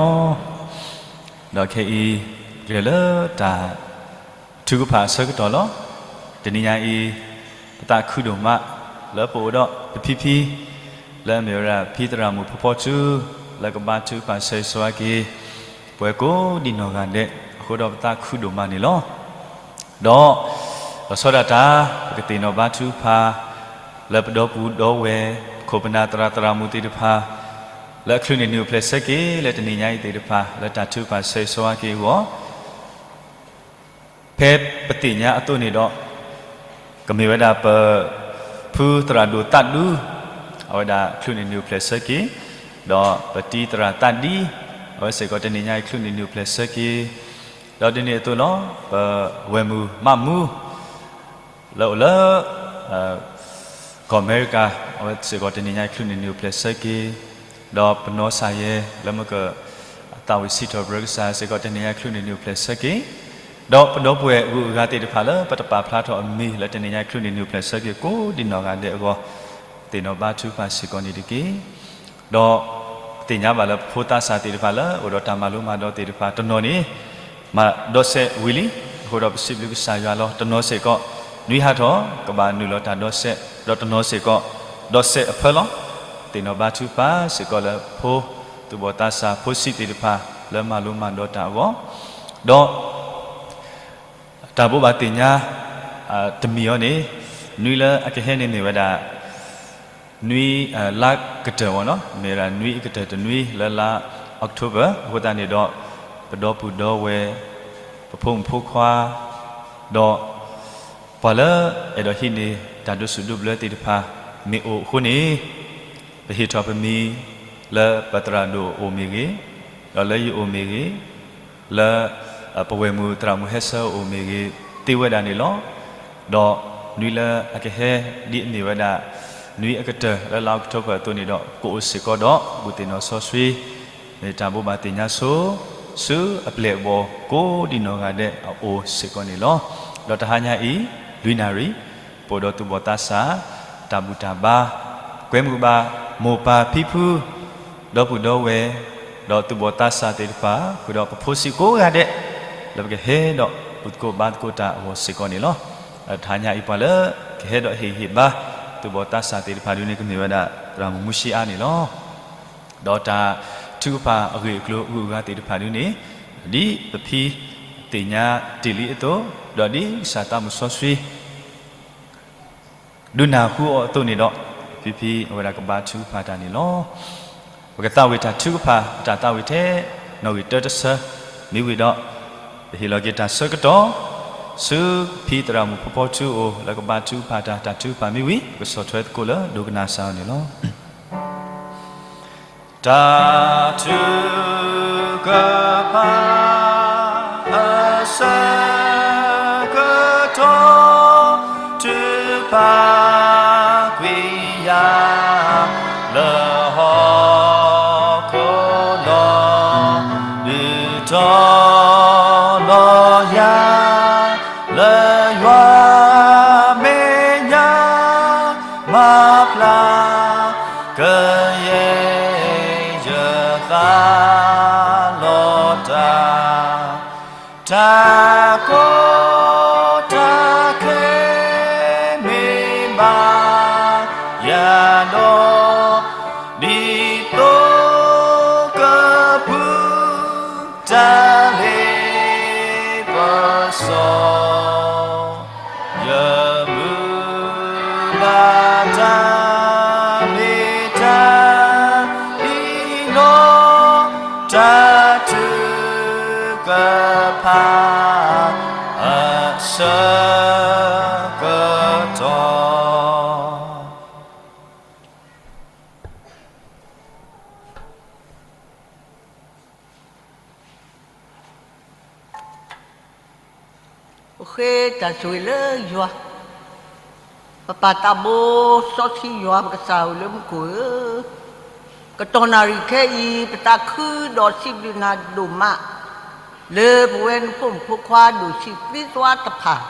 ၤ. ဒီးခဲအံၤ ကလဲၤလၢတၢ်ထုကဖၣ်အဆၢကတီၢ်လီၤ. တနံၤညါအံၤ ပသးခုဒိၣ်မး လၢပအိၣ်ဒီးပဖံဖံ လၢအမ့ၢ်ဝဲဒၣ်ဖံသရၣ်မုၣ်ဖီဖီထူ လၢကဘါထုကဖၣ်ဆၢဂ့ၤဆၢဝါက့ၤ ပဝဲကိးဒံနီၢ်ဂၤဒဲးအဃိဒီး ပသးခုဒိၣ်မးန့ၣ်လီၤ. ဒီး လီၤဆီဒၣ်တၢ် ပကသ့ၣ်နီၣ်ဘါထုကဖၣ် လၢပဒီပုၢ်ဒီဝဲၢ် ပခိၣ်ပနၢ်သရၣ်သရၣ်မုၣ်သ့ၣ်တဖၣ် လၢအချုးန့ၢ်နုာ်အိၣ်ဖျဲၣ်ဆၢက့ၤ လၢတနံၤညါအံၤသ့ၣ်တဖၣ် လၢတၢ်ထုကဖၣ်ဆၢဂ့ၤဆၢဝါက့ၤအဂီၢ် ဖဲပသ့ၣ်ညါအသိးန့ၣ်ဒီး ကမ့ၢ်ဝဲဒၣ်ပ ဖုသရၣ်ဒိၣ်သးဒူ အဝဲဒၣ်ချုးန့ၢ်နုာ်အိၣ်ဖျဲၣ်ဆၢက့ၤ, ဒီးပတံၤသရၣ်သးဒံ အဝဲစ့ၢ်ကီးတနံၤညါအံၤချုးန့ၢ်နုာ်အိၣ်ဖျဲၣ်ဆၢက့ၤ, ဒီးဒ်န့ၣ်အသိးလီၤ ပဝဲၢ်မုၣ်မးမူ လၢအိၣ်လၢ ကီၢ်အမဲရကၤ အဝဲစ့ၢ်ကီးတနံၤညါအံၤချုးန့ၢ်နုာ်အိၣ်ဖျဲၣ်ဆၢက့ၤ, ဒီးပနီၢ်ဆၣ်ယဲ လၢမက သးဝံၣ်စံးထီၣ်ပတြၢၤကစၢ်စ့ၢ်ကီးတနံၤညါအံၤချုးန့ၢ်နုာ်အိၣ်ဖျဲၣ်ဆၢက့ၤ, ဒီးပဒီပုၢ်ဝဲၢ်အဂုၤအဂၤသ့ၣ်တဖၣ်လၢပတပာ်ဖျါထီၣ်အမံၤလၢတနံၤညါအံၤချုးန့ၢ်နုာ်အိၣ်ဖျဲၣ်ဆၢက့ၤ ကိးဒံနီၢ်ဂၤဒဲးအဂီၢ် သ့ၣ်နီၣ်ဘါထုကဖၣ်စ့ၢ်ကီးန့ၣ်တက့ၢ်. ဒီးပသ့ၣ်ညါဘၣ်လၢပဖိသးစၢ်သ့ၣ်တဖၣ်လၢအိၣ်ဒီးတၢ်မၤလိမၤဒိးသ့ၣ်တဖၣ် တနီၤန့ၣ် မၤဒီးစဲးဝံၤလံ, အဃိဒီးပစံးဘျုးကစၢ်ယွၤလီၤ. တနီၤစ့ၢ်ကီး နွံဟးထီၣ် ကဘၣ်နုာ်လီၤတၢ်ဒီးစဲး, ဒီးတနီၤစ့ၢ်ကီး ဒီးစဲးအဖၢလီၤ. သ့ၣ်နီၣ်ဘါထုကဖၣ်စ့ၢ်ကီးလၢဖိ သူၣ်ဘီၣ်သးစၢ်ဖိဆံးသ့ၣ်တဖၣ် လၢမၤလိမၤဒိးတၢ်အဂီၢ်, ဒီး တၢ်ဘိးဘၣ်သ့ၣ်ညါ တမံၤအံၤန့ၣ် နွံလၢအကဟဲန့ၣ်မ့ၢ်ဝဲဒၣ် နွံ လါကတၢၢ်ဝဲနီၤ, မ့ၢ်ဝဲဒၣ်နွံအကတၢၢ်တနွံလၢလါ October အဃိသတးန့ၣ်ဒီး ပဒီပုၢ်ဒီဝဲၢ် ပဖိမုၣ်ဖိခွါ ဒီး ပှၤလၢအဲၣ်ဒိးဟံးန့ၢ်တၢ်ဒိးစူၣ်ဒိးဘျၢသ့ၣ်တဖၣ် မ့ၢ်အိၣ်အဃိန့ၣ် ပဟ့ၣ်ထီၣ်ပမံၤ လၢပသရၣ်ဒိၣ်အအိၣ်မ့ၢ်ဂ့ၤ, ဒီးလၢယအိၣ်မ့ၢ်ဂ့ၤ, လၢ ပဝဲၢ်မုၣ်သရၣ်မုၣ်ဟဲဆၢအအိၣ်မ့ၢ်ဂ့ၤ သ့ဝဲဒၣ်န့ၣ်လီၤ. ဒီးနွံလၢအကဟဲ ဒ်အမ့ၢ်ဝဲဒၣ် နွံအကတၢၢ်လၢလါ October အသိးန့ၣ်ဒီး ကအိၣ်စ့ၢ်ကီးဒီး ဘူၣ်သ့ၣ်နီၣ်စီဆှံ မ့ၢ်တၢ်ဘိးဘၣ်သ့ၣ်ညါဆိ ဆူအပျဲၢ်အဘီၣ် ကိးဒံနီၢ်ဂၤဒဲးအအိၣ်စ့ၢ်ကီးန့ၣ်လီၤ. ဒီးတဟါညါအံၤ လွံၢ်နၣ်ရံၣ် ပအိၣ်ဒီးသူၣ်ဘီၣ်သးစၢ် တၢ်ဘူၣ်တၢ်ဘါ ကွဲမုာ်ဘၣ် မိၢ်ပၢ်ဖံဖု ဒီပုၢ်ဒီဝဲၢ် ဒီးသူၣ်ဘီၣ်သးစၢ်သ့ၣ်တဖၣ် ဃုာ်ဒီးပဖိဆံးကိးဂၤဒဲး လၢပကဟဲဒီးဘူၣ်သကိးဘါသကိးတၢ်အဂီၢ်စ့ၢ်ကီးန့ၣ်လီၤ. တဟါညါအံၤပှၤလၢ ကဟဲဒီးဟ့ၣ်ဂံၢ်ဟ့ၣ်ဘါ သူၣ်ဘီၣ်သးစၢ်သ့ၣ်တဖၣ်ဒုန့ၣ် ကမ့ၢ်ဝဲဒၣ် သရၣ်မုၣ်မူၡံအါန့ၣ်လီၤ. ဒီးတၢ်ထုကဖၣ်အဂ့ၢ်အကျိၤအဂုၤအဂၤသ့ၣ်တဖၣ်ဒုန့ၣ် ဒ်ပဖံသ့ၣ်ညါတ့ၢ်လံအသိး ဒီးဒ်ကစၢ်သးမုၢ်စီဆှံ ဒုးနၢ်ဟူအီၤအသိးန့ၣ်ဒီး ဖံဖံအဝဲဒၣ်ကဘါထုကဖၣ်တၢ်န့ၣ်လီၤ. ပကသးဝံၣ်တၢ်ထုကဖၣ် ပတၢ်သးဝံၣ်ထဲ နီၣ်ဂံၢ်တၢတဆၢ မ့ၢ်ဝံၤဒီး ပဟ့ၣ်လီၤက့ၤတၢ်ဆၢကတီၢ် ဆူဖံသရၣ်မုၣ်ဖီဖီထူအအိၣ် လၢကဘါထုကဖၣ်တၢ် တၢ်ထုကဖၣ်မ့ၢ်ဝံၤ ပကဆီၣ်ထွဲသကိးလၢဒိကနၣ်စၢ်အီၤန့ၣ်လီၤ. တၢ်ထုကဖၣ် အဆၢကတီၢ် ထုကဖၣ်ကွံာ်ယၤ လၢဟီၣ်ခိၣ်ဒီး ဒုးတီၤလီၤယၤ လၢယွၤမဲာ်ညါ မၤဖျါ ကယဲၢ်ယသးလီၤတၢ် တၢ်ကီတၢ်ခဲမ့ၢ်ဘၣ်ယၤဒီး ဒ်သိးကပူၤ တၢ်လ့ပစီ ယမုၢ်လၢ်တၢ်မ့ၢ်တၢ်အံၤလီၤ, တၢ်ထုကဖၣ် အဆၢကတီၢ် ပဃ့တၢ်ဆိၣ်ဂ့ၤလၢယွၤ, ပပၢ်သးဘိစီဆှံယွၤပကစၢ်ဧၢလၢမူခိၣ်ဧၢ, ကတီၢ်နၣ်ရံၣ်ခဲအံၤ ပသးခုဒီးစံးဘျုးနၤဒိၣ်မး, လၢပဝဲနဖိမုၣ်ဖိခွါဒိၣ်ဆံးသံသွါတဖၣ်,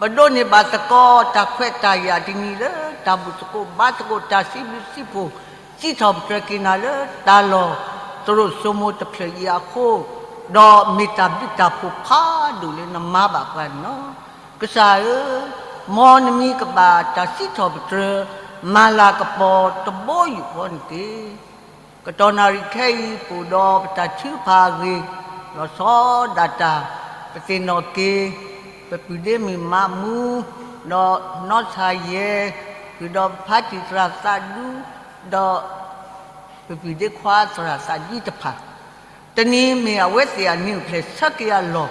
ပဒိးန့ၢ်ဘၣ်သကိးတၢ်ခွဲးတၢ်ယာ်တနံၤလၢတၢ်ဘူၣ်သကိးဘါသကိးတၢ်စံးဘျုးစံးဖှိၣ်, စံးထီၣ်ပတြၢၤက့ၤနၤလၢတၢ်လီၢ် သရိာ်စိမိၤတဖျၢၣ်အံၤအဃိ, ဒီးမ့ၢ်တၢ်ဘျုးတၢ်ဖှိၣ်ဖးဒိၣ်လၢနမၤဘၣ်ပှၤန့ၣ်လီၤ. ကစၢ်ဧၢ, မ်နမံၤကဘၣ်တၢ်စံးထီၣ်ပတြၢၤ မၤလၤကပီၤတဘိယူၢ်ဃီန့ၣ်တက့ၢ်. ကတီၢ်နၣ်ရံၣ်ခဲအံၤ ပအိၣ်ဒီးပတၢ်ထုကဖၣ်အဂ့ၢ်, လီၤဆီဒၣ်တၢ်, ပသ့ၣ်နီၣ်က့ၤ ပပုၢ်ဒ့မုၣ်မးမူ, ဒီးနီၢ်ဆၣ်ယဲၢ်, ဃုာ်ဒီးပဖါတံၢ်သရၣ်သးဒူ, ဒီး ပပုၢ်ဒ့ခွါသရၣ်သးဒူတဖၣ်, တနံၤမ့ၢ်အဝဲသ့ၣ်အနံၤအိၣ်ဖျဲၣ်ဆၢက့ၤအလီၢ်,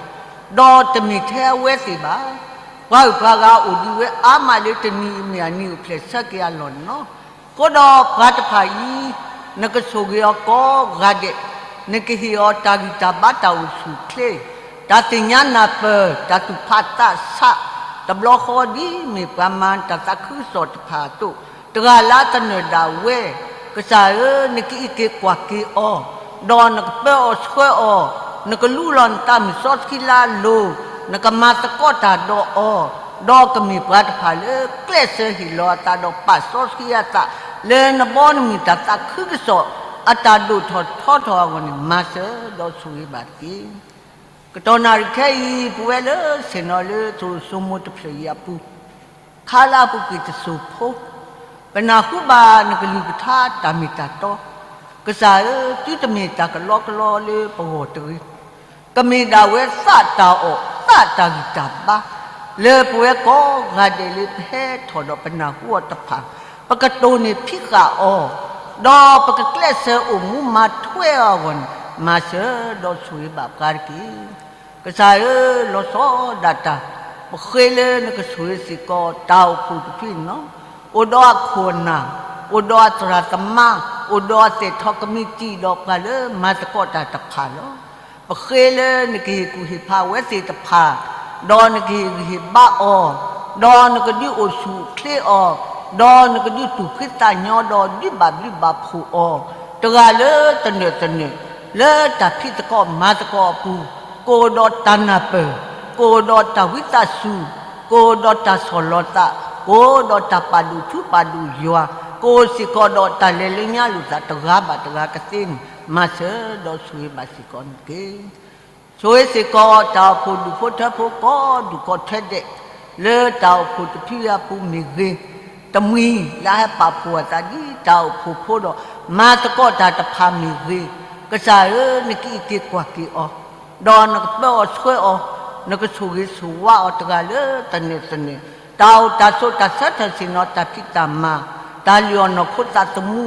ဒီးတမ့ၢ်ထဲအဝဲသ့ၣ်ဘၣ်. ပှၤဂုၤပှၤဂၤအိၣ်ဒံးဝဲအါမးလၢတနံၤမ့ၢ်အနံၤအိၣ်ဖျဲၣ်ဆၢက့ၤအလီၢ်န့ၣ်လီၤ. အဃိဒီးပှၤတဖၣ်အံၤ, နကဆိၣ်ဂ့ၤအီၤကိးဂၤဒဲး, နကဟ့ၣ်အီၤတၢ်ဂံၢ်တၢ်ဘါတၢ်အိၣ်ဆူၣ်အိၣ်ချ့, တၢ်သ့ၣ်ညါနၢ်ပၢၢ်, တၢ်သူၣ်ဖးသးဆး, တဘျီဃီဒ်မ့ၢ်ပှၤမၤတၢ်သးခုကစီၣ်တဖၣ်အသိး, တဂၤလၢအသနၢၣ်ဒၣ်ဝဲ, ကစၢ်ဧၢ, နကအံးက့ၤကွၢ်က့ၤအီၤ, ဒီးနကပၢအီၤဆှၢအီၤ, နကလူလီၤနသးမုၢ်စီဆှံလၢအလိၤ, နကမၤသကိးတၢ်ဒီးအီၤ, ဒီးကမ့ၢ်ပှၤတဖၣ်လၢကျဲးစၢးဟ့ၣ်လီၤအသးဒီးပာ်စီဆှံအသး, လၢနဘီနမုၢ်တၢ်သးခုကစီၣ်အတၢ်ဒိၣ်ထီၣ်ထီထီၣ်အဂီၢ်န့ၣ် မၤစၢၤဒီးဆိၣ်ဂ့ၤဘၣ်တက့ၢ်. ကတီၢ်နၣ်ရံၣ်ခဲအံၤ ပဝဲလၢဆ့ၣ်နီၤလၢသရိာ်စိမိၤတဖျၢၣ်အံၤအပူၤ, ခါလၢအပူၤကွံာ်တစိၢ်ဖိ, ပနၢ်ဟူဘၣ်နကလုၢ်ကထါတၢ်မ့ၢ်တၢ်တီ, ကစၢ်ဧၢ, သုတမ့ၢ်တၢ်ကလီကလီလၢပဂီၢ်တဂ့ၤ, ကမ့ၢ်ဒၣ်ဝဲသးတၢ်အီၣ်သးတၢ်ဂံၢ်တၢ်ဘါ, လၢပဝဲကိးဂၤဒဲးလၢပဟဲထီၣ်ဒီးပနၢ်ဟူအီၤတဖၣ်, ပကတိၢ်န့ၢ်ဖံးဃာ်အီၤ, ဒီးပကကျဲးစၢးအိၣ်မူမၤထွဲအီၤအဂီၢ်န့ၣ်, မၤစၢၤဒီးဆိၣ်ဂ့ၤဘၣ်ပှၤတက့ၢ်. ကစၢ်ဧၢ, လီၤဆီဒၣ်တၢ်, ပဃ့လၢနကဆိၣ်ဂ့ၤစ့ၢ်ကီးတၢ်အိၣ်ဖှိၣ်တဖုန့ၣ်လီၤ. အိၣ်ဒီးအခိၣ်အနၢ်, အိၣ်ဒီးအသရၣ်သမါ, အိၣ်ဒီးအသဲၣ်ထီၣ်ကမံးတံာ် ဒီးပှၤလၢမၤသကိးတၢ်တဖၣ်လီၤ. ပဃ့လၢနကဟ့ၣ်ကူၣ်ဟ့ၣ်ဖးအဝဲသ့ၣ်တဖၣ်, ဒီးနကဟ့ၣ်ဂံၢ်ဟ့ၣ်ဘါအီၤ, ဒီးနကဒုးအိၣ်ဆူၣ်အိၣ်ချ့အီၤ, ဒီးနကဒုးသူၣ်ဖှံသးညီဒီးဒုးဘၣ်ဘျုးဘၣ်ဖှိၣ်အီၤ, တဂၤလၢတနၢၤတနၢၤ, လၢတၢ်ဖံးသကိးမၤသကိးအပူၤ, ကအိၣ်ဒီးတၢ်နၢ်ပၢၢ်, ကအိၣ်ဒီးတၢ်ဝံသးစူၤ, ကအိၣ်ဒီးတၢ်ဆီၣ်လီၤသး, ကအိၣ်ဒီးတၢ်ပာ်ဒိၣ်ထူပာ်ဒိၣ်ယွၤ, ကအိၣ်စ့ၢ်ကီးဒီးတၢ်လဲၤလၢညါလိာ်သးတဂၤဘၣ်တဂၤကသ့န့ၣ်, မၤစၢၤဒီးဆိၣ်ဂ့ၤဘၣ်စ့ၢ်ကီးန့ၣ်တက့ၢ်. ဆိၣ်ဂ့ၤစ့ၢ်ကီးတၢ်အိၣ်ဖှိၣ်ဒူၣ်ဖိထၢဖိကိးဒူၣ်ကိးထၢဒဲး, လၢတၢ်အိၣ်ဖှိၣ်တဖုအံၤအပူၤမ့ၢ်ဂ့ၤ, တမှံၤလၢအဟဲပာ်ဖှိၣ်အသးဒ်တၢ်အိၣ်ဖှိၣ်ဖိဒီး မၤသကိးတၢ်တဖၣ်မ့ၢ်ဂ့ၤ, ကစၢ်ဧၢ, နကအံးက့ၤကွၢ်က့ၤအီၤ, ဒီးနကပၢအီၤဆှၢအီၤ, နကဆိၣ်ဂ့ၤဆိၣ်ဝါအီၤတဂၤလၢတနၢၤတနၢၤ, တၢ်အိၣ်တၢ်ဆိးတၢ်ဆၢထၢၣ်ဆ့ၣ်နီၤတၢ်ဖံးတၢ်မၤ, တၢ်လုၢ်အီၣ်နီၢ်ခိသးသမူ,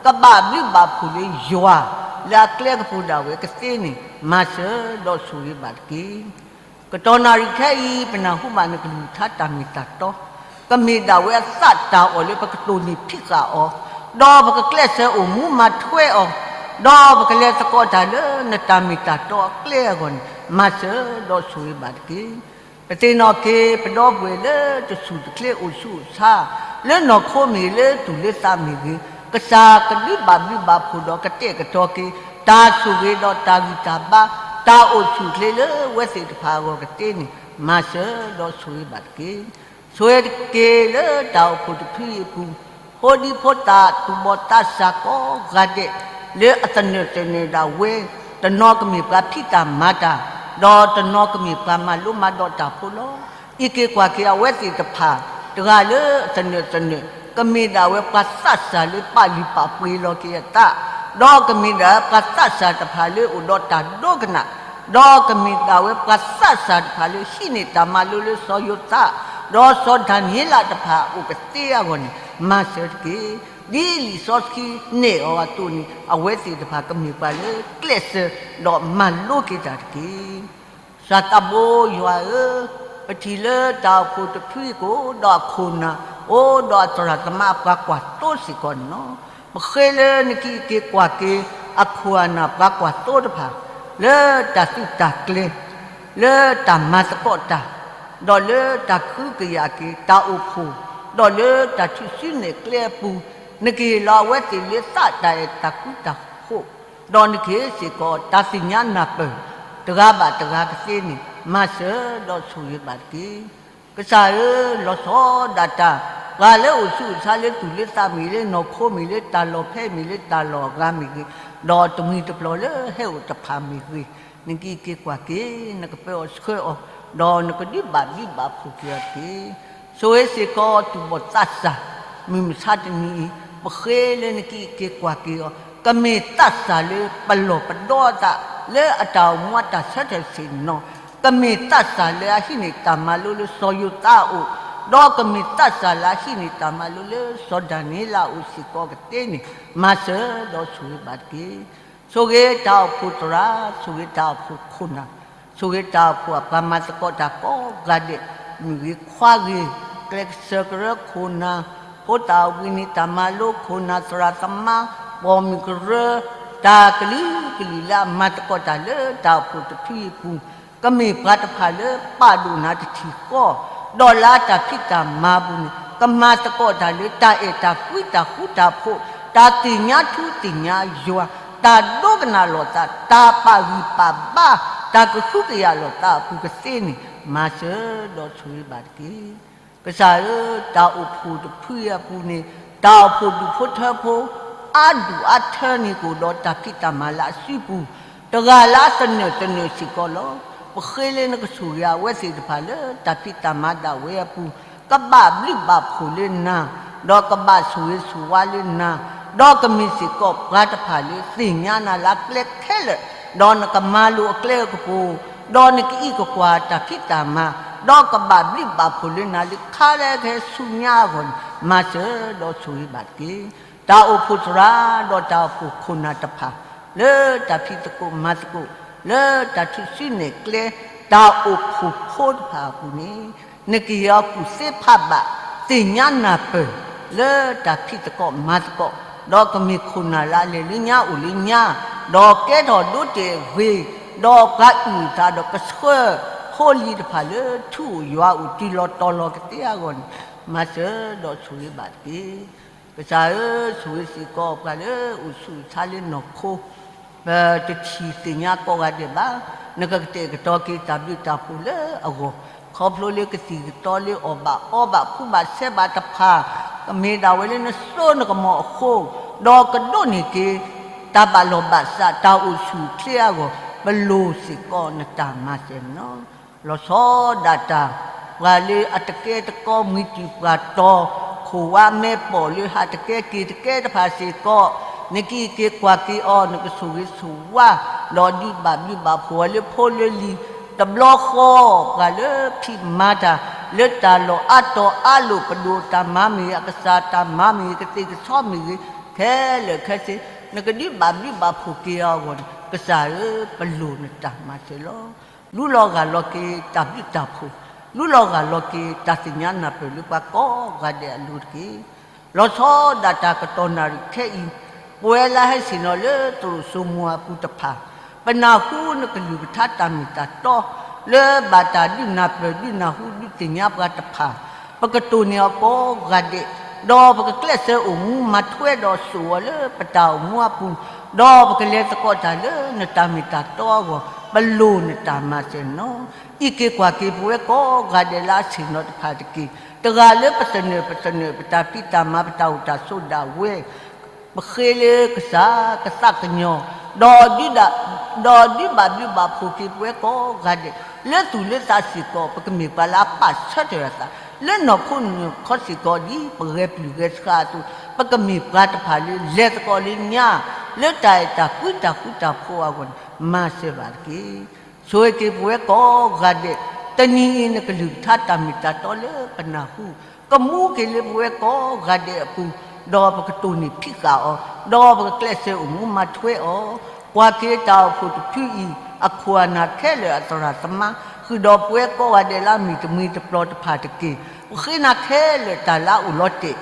ကဘၣ်ဘျုးဘၣ်ဖှိၣ်လၢယွၤ, လၢအကျဲကပူၤဒၣ်ဝဲကသ့န့ၣ်, မၤစၢၤဒီးဆိၣ်ဂ့ၤဘၣ်တက့ၢ်. ကတီၢ်နၣ်ရံၣ်ခဲအံၤ ပနၢ်ဟူဘၣ်နကလုၢ်ကထါတၢ်မ့ၢ်တၢ်တီ, ကမ့ၢ်ဒၣ်ဝဲအသးတၢ်အီၣ်လၢပကတိၢ်န့ၢ်ဖံးဃာ်အီၤ, ဒီးပကကျဲးစၢးအိၣ်မူမၤထွဲအီၤ, ဒီးပကလဲၤသကိးတၢ်လၢနတၢ်မ့ၢ်တၢ်တီအကျဲအဂီၢ်န့ၣ်, မၤစၢၤဒီးဆိၣ်ဂ့ၤဘၣ်တက့ၢ်. ပသ့ၣ်နီၣ်က့ၤ ပဒီပုၢ်ဝဲၢ်လၢတဆူၣ်တချ့အိၣ်ဆူၣ်အိၣ်ဆါ, လၢနီၢ်ခိမ့ၢ်ဂ့ၤ လၢသူၣ်လၢသးမ့ၢ်ဂ့ၤ, ကစၢ်ကဒုးဘၣ်ဘျုးဘၣ်ဖှိၣ်ဒီးကတဲာ်ကတီၤက့ၤ, တၢ်ဆိၣ်ဂ့ၤဒီးတၢ်ဂံၢ်တၢ်ဘါ, တၢ်အိၣ်ဆူၣ်အိၣ်ချ့လၢအဝဲသ့ၣ်တဖၣ်အဂီၢ်ကသ့န့ၣ်, မၤစၢၤဒီးဆိၣ်ဂ့ၤဘၣ်တက့ၢ်. ဆိၣ်ဂ့ၤတက့ၢ်လၢတၢ်အိၣ်ဖှိၣ်တဖုအံၤအပူၤ, ဖိဒံဖိသၣ်သူၣ်ဘီၣ်သးစၢ်ကိးဂၤဒဲး, လၢအသနၢၣ်သနၢၣ်ဒၣ်ဝဲ, တနီၤကမ့ၢ်ပှၤဖံးတၢ်မၤတၢ်, ဒီးတနီၤကမ့ၢ်ပှၤမၤလိမၤဒိးတၢ်ဖိလီၤ. အံးက့ၤကွၢ်က့ၤအဝဲသ့ၣ်တဖၣ်, တဂၤလၢအသနၢၣ်သနၢၣ်, ကမ့ၢ်ဒၣ်ဝဲပှၤသးစၢ်လၢပာ်လုၢ်ပာ်ပှ့ၤလီၤက့ၤအသး, ဒီးကမ့ၢ်ဒၣ်ပှၤသးစၢ်တဖၣ်လၢအိၣ်ဒီးတၢ်ဒိကနၣ်, ဒီးကမ့ၢ်ဒၣ်ဝဲပှၤသးစၢ်တဖၣ်လၢဟံးန့ၢ်တၢ်မၤလိလၢစီၤယိၤသး, ဒီးစီၤဒၤနံးယ့လးတဖၣ်အအိၣ်ကသ့အဂီၢ်န့ၣ်, မၤစၢၤတက့ၢ်. ဒ်လံာ်စီဆှံနဲၣ်အီၤအသိးန့ၣ်, အဝဲသ့ၣ်တဖၣ်ကမ့ၢ်ပှၤလၢကျဲးစၢးဒီးမၤလိက့ၤတၢ်တက့ၢ်. သးသးဘိယွၤဧၢ, ပထံၣ်လၢတၢ်အိၣ်ဖှိၣ်တဖုအံၤကအိၣ်ဒီးအခိၣ်အနၢ်, အိၣ်ဒီးအသရၣ်သမါအပှၤကွၢ်သိစ့ၢ်ကီးန့ၣ်လီၤ. ပဃ့လၢနကအံးက့ၤကွၢ်က့ၤအခိၣ်အနၢ်ပှၤကွၢ်သိတဖၣ်, လၢတၢ်သုးတၢ်ကျဲၤ, လၢတၢ်မၤသကိးတၢ်, ဒီးလၢတၢ်ကဟုကယာ်က့ၤတၢ်အိၣ်ဖှိၣ်, ဒီးလၢတၢ်ထုးစုနဲၣ်ကျဲအပူၤ, နကဟ့ၣ်လီၤအဝဲသ့ၣ်လၢသးတၢ်အဲၣ်တၢ်ကူတၢ်ဃိး, ဒီးနကဟ့ၣ်စ့ၢ်ကီးတၢ်သ့ၣ်ညါနၢ်ပၢၢ်, တဂၤဘၣ်တဂၤကသ့န့ၣ်, မၤစၢၤဒီးဆိၣ်ဂ့ၤဘၣ်တက့ၢ်. ကစၢ်ဧၢ, လီၤဆီဒၣ်တၢ်, ပှၤလၢအိၣ်ဆူၣ်အိၣ်ဆါလၢသူၣ်လၢသးမ့ၢ်ဂ့ၤ, လၢနီၢ်ခိမ့ၢ်ဂ့ၤ, လၢတၢ်လီၢ်ဖဲမ့ၢ်ဂ့ၤ, လၢတၢ်လီၢ်အဂၤမ့ၢ်ဂ့ၤ, ဒီးတမှံၤတပျီၤလၢဟဲအိၣ်တဖၣ်မ့ၢ်ဂ့ၤ, နကအံးက့ၤကွၢ်က့ၤ, နကပၢအီၤဆှၢအီၤ, ဒီးနကဒုးဘၣ်ဘျုးဘၣ်ဖှိၣ်က့ၤအီၤတက့ၢ်. ဆိၣ်ဂ့ၤစ့ၢ်ကီးတူၢ်ဘီၣ်သးစၢ်, မုၢ်မဆါတနံၤအံၤ, ပဃ့လၢနကအံးက့ၤကွၢ်က့ၤအီၤ, ကမ့ၢ်သးစၢ်လၢပလီၢ်ပဒီအသး လၢအတၢ်အိၣ်မူအတၢ်ဆၢထၢၣ်ဆ့ၣ်နီၤ, ကမ့ၢ်သးစၢ်လၢအဟံးန့ၢ်တၢ်မၤလိလၢစီၤယိၤသးအအိၣ်, ဒီးကမ့ၢ်သးစၢ်လၢအဟံးန့ၢ်တၢ်မၤလိလၢစီၤဒၤနံးယ့လးအအိၣ်စ့ၢ်ကီးကသ့န့ၣ်, မၤစၢၤဒီးဆိၣ်ဂ့ၤဘၣ်တက့ၢ်. ဆိၣ်ဂ့ၤတၢ်အိၣ်ဖှိၣ်သရၣ်, ဆိၣ်ဂ့ၤတၢ်အိၣ်ဖှိၣ်ခိၣ်နၢ်, ဆိၣ်ဂ့ၤတၢ်အိၣ်ဖှိၣ်အပှၤမၤသကိးတၢ်ကိးဂၤဒဲး, မုၣ်ဂ့ၤခွါဂ့ၤ, ကျဲကစၢၢ်ကရၢခိၣ်နၢ်, ဖိသၣ်ဝံၤန့ၣ်တၢ်မၤလိခိၣ်နၢ်, သရၣ်သမါ, ပိာ်မုၣ်ကရၢ, တၢ်ကလုာ်ကလုာ်လၢအမၤသကိးတၢ်လၢတၢ်အိၣ်ဖှိၣ်တဖုအံၤအပူၤ, ကမ့ၢ်ပှၤတဖၣ်လၢပာ်ဒိၣ်နၤတထံၣ်ဃီ, ဒီးလၢအတၢ်ဖံးတၢ်မၤအပူၤန့ၣ် ကမၤသကိးတၢ်လၢတၢ်အဲၣ်တၢ်ကွံတၢ်ဃူတၢ်ဖိး, တၢ်သ့ၣ်ညါထူသ့ၣ်ညါယွၤ, တၢ်ဒိကနၣ်လိာ်သး, တၢ်ပာ်ဂံၢ်ပာ်ဘါ, တၢ်ကဟုကယာ်လိာ်သးအပူၤကသ့န့ၣ်, မၤစၢၤဒီးဆိၣ်ဂ့ၤဘၣ်တက့ၢ်. ကစၢ်ဧၢ, တၢ်အိၣ်ဖှိၣ်တဖုအံၤအပူၤန့ၣ်, တၢ်အိၣ်ဖှိၣ်ဒူၣ်ဖိထၢဖိ, အါဒူၣ်အါထၢန့ၣ်ကအိၣ်ဒီးတၢ်ဖံးတၢ်မၤလၢအစုပူၤ, တဂၤလၢအသနၢၣ်သနၢၣ်စ့ၢ်ကီးလီၤ. ပဃ့လၢနကဆိၣ်ဂ့ၤအဝဲသ့ၣ်တဖၣ်လၢတၢ်ဖံးတၢ်မၤဒၣ်ဝဲအပူၤ, ကဘၣ်ဘျုးဘၣ်ဖှိၣ်လၢနၤ, ဒီးကဘၣ်ဆိၣ်ဂ့ၤဆိၣ်ဝါလၢနၤ, ဒီးကမ့ၢ်စ့ၢ်ကီးပှၤတဖၣ်လၢသ့ၣ်ညါနၤလၢအကျဲခဲလၢာ်, ဒီးနကမၤလိာ်အကျဲအကပူၤ, ဒီးနကအံးကကွၢ်တၢ်ဖံးတၢ်မၤ, ဒီးကဘၣ်ဘျုးဘၣ်ဖှိၣ်လၢနၤလၢခါလၢကဟဲဆူညါအဂီၢ်န့ၣ်, မၤစၢၤဒီးဆိၣ်ဂ့ၤဘၣ်တက့ၢ်. တၢ်အိၣ်ဖှိၣ်သရၣ်, ဒီးတၢ်အိၣ်ဖှိၣ်ခိၣ်နၢ်တဖၣ်, လၢတၢ်ဖံးသကိးမၤသကိး, လၢတၢ်ထုးစုနဲၣ်ကျဲ, တၢ်အိၣ်ဖှိၣ်ဖိတဖၣ်အပူၤန့ၣ်, နကဟ့ၣ်အီၤကူၣ်သ့ဖးဘၣ်, သ့ၣ်ညါနၢ်ပၢၢ်, လၢတၢ်ဖံးသကိးမၤသကိး, ဒီးကမ့ၢ်ခိၣ်နၢ်လၢအလဲၤလၢညါအိၣ်လၢညါ, ဒီးကဲထီၣ်ဒိတ့ၢ်အဂ့ၤ, ဒီးပှၤအုၣ်အသးဒီးကဆှၢဖိလံၤတဖၣ်လၢထူအိၣ်ယွၤအိၣ်တုၤလီၤတီၤလီၤကသ့အဂီၢ်န့ၣ်, မၤစၢၤဒီးဆိၣ်ဂ့ၤဘၣ်တက့ၢ်. ကစၢ်ဧၢ, ဆိၣ်ဂ့ၤစ့ၢ်ကီးပှၤလၢအိၣ်ဆူၣ်အိၣ်ဆါလၢနီၢ်ခိ, ပတထံၣ်သ့ၣ်ညါကိးဂၤဒဲးဘၣ်, နကကတဲာ်ကတီၤက့ၤတၢ်ဘျုးတၢ်ဖှိၣ်လၢအဂီၢ်, ခီဖျိလၢကသံၣ်ကသီလၢအီၣ်ဘၣ်အီဘၣ် ခူဘၣ်ဆဲးဘၣ်တဖၣ်, ကမ့ၢ်ဒၣ်ဝဲလၢနစိနကမီၤအဃိ, ဒီးကဒိးန့ၢ်က့ၤ တၢ်ဘၣ်လီၢ်ဘၣ်စး တၢ်အိၣ်ဆူၣ်အိၣ်ချ့အဂီၢ်, ပလိၣ်စ့ၢ်ကီးနတၢ်မၤစၢၤနီၤ. လီၤဆီဒၣ်တၢ်, ပှၤလၢအတကဲတကီ မှံတုာ်ပှၢ်တီၤ, ခိၣ်ဝါမဲာ်ပိာ်လၢဟးတကဲက့ၤတကဲတဖၣ်စ့ၢ်ကီး, နကအံးက့ၤကွၢ်က့ၤအီၤ, နကဆိၣ်ဂ့ၤဆိၣ်ဝါ, ဒီးဒုးဘၣ်ဘျုးဘၣ်ဖှိၣ်အီၤလၢဖိလၢလံၤ, တဘျီဃီ, ပှၤလၢဖံးမၤတၢ်, လၢတၢ်လီၢ်အါတီၤအါလိၤ ပဒိၣ်တၢ်မၤမ့ၢ်ဂ့ၤ, အကစၢ်တၢ်မၤမ့ၢ်ဂ့ၤ, ကသ့ၣ်ကဆီမ့ၢ်ဂ့ၤ, ခဲလၢာ်ခဲဆ့, နကဒုးဘၣ်ဘျုးဘၣ်ဖှိၣ်က့ၤအီၤအဂီၢ်န့ၣ်, ကစၢ်ဧၢ, ပလိၣ်နတၢ်မၤစၢၤလီၤ. လူလီၤဂၢ်လီၤက့ၤတၢ်ဘျုးတၢ်ဖှိၣ်, လူလီၤဂၢ်လီၤက့ၤတၢ်သ့ၣ်ညါနၢ်ပၢၢ်လၢပှၤကိးဂၤဒဲးအလိၤတက့ၢ်. လီၤဆီဒၣ်တၢ်ကတီၢ်နၣ်ရံၣ်ခဲအံၤ, ပဝဲလၢဟဲဆ့ၣ်နီၤလၢသရိာ်စိမိၤအပူၤတဖၣ်, ပနၢ်ဟူနကလုၢ်ကထါတၢ်မ့ၢ်တၢ်တီ, လၢဘၣ်တၢ်ဒုးနၢ်ပၢၢ်ဒုးနၢ်ဟူဒုးသ့ၣ်ညါပှၤတဖၣ်, ပကတိၢ်န့ၢ်အီၤကိးဂၤဒဲး, ဒီးပကကျဲးစၢးအိၣ်မူမၤထွဲဒီးစိာ်အီၤလၢပတၢ်အိၣ်မူအပူၤ, ဒီးပကလဲၤသကိးတၢ်လၢနတၢ်မ့ၢ်တၢ်တီအဂီၢ်, ပလိၣ်နတၢ်မၤစၢၤနီၤ. အံးက့ၤကွၢ်က့ၤပဝဲကိးဂၤဒဲးလၢအဆ့ၣ်နီၤတဖၣ်တက့ၢ်. တဂၤလၢပသနၢၣ်ပသနၢၣ် ပတၢ်ဖံးတၢ်မၤ ပတၢ်အိၣ်တၢ်ဆိးဒၣ်ဝဲ, ပဃ့လၢကစၢ်ကသးကညီၤ, ဒီးဒုးဒၣ်, ဒီးဒုးဘၣ်ဘျုးဘၣ်ဖှိၣ်က့ၤပဝဲကိးဂၤဒဲး, လၢသူၣ်လၢသးစ့ၢ်ကီး ပကမ့ၢ်ပှၤလၢအပာ်ဆၢထၢၣ်အသး, လၢနီၢ်ခိနီၢ်ခီစ့ၢ်ကီးဒ်ပဂဲၤပျုၢ်ဂဲၤဆှးအသိး, ပကမ့ၢ်ပှၤတဖၣ်လၢလဲၤသကိးလၢညါ, လၢတၢ်အဲၣ်တၢ်ကွံတၢ်ဃူတၢ်ဖိးအဂီၢ်န့ၣ်, မၤစၢၤဘၣ်တက့ၢ်. ဆိၣ်ဂ့ၤက့ၤပဝဲကိးဂၤဒဲး, တနံၤအံၤနကလုၢ်ကထါတၢ်မ့ၢ်တၢ်တီလၢပနၢ်ဟူ, ကမူက့ၤလၢပဝဲကိးဂၤဒဲးအပူၤ, ဒီးပကတိၢ်န့ၢ်ဖံးဃာ်အီၤ, ဒီးပကကျဲးစၢးအိၣ်မူမၤထွဲအီၤ, ကွၢ်က့ၤတၢ်အိၣ်ဖှိၣ်တဖုအံၤ, အခိၣ်အနၢ်ခဲလၢာ်အသရၣ်သမါ, ဃုာ်ဒီးပဝဲကိးဂၤဒဲးလၢအမ့ၢ်တမှံၤတပျီၤတဖၣ်တက့ၢ်. ပဃ့နၤခဲလၢာ်တၢ်လၢအအိၣ်လီၤတဲာ်,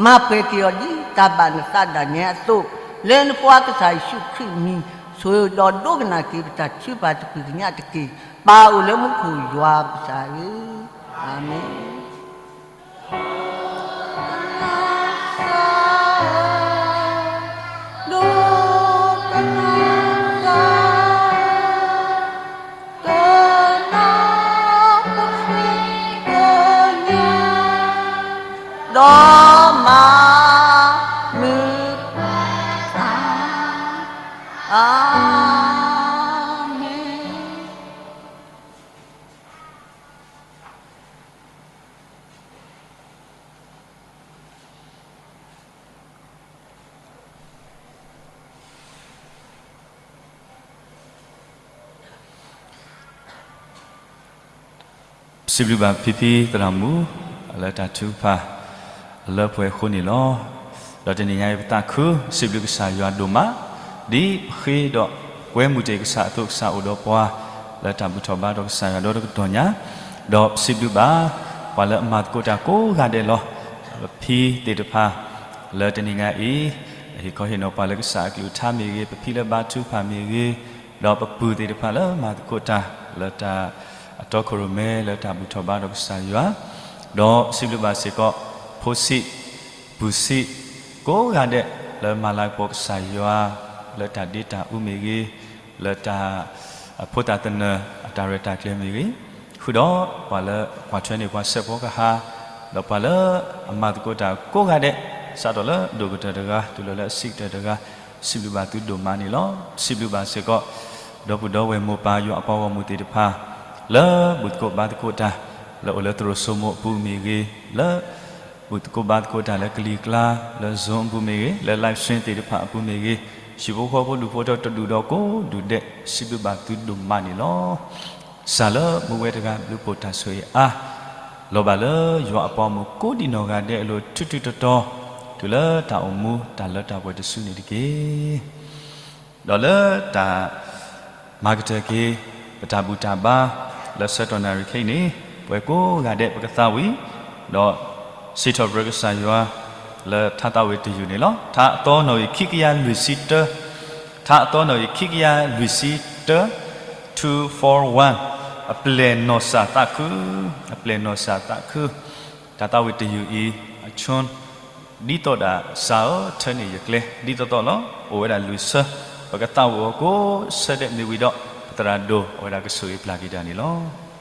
မၤပှဲၤက့ၤအီၤဒ်တၢ်ဘၣ်နသးဒၣ်နဲအသိး, လၢနဖိခွါကစၢ်ယ့ၣ်ၡူးခရံာ်အမံၤ, ဆိၣ်ဒီးဒိကနၣ်က့ၤပတၢ်ထုကဖၣ်တကလုာ်ညါတက့ၢ်. ပၢ်အိၣ်လၢမူခိၣ်ယွၤပကစၢ်ဧၢ, အၤမ့ၣ်. ဒီးမၤမုာ်သး, အၤမ့ၣ်. ပစံးဘျုးဘၣ်ဖံဖံသရၣ်မုၣ် လၢတၢ်ထုကဖၣ် လၢပှဲၤအဃိန့ၣ်လီၤ. ဒီးတနံၤညါအံၤပသးခု စံးဘျုးကစၢ်ယွၤဒိၣ်မး, ဒ်ပဃ့ဒီးကွဲမုာ်တ့ၢ်ကစၢ်အသိး ကစၢ်အိၣ်ဒီးပှၤ လၢတၢ်ဘူၣ်ထီၣ်ဘါထီၣ်ကစၢ်ယွၤဒီတကတီၢ်ညါ, ဒီးပစံးဘျုးဘၣ် ပှၤလၢအမၤသကိးတၢ်ကိးဂၤဒဲးလီၤ. ပဖံသ့ၣ်တဖၣ် လၢတနံၤညါအံၤ ဟ့ၣ်ခီဟ့ၣ်နီၤပှၤလၢကစၢ်အကလုၢ်ကထါမ့ၢ်ဂ့ၤ, ပဖံလၢဘါထုကဖၣ်မ့ၢ်ဂ့ၤ, ဒီးပပုၢ်သ့ၣ်တဖၣ်လၢမၤသကိးတၢ် လၢတၢ်အတီခိၣ်ရိၣ်မဲ လၢတၢ်ဘူၣ်ထီၣ်ဘါထီၣ်ကစၢ်ယွၤ, ဒီးစံးဘျုးဘၣ်စ့ၢ်ကီး ဖိဆံး, ပုၢ်ဆံး, ကိးဂၤဒဲး လၢမၤလၤကပီၤကစၢ်ယွၤ လၢတၢ်ဒ့တၢ်အူမ့ၢ်ဂ့ၤ, လၢတၢ် အဖိသၣ်သနၢၣ်အတၢ်ရဲၣ်တၢ်ကျဲၤမ့ၢ်ဂ့ၤ, ဃုာ်ဒီးပှၤလၢကွၢ်ထွဲန့ၢ်ပှၤစဲးဖီကဟၣ်, ဒီးပှၤလၢအမၤသကိးတၢ်ကိးဂၤဒဲး, စးထီၣ်လၢဒိၣ်ကတၢၢ်တဂၤ တုၤလီၤလၢအဆံးကတၢၢ်တဂၤ, စံးဘျုးဘၣ်သုဒိၣ်မးန့ၣ်လီၤ. စံးဘျုးဘၣ်စ့ၢ်ကီး ဒီပုၢ်ဒီဝဲၢ်မိၢ်ပၢ်ယွၤအပှၤဂီၢ်မုၢ်သ့ၣ်တဖၣ် လၢဘူၣ်သကိးဘါသကိးတၢ် လၢအိၣ်လၢသရိာ်စိမိၤအပူၤမ့ၢ်ဂ့ၤ, လၢ ဘူၣ်သကိးဘါသကိးတၢ်လၢကလံၤကျါ လၢ Zoom အပူၤမ့ၢ်ဂ့ၤ, လၢ live stream သ့ၣ်တဖၣ်အပူၤမ့ၢ်ဂ့ၤ, ဟံၣ်ဖိဃီဖိဒူၣ်ဖိထၢတဒူၣ်ဒီးကိးဒူၣ်ဒဲး စံးဘျုးဘၣ်သုဒိၣ်မးန့ၣ်လီၤ. စၢ်လၢမူဝဲတဂၤဘျုးဖှိၣ်တၢ်ဆိၣ်ဂ့ၤအါ, လီၤဘၣ်လၢယွၤအပှၤဂီၢ်မုၢ်ကိးဒံးနီၢ်ဂၤဒဲးအလိၤ ထူထူတီတီ တုၤလၢတၢ်အိၣ်မူတၢ်လၢတၢ်ပှဲၤတစုန့ၣ်တက့ၢ်. ဒီးလၢတၢ်မၤကတၢၢ်က့ၤ ပတၢ်ဘူၣ်တၢ်ဘါ လၢဆၢကတီၢ်နၣ်ရံၣ်ခဲအံၤန့ၣ် ပဝဲကိးဂၤဒဲးပကသးဝံၣ်, ဒီးစံးထီၣ်ပတြၢၤကစၢ်ယွၤ လၢထါသးဝံၣ်တယုၢ်န့ၣ်လီၤ. ထါအသီနီၣ်ဂံၢ်ခံကယၤလွံၢ်ဆံတၢ, ထါအသီနီၣ်ဂံၢ်ခံကယၤလွံၢ်ဆံတၢ, two four one, အပျဲၢ်နီၢ်စၢ်သးခု, အပျဲၢ်နီၢ်စၢ်သးခု, တၢ်သးဝံၣ်တယုၢ်အံၤ အဆိ ဒ်သိးဒၣ်စၢ်ဧၢ ထၢန့ၢ်ယကျဲ ဒ်သိးသိးလီၤ. အိၣ်ဝဲဒၣ်လွံၢ်ဆၢ, ပကသးဝံၣ်အီၤကိးဆၢဒဲးမ့ၢ်ဝံၤဒီး ပသရၣ်ဒိၣ် အဝဲဒၣ်ကဆိၣ်ဂ့ၤပျၢ်က့ၤတၢ်န့ၣ်လီၤ. ယ့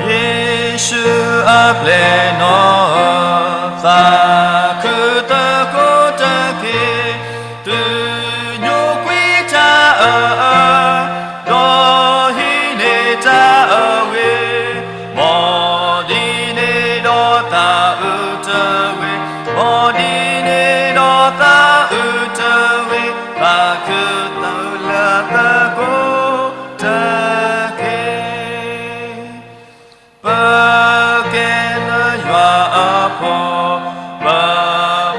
ၣ်ၡူးအပျဲၢ်နီၢ်သးခုသကိးတက့ၢ်, သုညိကွံာ်တၢ်အၢ, ဒီးဟံးန့ၢ်တၢ်အဂ့ၤ, မ်ဒ်န့ၣ်ဒီးသးအုးတဂ့ၤ, မ်ဒ်န့ၣ်ဒီးသးအုးတဂ့ၤ, သးခုသကိးတက့ၢ်. ပကဲလၢယွၤအဖိ, ပ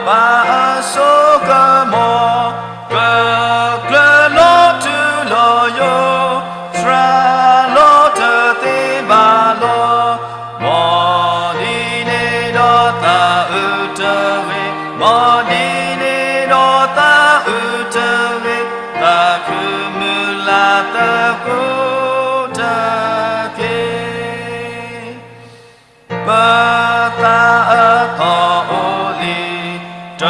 ပၢ်အစိကမီၤ, ကကျၢၤလီၤထူလီၤယိာ်, စှၤလီၤတသ့ဘၣ်လီၤ. မ်ဒ်န့ၣ်ဒီးသးအုးတဂ့ၤ, မ်ဒ်န့ၣ်ဒီးသးအုးတဂ့ၤ, သးခုမုၢ်လၢ်သကိးတက့ၢ်. ပသးအၢသီၣ်အိၣ်လံ, တ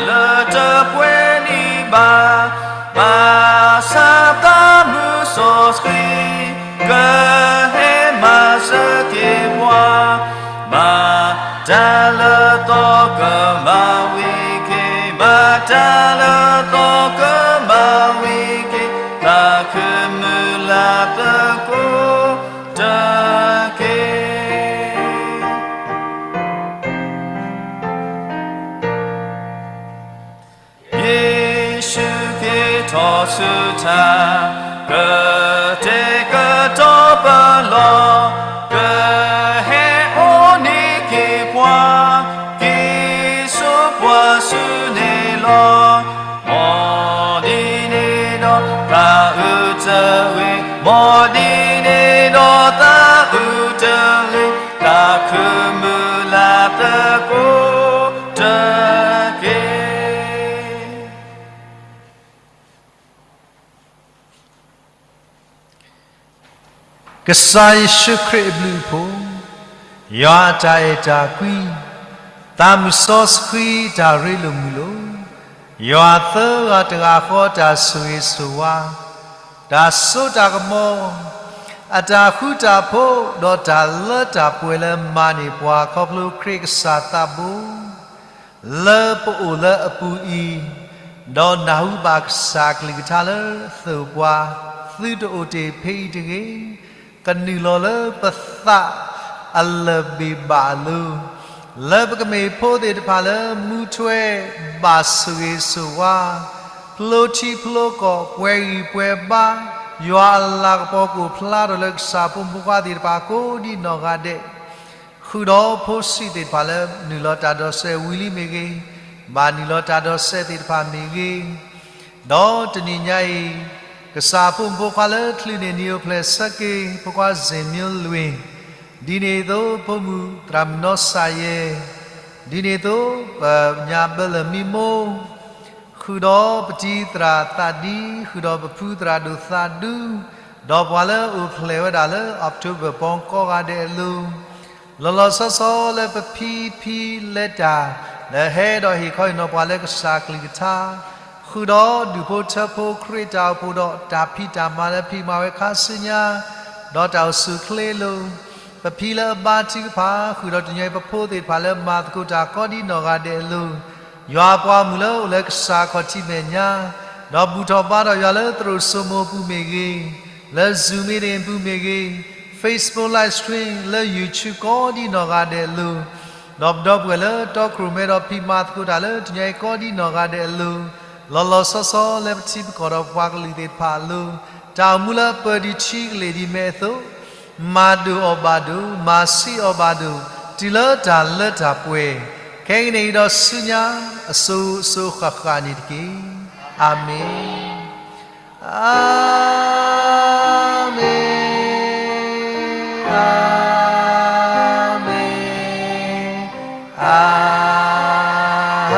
လၢတပှဲၤန့ၣ်ဘၣ်, ဘၣ်ဆၣ်သးမုၢ်စီဆှံ, ကဟဲမၤစၢၤက့ၤပှၤ, မၤတၢ်လၢသီကမၤဝံၤက့ၤ, မၤတၢ်လၢသီကမၤဝံၤက့ၤ, သးခုမုၢ်လၢ်သကိးတက့ၢ်. ယ့ၣ်ၡူးက့ၤထီၣ်ဆူတၢ်, ကတဲာ်ကတီၤပလီၢ်, ကဟဲအိၣ်န့ၢ်က့ၤပှၤ, က့ၤစိာ်ပှၤဆူန့ၣ်လီၤ. မ်ဒ်န့ၣ်ဒီးသးအုးတဂ့ၤ, မ်ဒ်န့ၣ်ဒီးသးအုးတဂ့ၤ, သးခုမုၢ်လၢ်သကိးတက့ၢ်. ကစၢ်ယ့ၣ်ၡူးခရံာ်အဘျုးအဖှိၣ်, ယွၤအတၢ်အဲၣ်တၢ်ကွံ, သ တၢ်မုၢ်စီဆှံတၢ်ရ့လိာ်မုာ်လိာ်, ယွၤသၢဂၤတဂၤဃီတၢ်ဆိၣ်ဂ့ၤဆိၣ်ဝါ, တၢ်စိတၢ်ကမီၤ, အတၢ်ဃူတၢ်ဖိး ဒီးတၢ်လၢတၢ်ပှဲၤလၢမၤန့ၢ်ပှၤခီဖျိခရံာ်ကစၢ်သးဘိ လၢပအိၣ်လၢအပူၤအံၤ, ဒီးနၢ်ဟူဘၣ်ကစၢ်ကလုၢ်ကထါလၢအသိၣ်ပှၤ, သုတအိၣ်တ့ၢ်ဖဲအံၤတဂ့ၤ, ကနုာ်လီၤလၢပသးအလၢၢ်ဘ့ၣ်ဘၣ်အလိၤ, လၢပကမ့ၢ်ဖိသ့ၣ်တဖၣ်လၢမူထွဲဘၣ်ဆိၣ်ဂ့ၤဆိၣ်ဝါ, ဖျိထံဖျိကီၢ် ပှဲၤဂံၢ်ပှဲၤဘါ, ယွၤအလၤကပီၤကအိၣ်ဖျါထီၣ်လၢကစၢ်ဖိမုၣ်ဖိခွါသ့ၣ်တဖၣ်ကိးဒ်နီၢ်ဂၤဒဲး, ဃုာ်ဒီးဖိဆံးသ့ၣ်တဖၣ်လၢနုာ်လီၤတၢ်ဒိးစဲးဝံၤလံမ့ၢ်ဂ့ၤ, ဘၣ်နုာ်လီၤတၢ်ဒိးစဲးသ့ၣ်တဖၣ်မ့ၢ်ဂ့ၤ, ဒီးတနံၤညါအံၤ, ကစၢ်ဖိမုၣ်ဖိခွါလၢချုးန့ၢ်နံၣ်အိၣ်ဖျဲၣ်ဆၢက့ၤ ဖိခွါ စ့ၣ်မၠိလွံၢ်, ဒ်န့ၣ်အသိးဖိမုၣ်သရၣ်မုၣ်နီၢ်စၢ်ယဲၢ်, ဒ်န့ၣ်အသိးပညါဘၢလၢာ်မံမိၢ် ဃုာ်ဒီးပတံၤသရၣ်သးဒံ, ဃုာ်ဒီးပဖုသရၣ်ဒိၣ်သးဒူ, ဒီးပှၤလၢအိၣ်ဖျဲၣ်ဝဲဒၣ်လၢ October ပီကိးဂၤဒဲးအလိၤ, လီၤလီၤဆီဆီလၢပဖံဖံလဲၤတၢ်, လၢဟဲဒီးဟ့ၣ်ခီဟ့ၣ်နီၤပှၤလၢကစၢ်ကလုၢ်ကထါ, ဃုာ်ဒီးဒူၣ်ဖိထၢဖိခရံာ်တၢ်အိၣ်ဖှိၣ်ဒီးတၢ်ဖံးတၢ်မၤလၢဖံးမၤဝဲခါဆူညါ, ဒီးတၢ်အိၣ်ဆူၣ်အိၣ်ချ့အလိၤ, ပဖံလၢအဘါထုကဖၣ်, ဃုာ်ဒီးတညီပဖိသ့ၣ်တဖၣ်လၢမၤသကိးတၢ်ကိးဒ်နီၢ်ဂၤဒဲးအလိၤ, ယွၤအပှၤမုၣ်လၢအိၣ်လၢကစၢ်ခီၣ်ထံးမဲာ်ညါ, ဒီးဘူၣ်ထီၣ်ဘါထီၣ်ယွၤလၢသရိာ်စိမိၤအပူၤမ့ၢ်ဂ့ၤ, လၢ Zoom meeting အပူၤမ့ၢ်ဂ့ၤ, Facebook live stream လၢ YouTube ကိးဒ်နီၢ်ဂၤဒဲးအလိၤ, ဒီးပဒီပုၢ်ဝဲၢ်လၢတီခိၣ်ရိၣ်မဲဒီးဖံးမၤသကိးတၢ်လၢတညီအံၤကိးဒ်နီၢ်ဂၤဒဲးအလိၤ, လီၤလီၤဆီဆီလၢပထံပကီၢ်ဒီးပှၤကလုာ်သ့ၣ်တဖၣ်အလိၤ, တၢ်အိၣ်မူလၢအပၢၢ်ဒံးထံကလ့ၢ်ဒံးမဲာ်အသိး, မၤဒိၣ်အီၤဘၣ်ဒိၣ်, မၤဆံးအီၤဘၣ်ဒိၣ်, တုၤလၢတၢ်လၢတၢ်ပှဲၤ, ခဲကနံၣ်အံၤဒီးဆူညါ, အစိၤစိၤဃၣ်ဃၣ်န့ၣ်တက့ၢ်. အၤမ့ၣ်. အၤမ့ၣ်, အၤမ့ၣ်, အၤမ့ၣ်.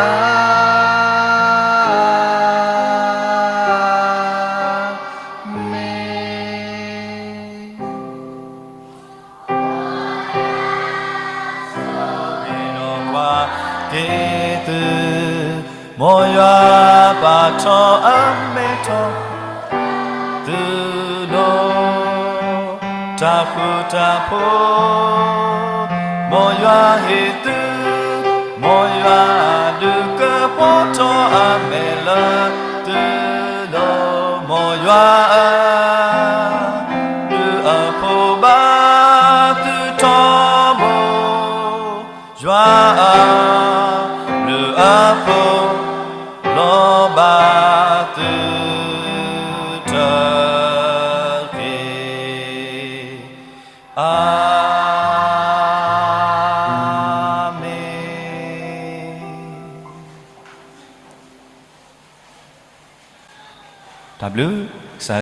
က့ၤသု, မ်ယွၤပာ်ထီၣ်အမဲထီၣ်သုလီၤ, တၢ်ဃူတၢ်ဖိး, မ်ယွၤဟ့ၣ်သု, မ်ယွၤဒုးကပီၤထီၣ်အမဲာ်လၢသုလီၤ, မ်ယွၤအ ဒုးအဖိဘၣ်သုထီဘိ, ယွၤအဘျုးအဖှိၣ်လီၤဘၣ်သုတက့ၢ်. အၤမ့ၣ်. တၢ်ဘျုး